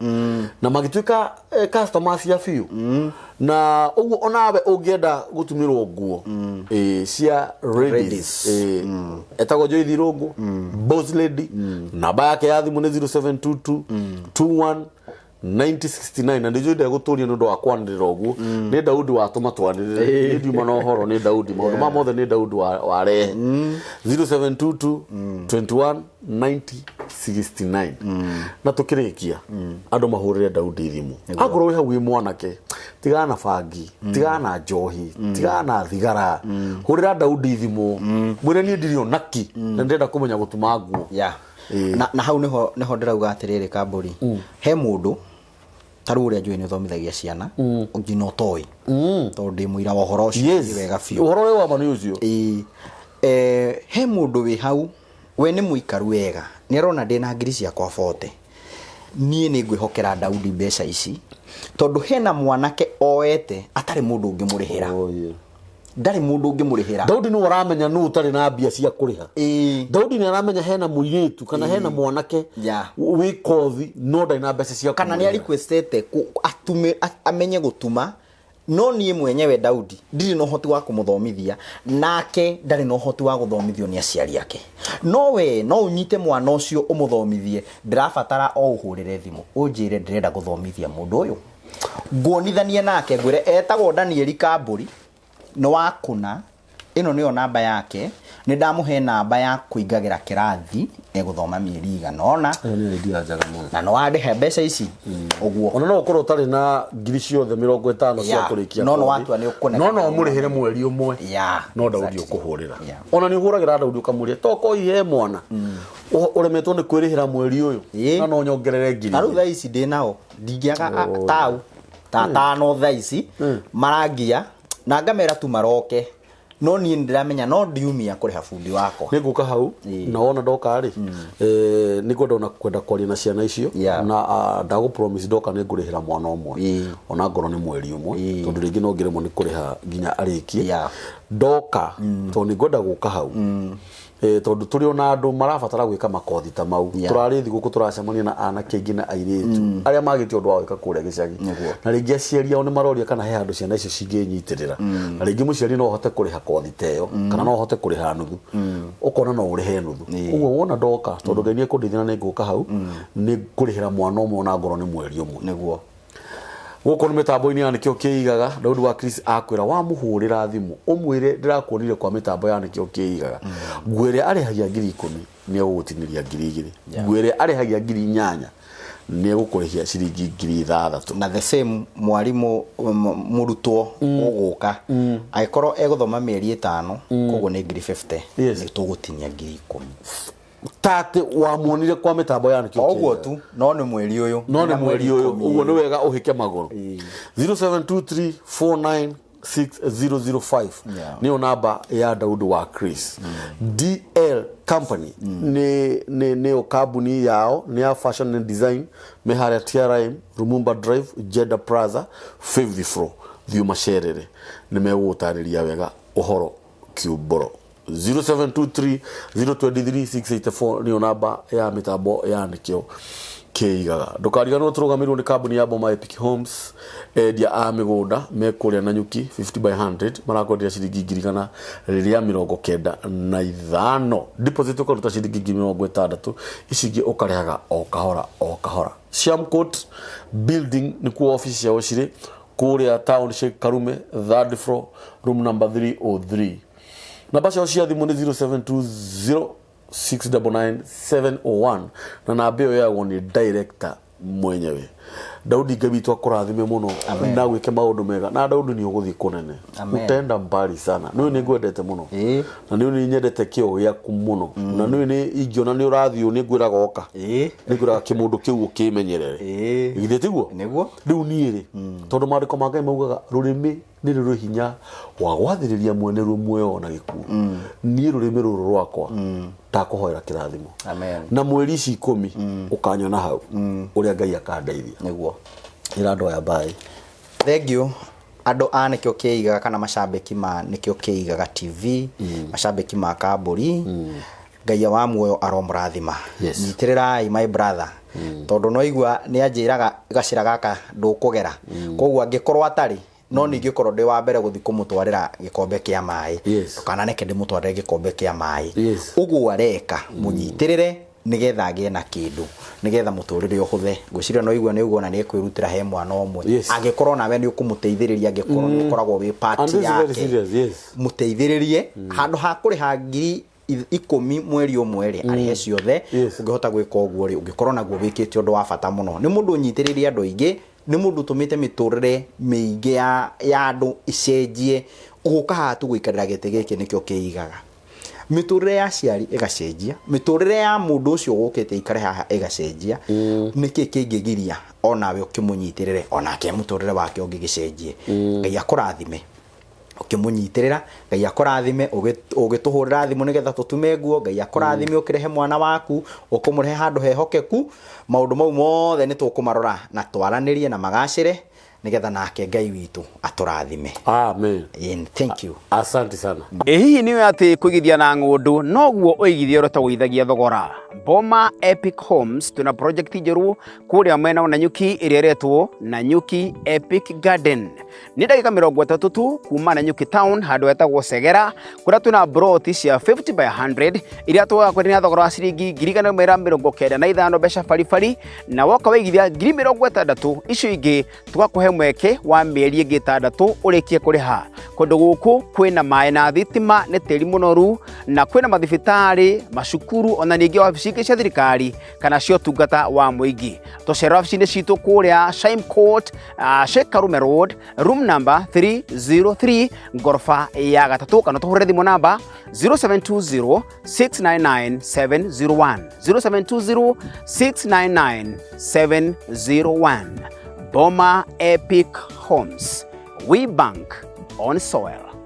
[SPEAKER 1] na magĩtuĩka customers cia biũ. Na ũguo onawe ũngĩenda gũtumĩrwo nguo cia ladies,
[SPEAKER 2] Ladies.
[SPEAKER 1] Etagwo Joyce Irũngũ, boss lady. Namba yake ya thimũ nĩ 0722 21 9069. Na nĩnjũĩ ndegũtũria nĩ ũndũ wa kwanĩrĩra ũguo, nĩ Daudi watũma twanĩrĩre. Niĩ ndiuma na ũhoro, nĩ Daudi, maũndũ ma mothe nĩ Daudi warehe. 0722 21 9069. Na tũkĩrĩkia, andũ mahũrĩre Daudi thimũ. Akorwo wĩ hau wĩ mwanake, tigana na bangi, tigana na njohi, tigana na thigara, hũrĩra Daudi thimũ, mwĩre niĩ ndirĩ onaki na ndĩrenda kũmenya gũtuma nguo.
[SPEAKER 2] Na hau niho ndĩrauga atĩrĩrĩ, Kambũri, he mũndũ ta rĩu ũrĩa njũĩ nĩ ũthomithagia ciana nginya ũtoĩ, tondũ ndĩ mũira wa ũhoro ũcio. Nĩ wega biũ.
[SPEAKER 1] Ũhoro ũrĩa wa ma nĩ ũcio.
[SPEAKER 2] Ĩĩ. He mũndũ wĩ hau, we nĩ mũikaru wega, nĩ arona ndĩna ngiri ciakwa 40, niĩ nĩ ngwĩhokera Daudi mbeca ici, tondũ hena mwanake oete atarĩ mũndũ ũngĩmũrĩhĩra.
[SPEAKER 1] Oh, yeah.
[SPEAKER 2] Ndarĩ mũndũ ũngĩmũrĩhĩra.
[SPEAKER 1] Daudi nĩ ũramenya nũ ũtarĩ na mbia cia kũrĩha.
[SPEAKER 2] Ĩĩ.
[SPEAKER 1] Daudi nĩ aramenya hena mũirĩtu kana hena mwanake wĩ kothi no ndarĩ na mbeca cia
[SPEAKER 2] Kana nĩ
[SPEAKER 1] kũmũrĩhĩra.
[SPEAKER 2] Arequestete atume amenye gũtuma, no niĩ mwenyewe Daudi ndirĩ na ũhoti wa kũmũthomithia, nake ndarĩ na ũhoti wa gũthomithio nĩ aciari ake, no we no ũnyite mwana ũcio ũmũthomithie. Ndĩrabatara o ũhũrĩre thimũ ũnjĩre ndĩrenda gũthomithia mũndũ ũyũ, nguonithanie nake, ngwĩre etagwo Danieli Kambũri, nĩ wa kũna, ĩno nĩyo namba yake, nĩ ndamũhe namba ya kũingagĩra kĩrathi, egũthoma mĩeri igana ũna.
[SPEAKER 1] Ĩyo nĩ idea njega mũno.
[SPEAKER 2] Na nĩ wandĩhe mbeca ici ũguo.
[SPEAKER 1] Ona no ũkorwo ũtarĩ na ngiri ciothe 50 cia kũrĩkia
[SPEAKER 2] No nĩ
[SPEAKER 1] kothi,
[SPEAKER 2] watua nĩ ũkũneka.
[SPEAKER 1] No no ũmũrĩhĩre mweri ũmwe. No Daudi ũkũhũrĩra. Ona nĩ ũhũragĩra Daudi ũkamũria toko ihe mwana ũremetwo nĩ kwĩrĩhĩra mweri ũyũ na no nyongerere ngiri
[SPEAKER 2] Ta rĩu
[SPEAKER 1] igĩrĩ.
[SPEAKER 2] Thaa ici ndĩ nao, ndingĩaga tau ta tano thaa ici marangia na ngamera tu maroke, no niĩ nĩ ndĩramenya no ndiumia kũrĩha bundi wakwa.
[SPEAKER 1] Nĩ ngũka hau na wona ndoka rĩ, nĩ ngwenda ona kwenda kwaria na ciana icio. Na ndagũ promise ndoka nĩ ngũrĩhĩra mwana ũmwe, ona ngorwo nĩ mweri ũmwe, tondũ rĩngĩ no ngĩremwo nĩ kũrĩha nginya arĩkie. Ndoka, tondũ nĩ ngwenda gũka hau, tondũ tũrĩ ona andũ marabatara gwĩka makothi ta mau. Tũrarĩ thigũkũ, tũracemania na anake aingĩ na airĩtu arĩa magĩte ũndũ wa gwĩka kũrĩa gĩcagi. Na rĩngĩ aciari ao nĩ maroria kana he handũ ciana icio cingĩnyitĩrĩra, na rĩngĩ mũciari no ahote kũrĩha kothi ta ĩyo kana no ahote kũrĩha nuthu, ũkona no ũrĩhe nuthu. Ũguo wona ndoka, tondũ Ngai nĩ ekũndeithia na nĩ ngũka hau, nĩ ngũrĩhĩra mwana ũmwe ona ngorwo nĩ mweri ũmwe. Gũkũ nĩ mĩtambo-inĩ ya Nĩkĩo Kĩigaga. Daudi wa Chris akwĩra wamũhũrĩra thimũ ũmwĩre ndĩrakuonire kwa mĩtambo ya Nĩkĩo Kĩigaga, nguo ĩrĩa arĩhagia 10,000 nĩ egũgũtinĩria 2,000, nguo ĩrĩa arĩhagia 8,000 nĩ egũkũrĩhia ciringi 6,000.
[SPEAKER 2] Na the same mwarimũ, mũrutwo ũgũka angĩkorwo egũthoma mĩeri 5, koguo nĩ ngiri 50. Nĩ tũgũtinia 10,000.
[SPEAKER 1] Tate wamuonire kwa mĩtambo ya Nĩkĩo
[SPEAKER 2] O ũguo
[SPEAKER 1] Kĩigaga.
[SPEAKER 2] Tu no nĩ mweri ũyũ.
[SPEAKER 1] No nĩ
[SPEAKER 2] Na
[SPEAKER 1] mweri ũyũ.
[SPEAKER 2] 10.
[SPEAKER 1] Ũguo nĩ wega ũhĩke magũrũ. 0723496005 nĩyo namba ya Daudi wa Chris. DL Company nĩ nĩyo kambuni yao, nĩ ya fashion and design, me harĩa TRM, Lumumba Drive, Jeddah Plaza, fifth floor. Thiĩ ũmacerere, nĩ megũgũtarĩria wega ũhoro kiumboro. 0723 023 684 nĩyo namba ya mĩtambo ya Nĩkĩo Kĩigaga. Ndũkariganĩrwo tũrũgamĩrĩirwo nĩ kambuni ya Boma Epic Homes, endia a mĩgũnda me kũrĩa Nanyuki, 50 by 100 marakwenderia ciringi 195,000. Deposit ũkaruta ciringi 60,000, ici ingĩ ũkarĩhaga o kahora o kahora. Shamcourt Building nĩkuo office ciao cirĩ, kũrĩa town, Sheikh Karume, third floor, room number 303. Namba ciao cia thimũ nĩ 0720 699701, na namba ĩyo yoyagwo nĩ director mwenyewe. Daudi, Ngai witũ akũrathime mũno na gwĩke maũndũ mega. Na Daudi, nĩ ũgũthiĩ kũnene.
[SPEAKER 2] Amen.
[SPEAKER 1] Utenda mbali sana. Nĩ nĩ ngwendete mũno. Na nĩ nĩ nyendete kĩo gĩaku mũno, na nĩ nĩ ingĩona nĩ ũrathiĩ ũũ, nĩ ngwĩraga oka. Nĩ ngwĩraga kĩmũndũ kĩu ũkĩmenyerere. Githĩ tiguo?
[SPEAKER 2] Nĩguo.
[SPEAKER 1] Rĩu niĩ rĩ, tondũ maandĩko ma Ngai maugaga rũrĩmĩ nĩ rũrĩ hinya wa gwathĩrĩria mwene ruo muoyo na gĩkuũ, niĩ rũrĩmĩ rũrũ rwakwa ndakũhoera kĩrathimo.
[SPEAKER 2] Amen.
[SPEAKER 1] Na mweri ici 10 ũkanyona hau ũrĩa Ngai akandeithia. Ĩra andũ aya mbaĩ.
[SPEAKER 2] Thank you andũ a Nĩkĩo Kĩigaga, kana macambĩki ma Nĩkĩo Kĩigaga TV, macambĩki ma Kambũri. Ngai wa muoyo aromũrathima. Nyitĩrĩrai my brother, tondũ no igua nĩ anjĩraga gacĩra gaka ndũkũgera, koguo angĩkorwo atarĩ no ningĩkorwo ndĩ wa mbere gũthiĩ kũmũtwarĩra gĩkombe kĩa maĩ, ndũkananeke ndĩmũtwarĩre gĩkombe kĩa maĩ. Ũguo areka, mũnyitĩrĩre. Nĩgetha agĩe na kĩndũ, nĩgetha mũtũrĩre ũhũthe. Ngwĩciria no igua nĩ ũguo, ona nĩ ekwĩrutĩra he mwana ũmwe. Angĩkorwo nawe nĩ ũkũmũteithĩrĩria, angĩkorwo nĩ ũkoragwo wĩ part
[SPEAKER 1] And this is very
[SPEAKER 2] yake,
[SPEAKER 1] serious, yes.
[SPEAKER 2] Mũteithĩrĩrie handũ ha kũrĩha 10,000 mweri ũmwe rĩ, arĩhe ciothe. Ũngĩhota gwĩka ũguo rĩ, ũngĩkorwo naguo wĩkĩte ũndũ wa bata mũno. Nĩ mũndũ ũnyitĩrĩire andũ aingĩ, nĩ mũndũ ũtũmĩte mĩtũrĩre mĩingĩ ya andũ icenjie. Gũka haha tu gũikarĩra gĩtĩ gĩkĩ nĩkĩo kĩigaga mĩtũrĩre ya aciari ĩgacenjia, mĩtũrĩre ya mũndũ ũcio ũgũkĩte ikare haha ĩgacenjia. Nĩkĩ kĩngĩgiria onawe ũkĩmũnyitĩrĩre, onake mũtũrĩre wake ũngĩgĩcenjie? Ngai akũrathime ũkĩmũnyitĩrĩra, Ngai akũrathime ũgĩtũhũrĩra thimũ nĩgetha tũtume nguo, Ngai akũrathime ũkĩrehe mwana waku, ũkũmũrehe handũ hehokeku. Maũndũ mau mothe nĩ tũkũmarora na twaranĩrie na magacĩre, nĩgetha nake Ngai witũ atũrathime.
[SPEAKER 1] Amen.
[SPEAKER 2] Ĩni, thank you.
[SPEAKER 1] Asante sana.
[SPEAKER 3] Ĩ hihi nĩ ũĩ atĩ kũigithia na ng'ũndũ noguo ũigithia ũrĩa ũtagũithagia thogora? Boma Epic Homes twĩna project njerũ kũrĩa mwena wa Nanyuki ĩrĩa ĩretwo Nanyuki Epic Garden. Nĩ ndagĩka 30 tu kuma Nanyuki town, handũ hetagwo Segera, kũrĩa twĩna broti cia 50 by 100 iria tũgakwenderia na thogora wa ciringi 195,000 mbeca baribari, na woka waigithia 60,000, icio ingĩ tũgakũhe mweke wa mĩeri ĩngĩ 6 ũrĩkie kũrĩha. Kũndũ gũkũ kwĩna maĩ na thitima, nĩ tĩri mũnoru, na kwĩna mathibitarĩ, macukuru, ona ningĩ wabici ingĩ cia thirikari kana cia ũtungata wa mũingĩ. Tũcera wabici-inĩ citũ kũrĩa Shime Court, Sheikh Karume Road, room number 303, ngoroba ya gatatũ, kana tũhũrĩre thimũ namba 0720 699 701, 0720 699 701. Boma Epic Homes. We bank on soil.